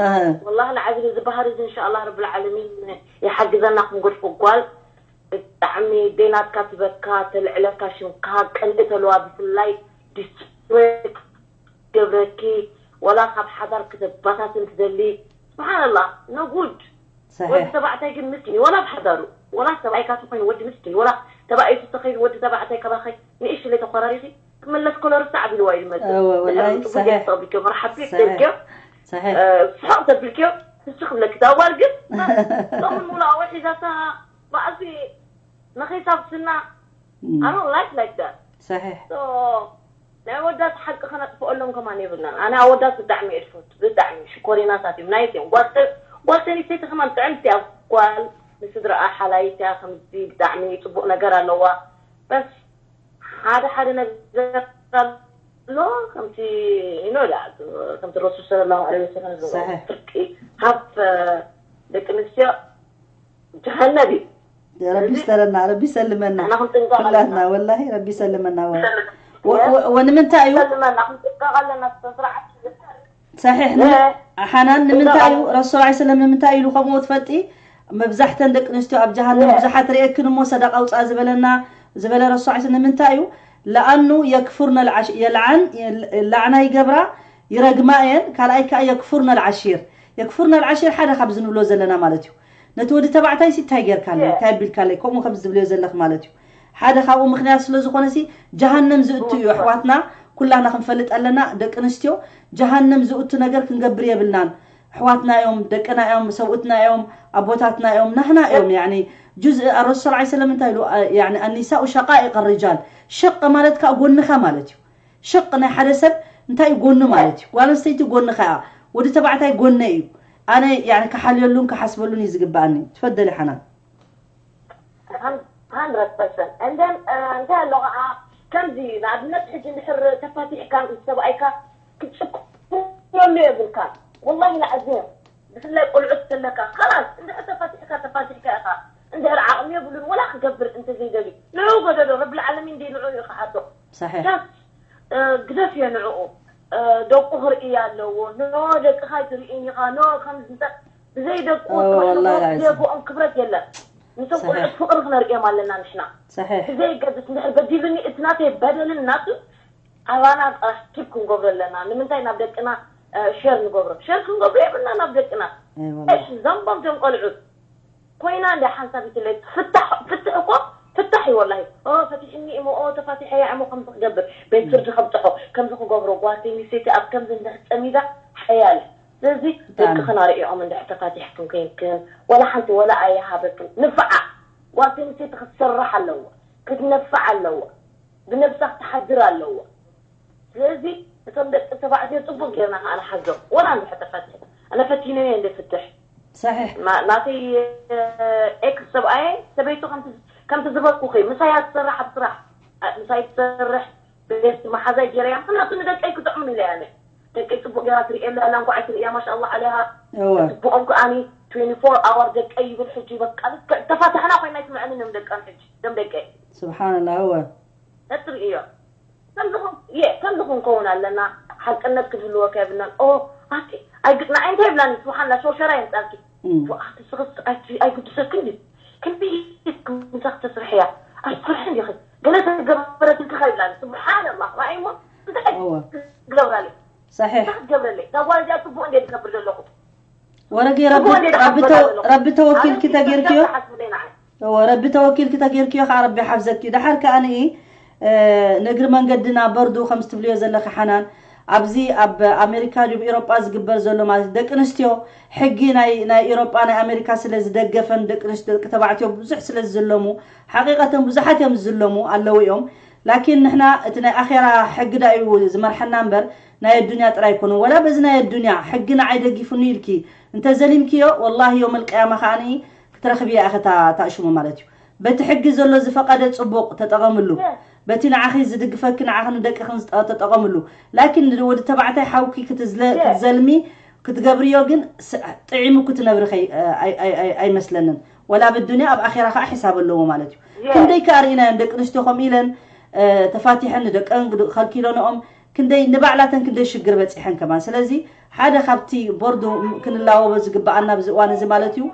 ኣህ፣ ወላሂ ንዓዚ እዚ ባህሪ እዚ እንሻኣላህ ረብል ዓለሚን የሓግዘና ክንገድፎ ጓል ብጣዕሚ ደይናትካ ትበካ ተልዕለካ ሽምካ ቅንኢ ተለዋ ብፍላይ ዲስትራክት ገብረኪ ወላ ካብ ሓዳር ክተባታትን ትደሊ ስብሓንላህ no good። ወዲ ሰሒሕ ተባዕታይ ግን ምስኪን እዩ። ወላ ኣብ ሓዳሩ ወላ ሰብኣይካ ተኮይኑ ወዲ ምስኪን ወላ ተባኢቱ ተኸይኑ ወዲ ተባዕታይ ካባኸ ንእሽለይ ተኮራሪኺ ክመለስ ከሎ ርሳዕ ቢልዋ እዩ ዝመፅእ። እወ፣ ወላሂ ድሕሪ ሰሒሕ። ተብልክዮ መርሓብ ሰሒሕ። ተብልክዮ ሰሒሕ ስሕቕ ተብልክዮ ንሱ ክብለኪ እታ ጓል ግን ሎሚ ሙሉኣ ወሒዛታ ባእሲ ንኺሳብ ስና እም፣ I don't like like that. ሰሒሕ So ናይ ኣወዳት ሓቂ ከነጥፍኣሎም ከማን የብልናን። ኣነ ኣወዳት ብጣዕሚ እየ ዝፈቱ ብጣዕሚ ሽኮሪናታት እዮም ናይት እዮም። ጓል ጓል ተንስተይቲ ከማን ጥዕምቲ እያ ጓል ንስድራኣ ሓላይት እያ። ከምዚ ብጣዕሚ ፅቡቅ ነገር ኣለዋ። በስ ሓደ ሓደ ነገር ኣሎ ከምቲ you know that ከምቲ ረሱል ሰለላሁ ዐለይሂ ወሰለም ዝበሎ ሰሒሕ። ፍርቂ ሃፍ ደቂ ኣንስትዮ ጀሃነብ እዩ። ረቢ ይስተረና፣ ረቢ ይሰልመና ንሕና ክንጥንቀቕ ኩላትና ኣለና። ወላሂ ረቢ ይሰልመና። ወ- ወ- ወ- ንምንታይ እዩ ይሰልመና ክንጥንቀቕ ኣለና። ስነ ስርዓት ሰሒሕ ን- ሓናን ንምንታይ እዩ ረሱል ዐለይሂ ሰለም ንምንታይ ኢሉ ከምኡ ትፈልጢ? መብዛሕተን ደቂ ኣንስትዮ ኣብ ጀሃነም ብዙሓት ርእየክን እሞ ሰደቃ ውፃ ዝበለና ዝበለ ረሱል ዐለይሂ ሰለም ንምንታይ እዩ? ለኣኑ የክፉርነ ልዓሽ የልዓን የል- ላዕና ይገብራ ይረግማ እየን። ካልኣይ ከዓ የክፉርነ ልዓሺር የክፉርነ ልዓሺር ሓደ ካብዚ ንብሎ ዘለና ማለት እዩ። ነቲ ወዲ ተባዕታይ ሲ እንታይ ጌርካለይ እንታይ ኣቢልካለይ ከምኡ ከም ዝብልዮ ዘለኽ ማለት እዩ። ሓደ ካብኡ ምክንያት ስለ ዝኾነ ሲ ጀሃነም ዝእቱ እዩ ኣሕዋትና። ኩላና ክንፈልጥ ኣለና ደቂ ኣንስትዮ ጀሃነም ዝእቱ ነገር ክንገብር የብልናን። ኣሕዋትና እዮም ደቅና እዮም ሰብኡትና እዮም ኣቦታትና እዮም ናህና እዮም ያኒ ጁዝ ኣረሱል ዐለይሂ ሰለም እንታይ ኢሉ ያኒ ኣኒሳኡ ሸቃኢቅ ርጃል ሸቅ ማለት ከዓ ጎንኻ ማለት እዩ። ሽቅ ናይ ሓደ ሰብ እንታይ እዩ ጎኑ ማለት እዩ። ጓል ኣንስተይቲ ጎንኻ እያ። ወዲ ተባዕታይ ጎነ እዩ። ኣነ ያኒ ክሓልየሉን ክሓስበሉን እዩ ዝግብኣኒ። ትፈደሊ ሓናን። Hundred percent. And then እንታይ ኣሎ ከዓ ከምዚ ንኣብነት ሕጂ እንድሕር ተፋቲሕካ ምስ ሰብኣይካ ክትጭክነሉ የብልካ። ወላሂ ንዓዚም ብፍላይ ቆልዑት ዘለካ ካላስ እንድሕር ተፋቲሕካ ተፋቲሕካ ኢኻ። እንድሕር ዓቕሚ የብሉን ወላ ክገብር እንተዘይደልዩ ንዑ ገደዶ ረቢ ልዓለሚን ደይ ንዑ እዩ ክሓቶ። ሰሒሕ ዳስ ግደፍዮ ንዕኡ። ደቁ ክርኢ ኣለዎ። ኖ ደቅኻ ኣይትርእን ኢኻ። ኖ ከምዚ እንተ ብዘይ ደቁ ኦ፣ ወላሂ ላዚ። ዘቦኦም ክብረት የለን። ንሶም ሰሒሕ። ቆልዑት ፍቕሪ ክነርእዮም ኣለና ንሕና። ሰሒሕ ብዘይ ገድስ እንድሕር በዲሉኒ እቲ ናተይ በደልን ናቱ ኣባና ጥራሕ ኪፕ ክንገብሮ ኣለና። ንምንታይ ናብ ደቅና ሸር ንገብሮ? ሸር ክንገብሮ የብልና ናብ ደቅና። ኣይ ወላ እሺ ዘንቦም ቶም ቆልዑት ኮይና እንደ ሓንሳብ ይትለይ ፍታሕ ፍትሕ እኮ ፍታሕ እዩ ወላሂ። ኦ ፈቲሕኒ እሞ ኦ ተፋቲሐ እያ እሞ ከምዚ ክገብር ቤት ፍርዲ ከምጥሖ ከምዚ ክገብሮ ጓል ተይንሰይቲ ኣብ ከምዚ እንድሕር ፀሚዳ ሓያለ። ስለዚ ብጣዕሚ። ደቅኽን ኣርእኦም እንድሕር ተፋቲሕክን ኮይንክን ወላ ሓንቲ ወላ ኣይሃበክን ንፍዓ። ጓል ተይንሰይቲ ክትሰርሕ ኣለዋ ክትነፍዕ ኣለዋ ብነብሳ ክትሓድር ኣለዋ። ስለዚ እቶም ደቂ ተባዕትዮ ፅቡቅ ጌርና ከዓ ንሓዞም ወላ እንድሕር ተፋቲሕ ኣነ ፈቲነ እየ እንደ ፍትሕ ሰሒሕ ና- ናተይ ኤክስ ሰብኣየ ሰበይቱ ከምቲ ከምቲ ዝበልኩኺ ምሳይ እያ ትሰርሕ ኣብ ስራሕ ኣ- ምሳይ ትሰርሕ ቤት መሓዛይ ገይረያ ምክንያቱ ንደቀይ ክጥዕሙን ኢለ ኣነ ደቀይ ፅቡቅ ገይራ ትርእየላ ኣላ እንኳዕ ትርእያ ማሻ ኣላ ዓለይሃ እወ ፅቡቆም ከኣኒ ትዌንቲ ፎር ኣወር ደቀይ ይብል ሕጂ በቃ ልክዕ ተፋታሕና ኮይና ይስምዐንን እዮም ደቀን ሕጂ ደም ደቀይ ስብሓንላ እወ ነትርእዮ ከምዚ ኹን- የ- ከምዚ ክንከውን ኣለና ሓቅነት ክድልወካ የብልናን ኦ ኣቲ ኣይግ- ንዓይ እንታይ ይብላኒ ስብሓንላ ሸውሸራ የምፃልኪ እም። ኣቲ ስኽስ ኣይቲ ኣይግድሰክን ድዩ ክንዲ ምሳኽ ተስርሕያ ኣይትፍርሕን ዲኺ ገለ ተገበረትልኪ ከይብላኒ ስብሓንላ ራእይሞ እንታይ እወ ትገብራለይ ሰሒሕ እንታይ ክትገብረለይ እዛ ጓል እዚኣ ፅቡቅ እንደ ዝገብር ዘለኹ ወረጌ ረቢ ጽቡቅ እንደ ረቢ ዝሓስበላ ተወ- ዘለኹ ረቢ ተወኪልኪ ኣነ ተጌርክዮ ሓስብለይ ንዓይ እወ ረቢ ተወኪልኪ ተጌርክዮ ከዓ ረቢ ሓፍዘኪ ደሓር ከዓ ንኢ እ፣ ንእግሪ መንገድና በርዱ ከም ዝትብልዮ ዘለኺ ሓናን ኣብዚ ኣብ ኣሜሪካ ድዩ ኤሮጳ ዝግበር ዘሎ ማለት እዩ። ደቂ ኣንስትዮ ሕጊ ናይ ናይ ኤሮጳ ናይ ኣሜሪካ ስለ ዝደገፈን ደቂ ኣንስትዮ ደቂ ተባዕትዮ ብዙሕ ስለ ዝዝለሙ ሓቂቀተን ብዙሓት እዮም ዝዝለሙ ኣለዉ እዮም። ላኪን ንሕና እቲ ናይ ኣኼራ ሕጊ ዳ እዩ ዝመርሐና እምበር ናይ ኣዱንያ ጥራይ ኣይኮነ ወላ በዚ ናይ ኣዱንያ ሕጊ ንዓይ ደጊፉኒ ኢልኪ እንተ ዘሊምክዮ ወላሂ ዮም ኣልቅያማ ከዓኒ ክትረኽብያ ኢኺ እታ እታ እሽሙ ማለት እዩ። በቲ ሕጊ ዘሎ ዝፈቐደ ጽቡቕ ተጠቐምሉ። በቲ ንዓኺ ዝድግፈኪ ንዓኺ ንደቅኽን ዝጠ- ተጠቐምሉ። ላኪን ንወዲ ተባዕታይ ሓውኪ ክትዝለ- ክትዘልሚ ክትገብርዮ ግን ስ- ጥዒሙ ክትነብሪ ከይ- ኣይ- ኣይ- ኣይ- ኣይመስለንን። ወላ ኣብ ኣዱንያ ኣብ ኣኼራ ከዓ ሒሳብ ኣለዎ ማለት እዩ። ክንደይ ከኣ ርኢናየን ደቂ ኣንስትዮ ከምኡ ኢለን ተፋቲሐን ንደቀን ከልኪሎንኦም ክንደይ ንባዕላተን ክንደይ ሽግር በፂሐን ከማን። ስለዚ ሓደ ካብቲ ቦርዱ ክንላወቦ ዝግበኣና ኣብዚ እዋን እዚ ማለት እዩ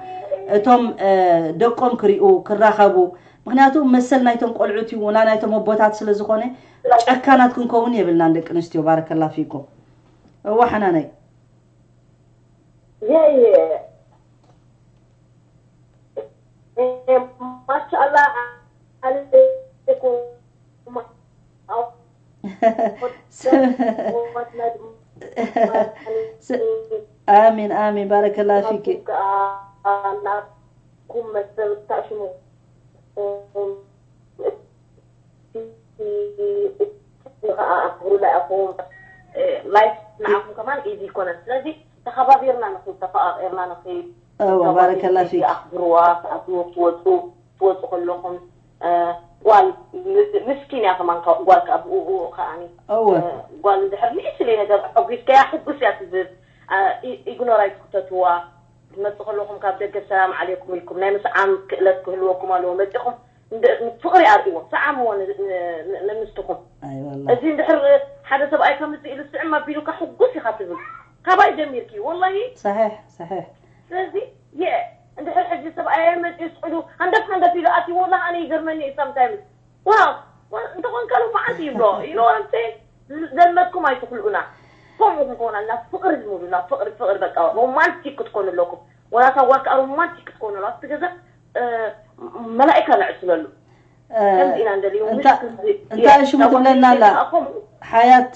እቶም ደቆም ክሪኡ ክራኸቡ። ምክንያቱ መሰል ናይቶም ቆልዑት እዩ ና ናይቶም ኣቦታት ስለ ዝኾነ ጨካናት ክንከውን የብልናን ደቂ ኣንስትዮ። ባረከላ ፊኩም። እዋ ሓናነይ የ የ ማሻላ ኣለይኩም። አሚን አሚን። ባረከላ ፊኪ። ናትኩም መሰል ታሽሙ ላይፍ ንዓኹም ከማን ኢዚ ይኮነን። ስለዚ ተኸባቢርና ንኽእል፣ ተፈቓቒርና ንኽእል። እወ፣ ባረከላ ፊክ። ኣኽብርዋ፣ ትኣትዉ ክትወፁ፣ ትወፁ ከለኹም እ፣ ጓል ም- ምስኪን እያ ከማን ካብ ጓል ካብ ብኡ ብኡ ከዓኒ እወ። እ፣ ጓል እንድሕር ንእሽተይ ነገር ኣጒስካያ ሕጉስ እያ ትብል። እ፣ ኢ- ኢግኖር ኣይትክተትዋ። ትመፁ ከለኹም ካብ ደገ ሰላም ዓሌኩም ኢልኩም ናይ ምስዓም ክእለት ክህልወኩም ኣለዎ። መፂኹም እንድ- ፍቕሪ ኣርእዎም፣ ሰዓምዎ ን- ን- ን- ንምስትኹም። ኣይ ወላ እዚ እንድሕር ሓደ ሰብኣይ ከምዚ ኢሉ ስዕም ኣቢሉካ ሕጉስ ኢኻ ትብል። ካባይ ጀሚርኪ ወላሂ ሰሒሕ ሰሒሕ ስለዚ የ እንድሕር ሕጂ ሰብኣየ መፅኡ ስዕሉ ሃንደፍ ሃንደፍ ኢሉ ኣትዩ ወላ ኣነ ይገርመኒ እዩ ሳምታይምስ ዋው እንተኾንካ ሎማዓንቲ ይብሎ ይኖ ኣምፀ ዘልመድኩም ኣይትኽልኡና ከምኡ ክንከውን ኣለና ፍቕሪ ዝሙሉና ፍቕሪ ፍቕሪ በቃ ሮማንቲክ ክትኮኑ ኣለኩም ወላ ሳዋ ከዓ ሮማንቲክ ክትኮኑ ኣለዋ እቲ ገዛ መላእካ ነዕስለሉ ከምዚ ኢና ንደልዩ ምሽ እንታይ ሽሙ ትብለና ኣላ ሓያት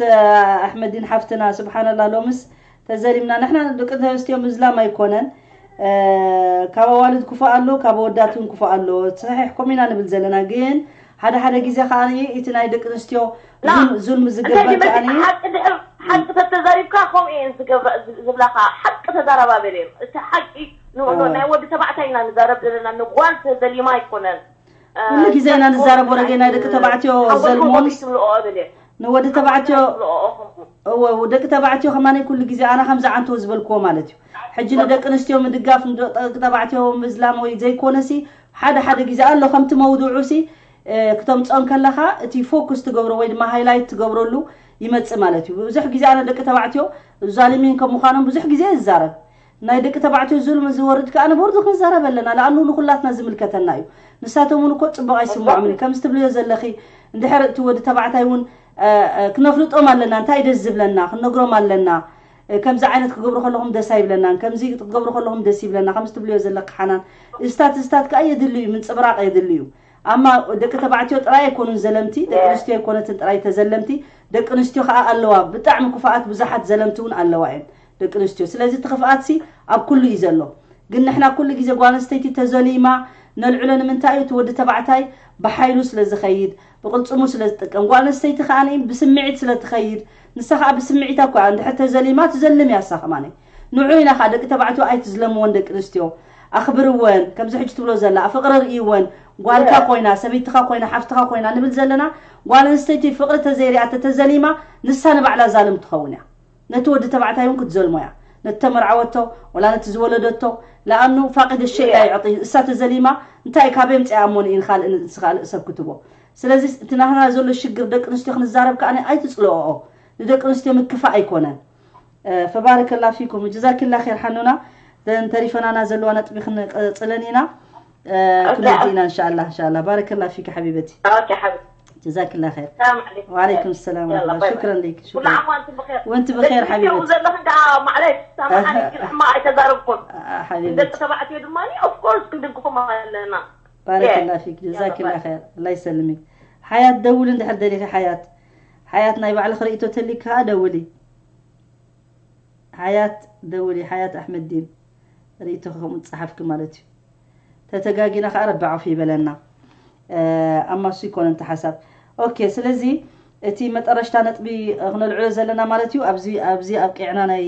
ኣሕመዲን ሓፍትና ስብሓንላ ሎምስ ተዘሊምና ንሕና ደቂ ተንስትዮ ምዝላም ኣይኮነን ካብ ኣዋልድ ክፉእ ኣሎ ካብ ኣወዳት እውን ክፉእ ኣሎ ሰሒሕኩም ኢና ንብል ዘለና ግን ሓደ ሓደ ግዜ ከዓ እቲ ናይ ደቂ ኣንስትዮ ዙልሚ ዝግበር ከዓ ሓቂ ተተዛሪብካ ከምኡ እየን ዝብላካ ሓቂ ተዛረባ በለ እቲ ሓቂ ናይ ወዲ ተባዕታይ ኢና ንዛረብ ዘለና ንጓል ተዘሊማ ኣይኮነን ኩሉ ግዜ ኢና ንዛረብ ወረገ ናይ ደቂ ተባዕትዮ ዘልሞንስ ንወዲ ተባዕትዮ እወ ደቂ ተባዕትዮ ከማነይ ኩሉ ግዜ ኣነ ከምዚ ዓንቶ ዝበልክዎ ማለት እዩ ሕጂ ንደቂ ኣንስትዮ ምድጋፍ ንደቂ ተባዕትዮ ምዝላም ወይ ዘይኮነሲ ሓደ ሓደ ግዜ ኣሎ ከምቲ መውድዑ ሲ ክተምፅኦ ከለካ እቲ ፎክስ ትገብሮ ወይ ድማ ሃይላይት ትገብረሉ ይመፅእ ማለት እዩ ብዙሕ ግዜ ኣነ ደቂ ተባዕትዮ ዛሊሚን ከም ምኳኖም ብዙሕ ግዜ ይዛረብ ናይ ደቂ ተባዕትዮ ዙልሚ ዝወርድ ከዓ ንቦርዱ ክንዛረብ ኣለና ለኣኑ ንኩላትና ዝምልከተና እዩ ንሳቶም እውን እኮ ፅቡቅ ኣይስምዖምን እዩ ከምዚ ትብልዮ ዘለኺ እንድሕር እቲ ወዲ ተባዕታይ እውን ክነፍልጦም ኣለና እንታይ ደስ ዝብለና ክነግሮም ኣለና ከምዚ ዓይነት ክገብሩ ከለኹም ደስ ኣይብለናን ከምዚ ክትገብሩ ከለኹም ደስ ይብለና ከምዚ ትብልዮ ዘለኪ ሓናን እስታት እስታት ከዓ የድሊ እዩ ምንፅብራቅ የድሊ እዩ ኣማ ደቂ ተባዕትዮ ጥራይ ኣይኮኑን ዘለምቲ ደቂ ኣንስትዮ ኣይኮነትን ጥራይ ተዘለምቲ ደቂ ኣንስትዮ ከዓ ኣለዋ ብጣዕሚ ክፉኣት ብዙሓት ዘለምቲ እውን ኣለዋ እየን ደቂ ኣንስትዮ ስለዚ እቲ ክፍኣት ሲ ኣብ ኩሉ እዩ ዘሎ ግን ንሕና ኩሉ ግዜ ጓል ኣንስተይቲ ተዘሊማ ነልዕሎ ንምንታይ እዩ እቲ ወዲ ተባዕታይ ብሓይሉ ስለ ዝኸይድ ብቕልፅሙ ስለ ዝጥቀም ጓል ኣንስተይቲ ከዓ ብስምዒት ስለ ትኸይድ ንሳ ከዓ ብስምዒታ እኮ እንድሕር ተዘሊማ ትዘልም እያ እሳ ከማነ ንዑ ኢና ከዓ ደቂ ተባዕትዮ ኣይትዝለምወን ደቂ ኣንስትዮ ኣኽብርወን ከምዚ ሕጂ ትብሎ ዘላ ፍቕሪ ርእይወን ጓልካ ኮይና ሰበይትኻ ኮይና ሓፍትኻ ኮይና ንብል ዘለና ጓል ኣንስተይቲ ፍቕሪ ተዘይሪኣ ተተዘሊማ ንሳ ንባዕላ ዛልም ትኸውን እያ ነቲ ወዲ ተባዕታይ እውን ክትዘልሞ እያ ነቲ ተመርዓወቶ ወላ ነቲ ዝወለደቶ ለኣኑ ፋቂደ ሸይ ላ ይዕጢ እሳ ተዘሊማ እንታይ ካበይ ምፅኣ እሞ ንኢን ካልእ ንስኻልእ ሰብ ክትቦ ስለዚ እቲ ናህና ዘሎ ሽግር ደቂ ኣንስትዮ ክንዛረብ ከዓ ኣይትፅልኦኦ ንደቂ ኣንስትዮ ምክፋእ ኣይኮነን ፈባረከላ ፊኩም ጀዛኪላ ር ሓኑና ዘን ተሪፈናና ዘለዋ ነጥቢ ክንቀፅለን ኢና ክንወዲ ኢና እንሻላ እንሻላ ባረከላ ፊኪ ሓቢበቲ ጀዛኪላ ር ዋዓለይኩም ሰላም ረሕመላ ሽክረን ለይክ ሽክረን ወንቲ ብኸይር ሓቢበቲ ሓቢበቲ ደቂ ተባዕትዮ ድማ ኦፍኮርስ ክንድግፎም ኣለና ባረከላ ፊክ ጀዛኪላ ር ላ ይሰልሚክ ሓያት ደውል እንድሕር ደሊኺ ሓያት ሓያት ናይ ባዕልኺ ርእይቶ ተሊክ ከዓ ደውሊ ሓያት ደውሊ ሓያት ኣሕመዲን ርእይቶኺ ከምኡ ዝፀሓፍኪ ማለት እዩ ተተጋጊና ከዓ ረቢ ዓፉ ይበለና ኣማሱ ይኮነ እንተ ሓሳብ ኦኬ ስለዚ እቲ መጠረሽታ ነጥቢ ክነልዕሎ ዘለና ማለት እዩ ኣብዚ ኣብዚ ኣብቂዕና ናይ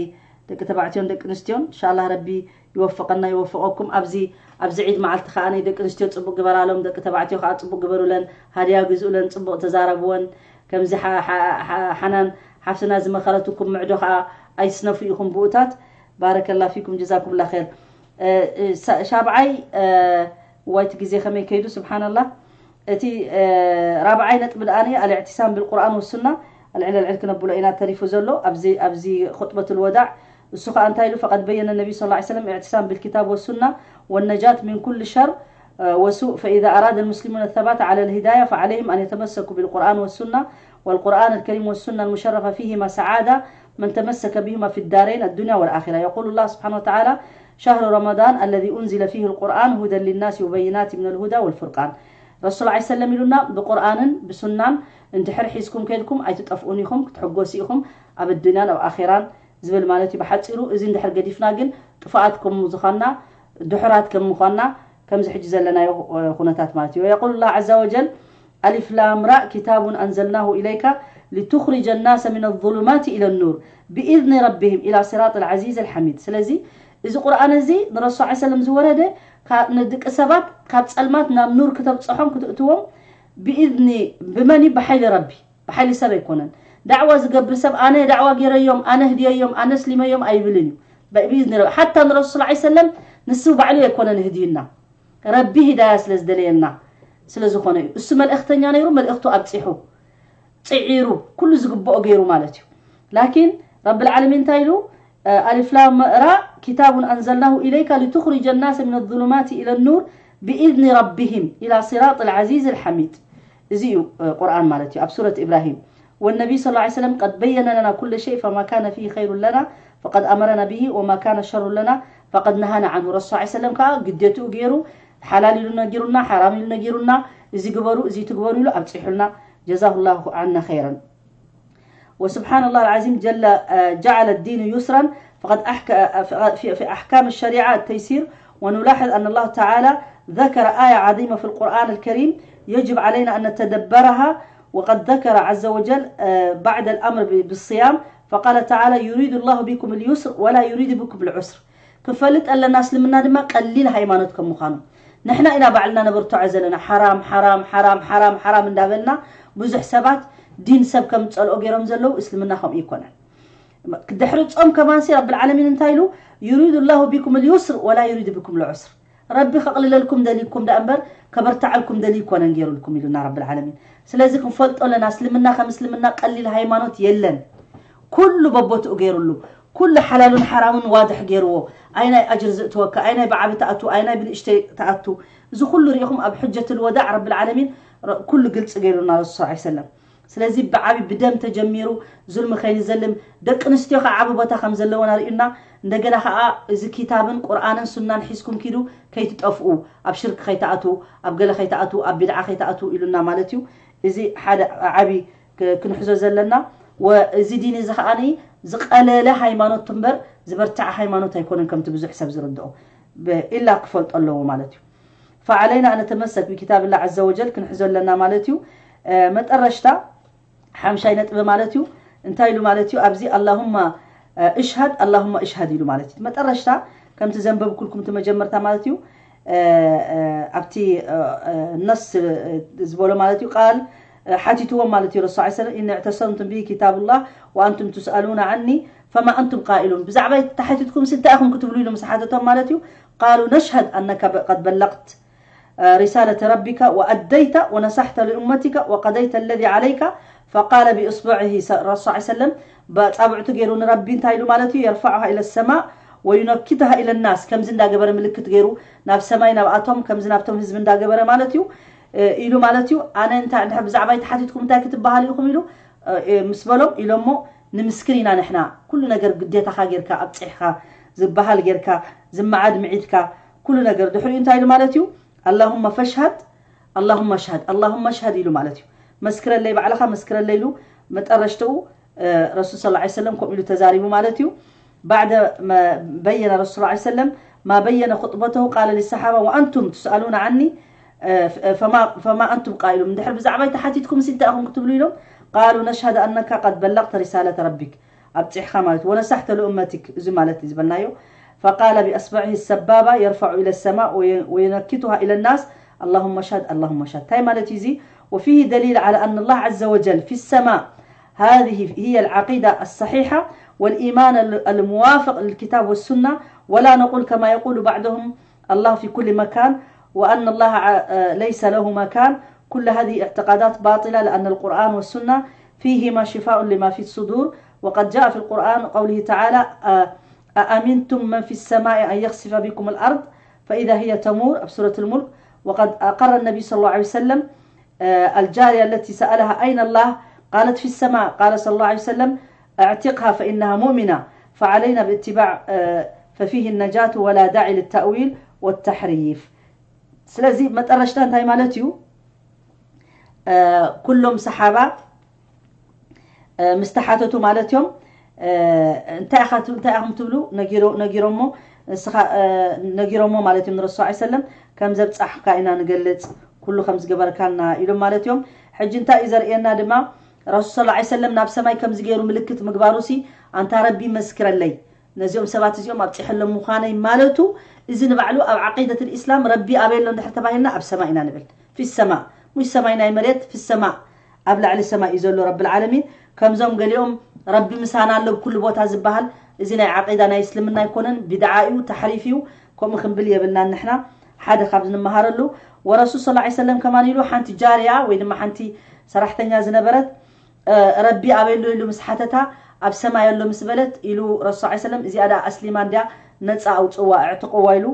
ደቂ ተባዕትዮን ደቂ ኣንስትዮን። ኢንሻላህ ረቢ ይወፍቐና ይወፍቐኩም። ኣብዚ ኣብዚ ዒድ መዓልቲ ከዓ ናይ ደቂ ኣንስትዮ ፅቡቅ ግበራሎም፣ ደቂ ተባዕትዮ ከዓ ፅቡቅ ግበሩለን፣ ሃድያ ግዝኡለን፣ ፅቡቅ ተዛረብወን። ከምዚ ሓ- ሓ- ሓ- ሓናን ሓፍትና ዝመኸረትኩም ምዕዶ ከዓ ኣይስነፉ ኢኹም ብኡታት። ባረከላ ፊኩም ጀዛኩም ላ ር። ሻብዓይ ዋይቲ ግዜ ከመይ ከይዱ ስብሓንላ። እቲ ራብዓይ ነጥቢ ደኣ ኣልእዕትሳም ብልቁርኣን ወሱና ኣልዕል ኣልዕል ክነብሎ ኢና ተሪፉ ዘሎ ኣብዚ ኣብዚ ኹጥበት ልወዳዕ። እሱ ከዓ እንታይ ኢሉ? ፈቀድ በየነ ነቢዩ ስ ሰለም እዕትሳም ብልኪታብ ወሱና ወነጃት ምን ኩል ሸር ወሱእ ፈኢዛ ኣራደ ልሙስሊሙን ተባት ዓላ ልሂዳያ ፈዓለይህም ኣን የተመሰኩ ብልቁርኣን ወሱና والقرآن الكريم والسنة المشرفة فيهما سعادة من تمسك بهما في الدارين الدنيا والآخرة. يقول الله سبحانه وتعالى: شهر رمضان الذي أنزل فيه القرآن هدى للناس وبينات من الهدى والفرقان. ረሱል ላ ሰለም ኢሉና ብቁርኣንን ብሱናን እንድሕር ሒዝኩም ከድኩም ኣይትጠፍኡን ኢኹም ክትሕጎሱ ኢኹም ኣብ ኣዱንያን ኣብ ኣኼራን ዝብል ማለት እዩ ብሓፂሩ። እዚ እንድሕር ገዲፍና ግን ጥፋኣት ከም ዝኾንና ድሑራት ከም ምዃንና ከምዚ ሕጂ ዘለናዮ ኩነታት ማለት እዩ። የቁል ላ ዘ ወጀል ألف لام را كتاب أنزلناه إليك لتخرج الناس من الظلمات إلى النور بإذن ربهم إلى صراط العزيز الحميد. ስለዚ እዚ ቁርኣን እዚ ንረሱል ስ ሰለም ዝወረደ ንደቂ ሰባት ካብ ፀልማት ናብ ኑር ክተብፅሖም ክትእትዎም ብኢዝኒ ብመን ብሓይሊ ረቢ ብሓይሊ ሰብ ኣይኮነን። ዳዕዋ ዝገብር ሰብ ኣነ ዳዕዋ ገይረዮም ኣነ ህድየዮም ኣነ ስሊመዮም ኣይብልን እዩ። ብኢዝኒ ረቢ ሓታ ንረሱል ስ ሰለም ንሱ ባዕሉ ኣይኮነን ህድይና ረቢ ሂዳያ ስለ ዝደለየና ስለ ዝኾነ እዩ። እሱ መልእኽተኛ ነይሩ፣ መልእኽቱ ኣብፂሑ ፅዒሩ ኩሉ ዝግብኦ ገይሩ ማለት እዩ። ላኪን ረቢ ልዓለሚን እንታይ ኢሉ? ኣልፍ ላም ራ كتاب أنزلناه إليك لتخرج الناس من الظلمات إلى النور بإذن ربهم إلى صراط العزيز الحميد. እዚ እዩ ቁርኣን ማለት እዩ ኣብ ሱረት ኢብራሂም። والنبي صلى الله عليه وسلم قد بين لنا كل شيء فما كان فيه خير لنا فقد أمرنا به وما كان شر لنا فقد نهانا عنه. ረሱል ስ ሰለም ከዓ ግዴትኡ ገይሩ ሓላል ኢሉ ነጊሩና፣ ሓራም ኢሉ ነጊሩና፣ እዚ ግበሩ እዚ ትግበሩ ኢሉ ኣብፂሑልና። ጀዛሁ ላሁ ዓና ኸይረን። وسبحان الله العظيم جل جعل الدين يسرا فقد أحكى في أحكام الشريعة التيسير. ونلاحظ أن الله تعالى ذكر آية عظيمة في القرآن الكريم يجب علينا أن نتدبرها. وقد ذكر عز وجل بعد الأمر بالصيام فقال تعالى يريد الله بكم اليسر ولا يريد بكم العسر. ክንፈልጥ ኣለና እስልምና ድማ ቀሊል ሃይማኖት ከም ምዃኑ ንሕና ኢና ባዕልና ነበርትዖ ዘለና ሓራም ሓራም ሓራም ሓራም ሓራም እንዳበልና ብዙሕ ሰባት ዲን ሰብ ከም ዝፀልኦ ገይሮም ዘለዉ እስልምና ከምኡ ይኮነን። ድሕሪ ፆም ከማንሲ ረብልዓለሚን እንታይ ኢሉ? يريد الله بكم اليسر ولا يريد بكم العسر. ረቢ ከቕልለልኩም ደልይኩም ደኣ እምበር ከበርትዓልኩም ደልዩ ይኮነን ገይሩልኩም ኢሉና ረብልዓለሚን። ስለዚ ክንፈልጦ ኣለና እስልምና ከም እስልምና ቀሊል ሃይማኖት የለን። ኩሉ በቦትኡ ገይሩሉ ኩሉ ሓላሉን ሓራሙን ዋድሕ ገይርዎ። ኣይናይ ኣጅር ዝእትወካ ኣይናይ ብዓቢ ትኣቱ ኣይናይ ብንእሽተይ ትኣቱ። እዚ ኩሉ ሪኢኹም ኣብ ሕጀት ልወዳዕ ረብልዓለሚን ኩሉ ግልፂ ገይሩና ረሱል ስ ሰለም። ስለዚ ብዓቢ ብደም ተጀሚሩ ዙልሚ ከይንዘልም ደቂ ኣንስትዮ ከዓ ዓቢ ቦታ ከም ዘለወን ኣርእዩና። እንደገና ከዓ እዚ ኪታብን ቁርኣንን ሱናን ሒዝኩም ኪዱ ከይትጠፍኡ ኣብ ሽርክ ከይትኣትዉ ኣብ ገለ ከይትኣትዉ ኣብ ቢድዓ ከይትኣትዉ ኢሉና ማለት እዩ። እዚ ሓደ ዓቢ ክንሕዞ ዘለና ወእዚ ዲን እዚ ከዓ ዝቀለለ ሃይማኖት እምበር ዝበርትዐ ሃይማኖት ኣይኮነን ከምቲ ብዙሕ ሰብ ዝርድኦ ኢላ ክፈልጦ ኣለዎ ማለት እዩ። فعلينا أن نتمسك بكتاب الله عز وجل ክንሕዞ ኣለና ማለት እዩ። መጠረሽታ ሓምሻይ ነጥቢ ማለት እዩ። እንታይ ኢሉ ማለት እዩ ኣብዚ اللهم اشهد اللهم اشهد ኢሉ ማለት እዩ። መጠረሽታ ከምቲ ዘንበብኩልኩም እቲ መጀመርታ ማለት እዩ። ኣብቲ ነስ ዝበሎ ማለት እዩ ቃል ሓቲትዎም ማለት እዩ ረሱ ሰለም إن اعتصمتم به كتاب الله وأنتم تسألون عني فما أنتم قائلون ብዛዕባ ተሓቲትኩም እንታይ ኢኹም ክትብሉ ኢሉ ምስ ሓተቶም ማለት እዩ قالوا نشهد أنك قد بلغت رسالة ربك وأديت ونصحت لأمتك وقضيت الذي عليك فقال بإصبعه ረሱ ሰለም በፃብዕቱ ገይሩ ንረቢ እንታይ ኢሉ ማለት እዩ يرفعها إلى السماء وينكتها إلى الناس ከምዚ እንዳገበረ ምልክት ገይሩ ናብ ሰማይ ናብኣቶም ከምዚ ናብቶም ህዝቢ እንዳገበረ ማለት እዩ ኢሉ ማለት እዩ። ኣነ እንታይ እንድሕር ብዛዕባ ተሓቲትኩም እንታይ ክትበሃሉ ኢኹም ኢሉ ምስ በሎም ኢሎሞ ንምስክን ኢና ንሕና ኩሉ ነገር ግዴታኻ ጌርካ ኣብፅሕካ ዝበሃል ጌርካ ዝመዓድ ምዒድካ ኩሉ ነገር ድሕሪኡ እንታይ ኢሉ ማለት እዩ اللهم فاشهد اللهم اشهد اللهم اشهد ኢሉ ማለት እዩ። መስክረለይ ባዕልኻ መስክረለይ ኢሉ መጠረሽተኡ ረሱል ስ ሰለም ከምኡ ኢሉ ተዛሪቡ ማለት እዩ። بعد ما بين رسول الله صلى الله عليه وسلم ما بين خطبته قال للصحابة وأنتم تسألون عني فما فما أنتم قائلون ድሕር ብዛዕባ ተሓቲትኩም ሲ እንታይ ኢኹም ክትብሉ ኢሎም قالوا نشهد أنك قد بلغت رسالة ربك ኣብፂሕኻ ማለት እዩ። ونصحت لأمتك እዚ ማለት እዩ ዝበልናዮ። فقال بأصبعه السبابة يرفع إلى السماء وي- وينكتها إلى الناس اللهم اشهد اللهم اشهد እንታይ ማለት እዩ እዚ؟ وفيه دليل على أن الله عز وجل في السماء هذه هي العقيدة الصحيحة والإيمان ال- الموافق للكتاب والسنة ولا نقول كما يقول بعضهم الله في كل مكان وأن الله ع- آه، ليس له مكان كل هذه اعتقادات باطلة لأن القرآن والسنة فيهما شفاء لما في الصدور وقد جاء في القرآن قوله تعالى آه، أأمنتم من في السماء أن يخسف بكم الأرض فإذا هي تمور في سورة الملك وقد أقر النبي صلى الله عليه وسلم آه، الجارية التي سألها أين الله قالت في السماء قال صلى الله عليه وسلم اعتقها فإنها مؤمنة فعلينا باتباع آه، ففيه النجاة ولا داعي للتأويل والتحريف ስለዚህ መጠረሽታ እንታይ ማለት እዩ ኩሎም ሰሓባ ምስ ተሓተቱ ማለት እዮም እንታይ ኢኻ እንታይ ኢኹም ትብሉ ነጊሮሞ ንስኻ ነጊሮሞ ማለት እዮም ንረሱ ስ ሰለም ከም ዘብፃሕካ ኢና ንገልፅ ኩሉ ከም ዝገበርካና ኢሎም ማለት እዮም ሕጂ እንታይ እዩ ዘርእየና ድማ ረሱል ስ ሰለም ናብ ሰማይ ከምዚ ገይሩ ምልክት ምግባሩ ሲ ኣንታ ረቢ መስክረለይ ነዚኦም ሰባት እዚኦም ኣብፂሐሎም ምዃነይ ማለቱ እዚ ንባዕሉ ኣብ ዓቂደት ልእስላም ረቢ ኣበይ ኣሎ እንድሕር ተባሂልና ኣብ ሰማይ ኢና ንብል ፊ ሰማ ሙሽ ሰማይ ናይ መሬት ፊ ሰማ ኣብ ላዕሊ ሰማይ እዩ ዘሎ ረቢ ልዓለሚን ከምዞም ገሊኦም ረቢ ምሳና ኣሎ ብኩሉ ቦታ ዝበሃል እዚ ናይ ዓቂዳ ናይ እስልምና ኣይኮነን ቢድዓ እዩ ተሕሪፍ እዩ ከምኡ ክንብል የብልናን ንሕና ሓደ ካብ ንመሃረሉ ወረሱል ስ ሰለም ከማን ኢሉ ሓንቲ ጃርያ ወይ ድማ ሓንቲ ሰራሕተኛ ዝነበረት ረቢ ኣበይ ኣሎ ኢሉ ምስ ሓተታ ኣብ ሰማይ ኣሎ ምስ በለት ኢሉ ረሱ ስ ሰለም እዚኣ ደኣ ኣስሊማ እንድያ ነፃ ኣውፅዋ እዕትቅዋ ኢሉ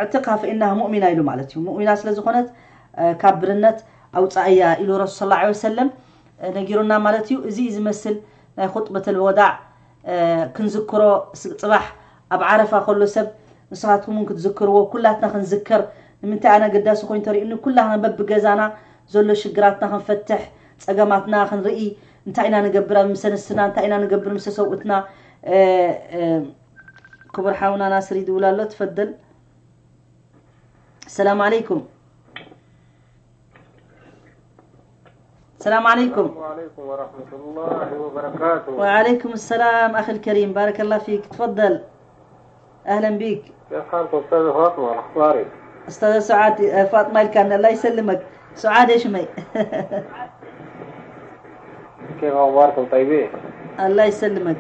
እዕትቅሃ ፈኢናሃ ሙእሚና ኢሉ ማለት እዩ ሙእሚና ስለ ዝኾነት ካብ ብርነት ኣውፃእያ ኢሉ ረሱ ስ ሰለም ነጊሩና ማለት እዩ እዚ እዩ ዝመስል ናይ ኹጥበት ልወዳዕ ክንዝክሮ ጽባሕ ኣብ ዓረፋ ከሎ ሰብ ንስኻትኩም እውን ክትዝክርዎ ኩላትና ክንዝከር ንምንታይ ኣነ ኣገዳሲ ኮይኑ ተሪእኒ ኩላትና በብገዛና ዘሎ ሽግራትና ክንፈትሕ ጸገማትና ክንርኢ እንታይ ኢና ንገብር ኣብ ምሰ ንስና እንታይ ኢና ንገብር ምሰ ሰብኡትና ክቡር ሓውና ናስር ይድውል ኣሎ ትፈደል ሰላም ዓለይኩም ሰላም ዓለይኩም وعليكم ورحمة الله وبركاته وعليكم السلام أخي الكريم بارك الله فيك تفضل أهلا بك كيف حالك أستاذ فاطمة الأخباري أستاذ سعاد فاطمة الكاملة الله يسلمك سعاد إيش مي كيف أخباركم طيبين الله يسلمك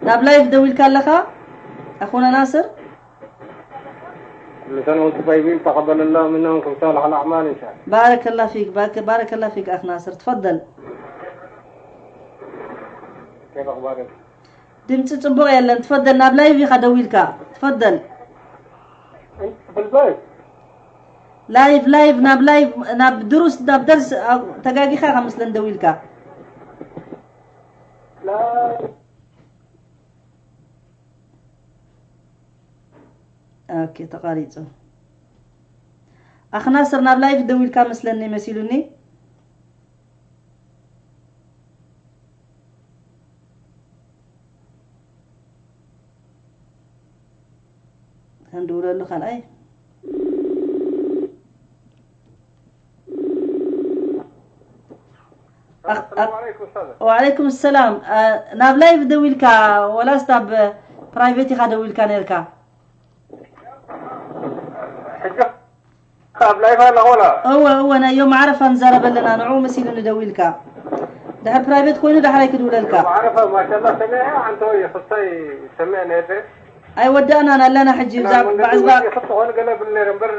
ናብ ላይቭ ደዊልካ ኣለኻ ኣኹና ናስር كل سنة وانتم طيبين تقبل الله منا ومنكم صالح الأعمال إن شاء الله. بارك الله فيك بارك, بارك الله فيك أخ ناصر تفضل. كيف أخبارك؟ ድምፂ ፅቡቕ የለን ትፈደል ናብ ላይቭ ኢኻ ደዊልካ ትፈደል بالبيت ላይቭ ላይቭ ናብ ላይቭ ናብ ድሩስ ናብ ደርስ ተጋጊኻ ኢኻ መስለን ደዊልካ لا ኦኬ ተቋሪፁ ኣኽናስር ናብ ላይፍ ደዊልካ መስለኒ መሲሉኒ ከንድውለሉ ካልኣይ وعليكم السلام ናብ ላይቭ ደዊልካ ወላስ ናብ ፕራይቬት ኢኻ ደዊልካ ነርካ ሕጂ ኣብ ላይቭ ኣለኹ ወላ እወ እወ ናይ ዮም ዓረፋ ንዛረብ ኣለና ንዑ መሲሉ ንደዊልካ ድሕር ፕራይቬት ኮይኑ ዳሕራይ ክድውለልካ ዓረፋ ማሻላ ሰሚዐ ኣንተ ወይ ክሳይ ሰሚዐ ነይረ ኣይወዳእናን ኣለና ሕጂ ብዛዕባ ክትኾን ገለ ብል ነይረ እምበር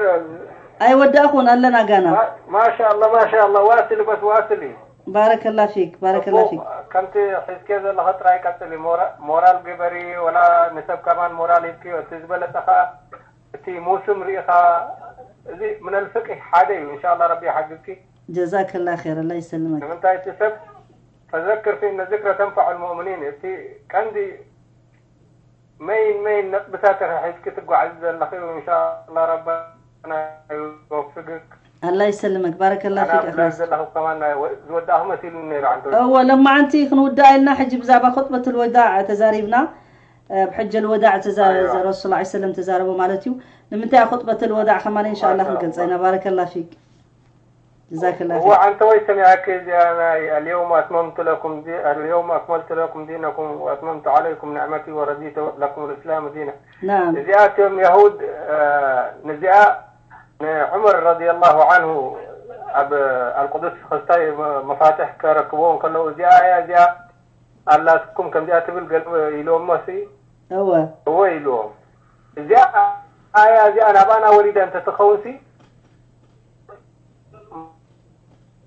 ኣይወዳእኹን ኣለና ጋና ማሻላ ማሻላ ዋስሊ በስ ዋስሊ ባረከላ ፊክ ባረከላ ፊክ ከምቲ ሒዝክዮ ዘለኻ ጥራይ ቀፅሊ ሞራል ግበሪ ወላ ንሰብ ከማን ሞራል ሂብክዮ እቲ ዝበለፀ ከዓ እቲ ሙስም ርኢኻ እዚ ምነል ፍቅህ ሓደ እዩ እንሻላ ረቢ ይሓግዝኪ ጀዛከላ ር ላ ይሰልመክ ንምንታይ እቲ ሰብ ፈዘክር ፊእነ ዝክረ ተንፈዑ ልሙእምኒን እቲ ቀንዲ መይን መይን ነጥብታት ኢኺ ሒዝኪ ትጓዓዚ ዘለኺ እንሻላ ረበና ይወፍግክ ኣላ ይሰልመክ ባረከላ ፊክ ኣኽላስ ዘለኹ ከማን ዝወዳእኹ መሲሉ ነይሩ ዓንተ እወ ለማዓንቲ ክንውዳእ ኢልና ሕጂ ብዛዕባ ኹጥበት ልወዳዕ ተዛሪብና ብሕጀ ልወዳዕ ረሱል ላ ሰለም ተዛረቦ ማለት እዩ ንምንታይ ኹጥበት ልወዳዕ ከማን እንሻላ ክንገልፀ ኢና ባረከላ ፊክ ጀዛከላ እዋ ኣንተ ወይ ሰሚዐክ እዚኣ ናይ اليوم أتممت لكم دي اليوم أكملت لكم دينكم وأتممت عليكم نعمتي ورضيت لكم الإسلام دينا ናም እዚኣቶም የሁድ ነዚኣ ንዑመር ረዲየላሁ ዓንሁ ኣብ ኣልቁዱስ ክስታይ መፋትሕ ከረክብዎ እንከለዉ እዚኣ እያ እዚኣ ኣላትኩም ከምዚኣ ትብል ገለ ኢልዎም ሲ እወ እወ ኢልዎም እዚኣ ኣያ እዚኣ ናባና ወሪዳ እንተትኸውን ሲ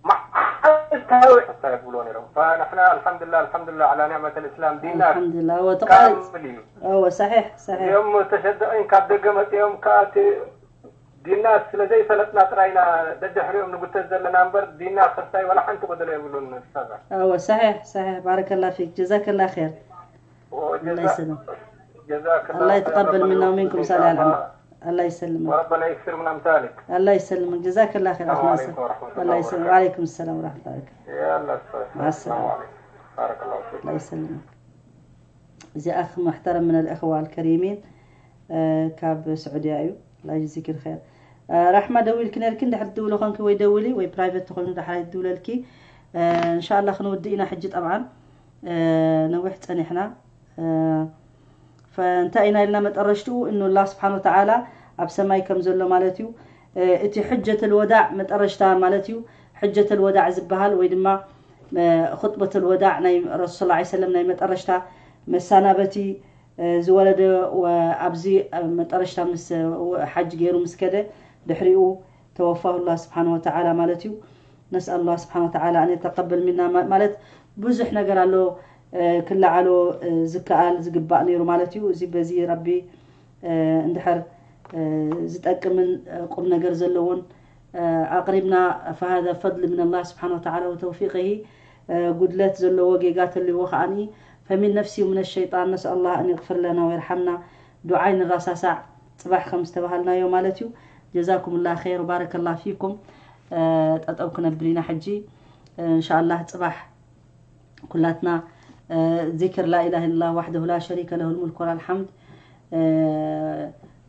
መዓልታዊ ሕታ የብልዎ ነይሮም فنحن الحمد لله الحمد لله على نعمة الإسلام ዲና الحمد لله እወ ተቃል ካምል እዩ እወ صحيح صحيح እዚኦም ተሸደቂን ካብ ደገ መፂኦም ከዓ እቲ ዲና ስለ ዘይፈለጥና ጥራይና ደድሕሪኦም ንጉተት ዘለና እምበር ዲና ከስታይ ዋላ ሓንቲ ጎደሎ የብሉን ኡስታዛ እወ صحيح صحيح بارك الله فيك جزاك الله خير الله يسلمك جزاك الله يتقبل منا ومنكم صالح العمل الله يسلمك وربنا يكثر من أمثالك الله يسلمك جزاك الله خير السلام أخ ناصر عليكم ورحمة الله الله يسلمك وبركاته وعليكم السلام ورحمة الله وبركاته يا الله السلام مع السلامة. عليكم بارك الله فيك الله يسلمك እዚ ኣኽ ሙሕተረም ምን ኣልእኽዋ ኣልከሪሚን ካብ ስዑድያ እዩ ላ ጅዚኪ ልኸር ራሕማ ደዊልኪ ነርኪ እንድሕር ትድውሊ ኮንኪ ወይ ደውሊ ወይ ፕራይቨት ተኾይኑ ዳሕራይ ትድውለልኪ እንሻላ ክንውድእ ኢና ሕጂ ጠብዓን ነዊሕ ፀኒሕና እንታይ ኢና ኢልና መጠረሽትኡ እኑ ላ ስብሓን ወተዓላ ኣብ ሰማይ ከም ዘሎ ማለት እዩ እቲ ሕጀት ልወዳዕ መጠረሽታ ማለት እዩ ሕጀት ልወዳዕ ዝበሃል ወይ ድማ ኹጥበት ልወዳዕ ናይ ረሱል ላ ሰለም ናይ መጠረሽታ መሳናበቲ ዝወረደ ኣብዚ መጠረሽታ ምስ ሓጅ ገይሩ ምስ ከደ ድሕሪኡ ተወፋሁ ላ ስብሓን ወተዓላ ማለት እዩ ነስኣል ላ ስብሓን ወተዓላ ኣን የተቀበል ሚና ማለት ብዙሕ ነገር ኣሎ ክለዓሎ ዝከኣል ዝግባእ ነይሩ ማለት እዩ እዚ በዚ ረቢ እንድሕር ዝጠቅምን ቁም ነገር ዘለዎን ኣቅሪብና فهذا فضل من الله سبحانه وتعالى وتوفيقه ጉድለት ዘለዎ ጌጋ ተልዎ ከዓኒ فمن نفسي ومن الشيطان نسأل الله أن يغفر لنا ويرحمنا ዱዓይ ንራሳሳዕ ፅባሕ ከም ዝተባሃልናዮ ማለት እዩ جزاكم الله خير وبارك الله فيكم ጠጠው ክነብር ኢና ሕጂ إن شاء الله ፅባሕ ኩላትና ذكر لا إله إلا الله وحده لا شريك له الملك وله الحمد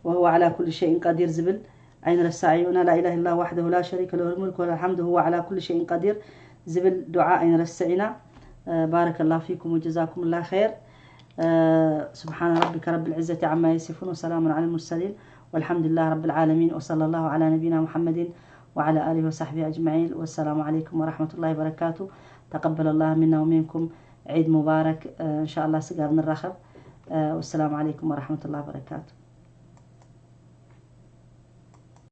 وهو على كل شيء قدير ዝብል ኣይንረሳዕ እዩ እና لا إله إلا الله وحده لا شريك له الملك وله الحمد وهو على كل شيء قدير ዝብል ዱዓ ኣይንረስዕ ኢና بارك الله فيكم وجزاكم الله خير سبحان ربك رب العزة عما يصفون وسلام على المرسلين والحمد لله رب العالمين وصلى الله على نبينا محمد وعلى آله وصحبه أجمعين والسلام عليكم ورحمة الله وبركاته تقبل الله منا ومنكم عيد مبارك إن شاء الله ስጋብ ንራኸብ والسلام عليكم ورحمة الله وبركاته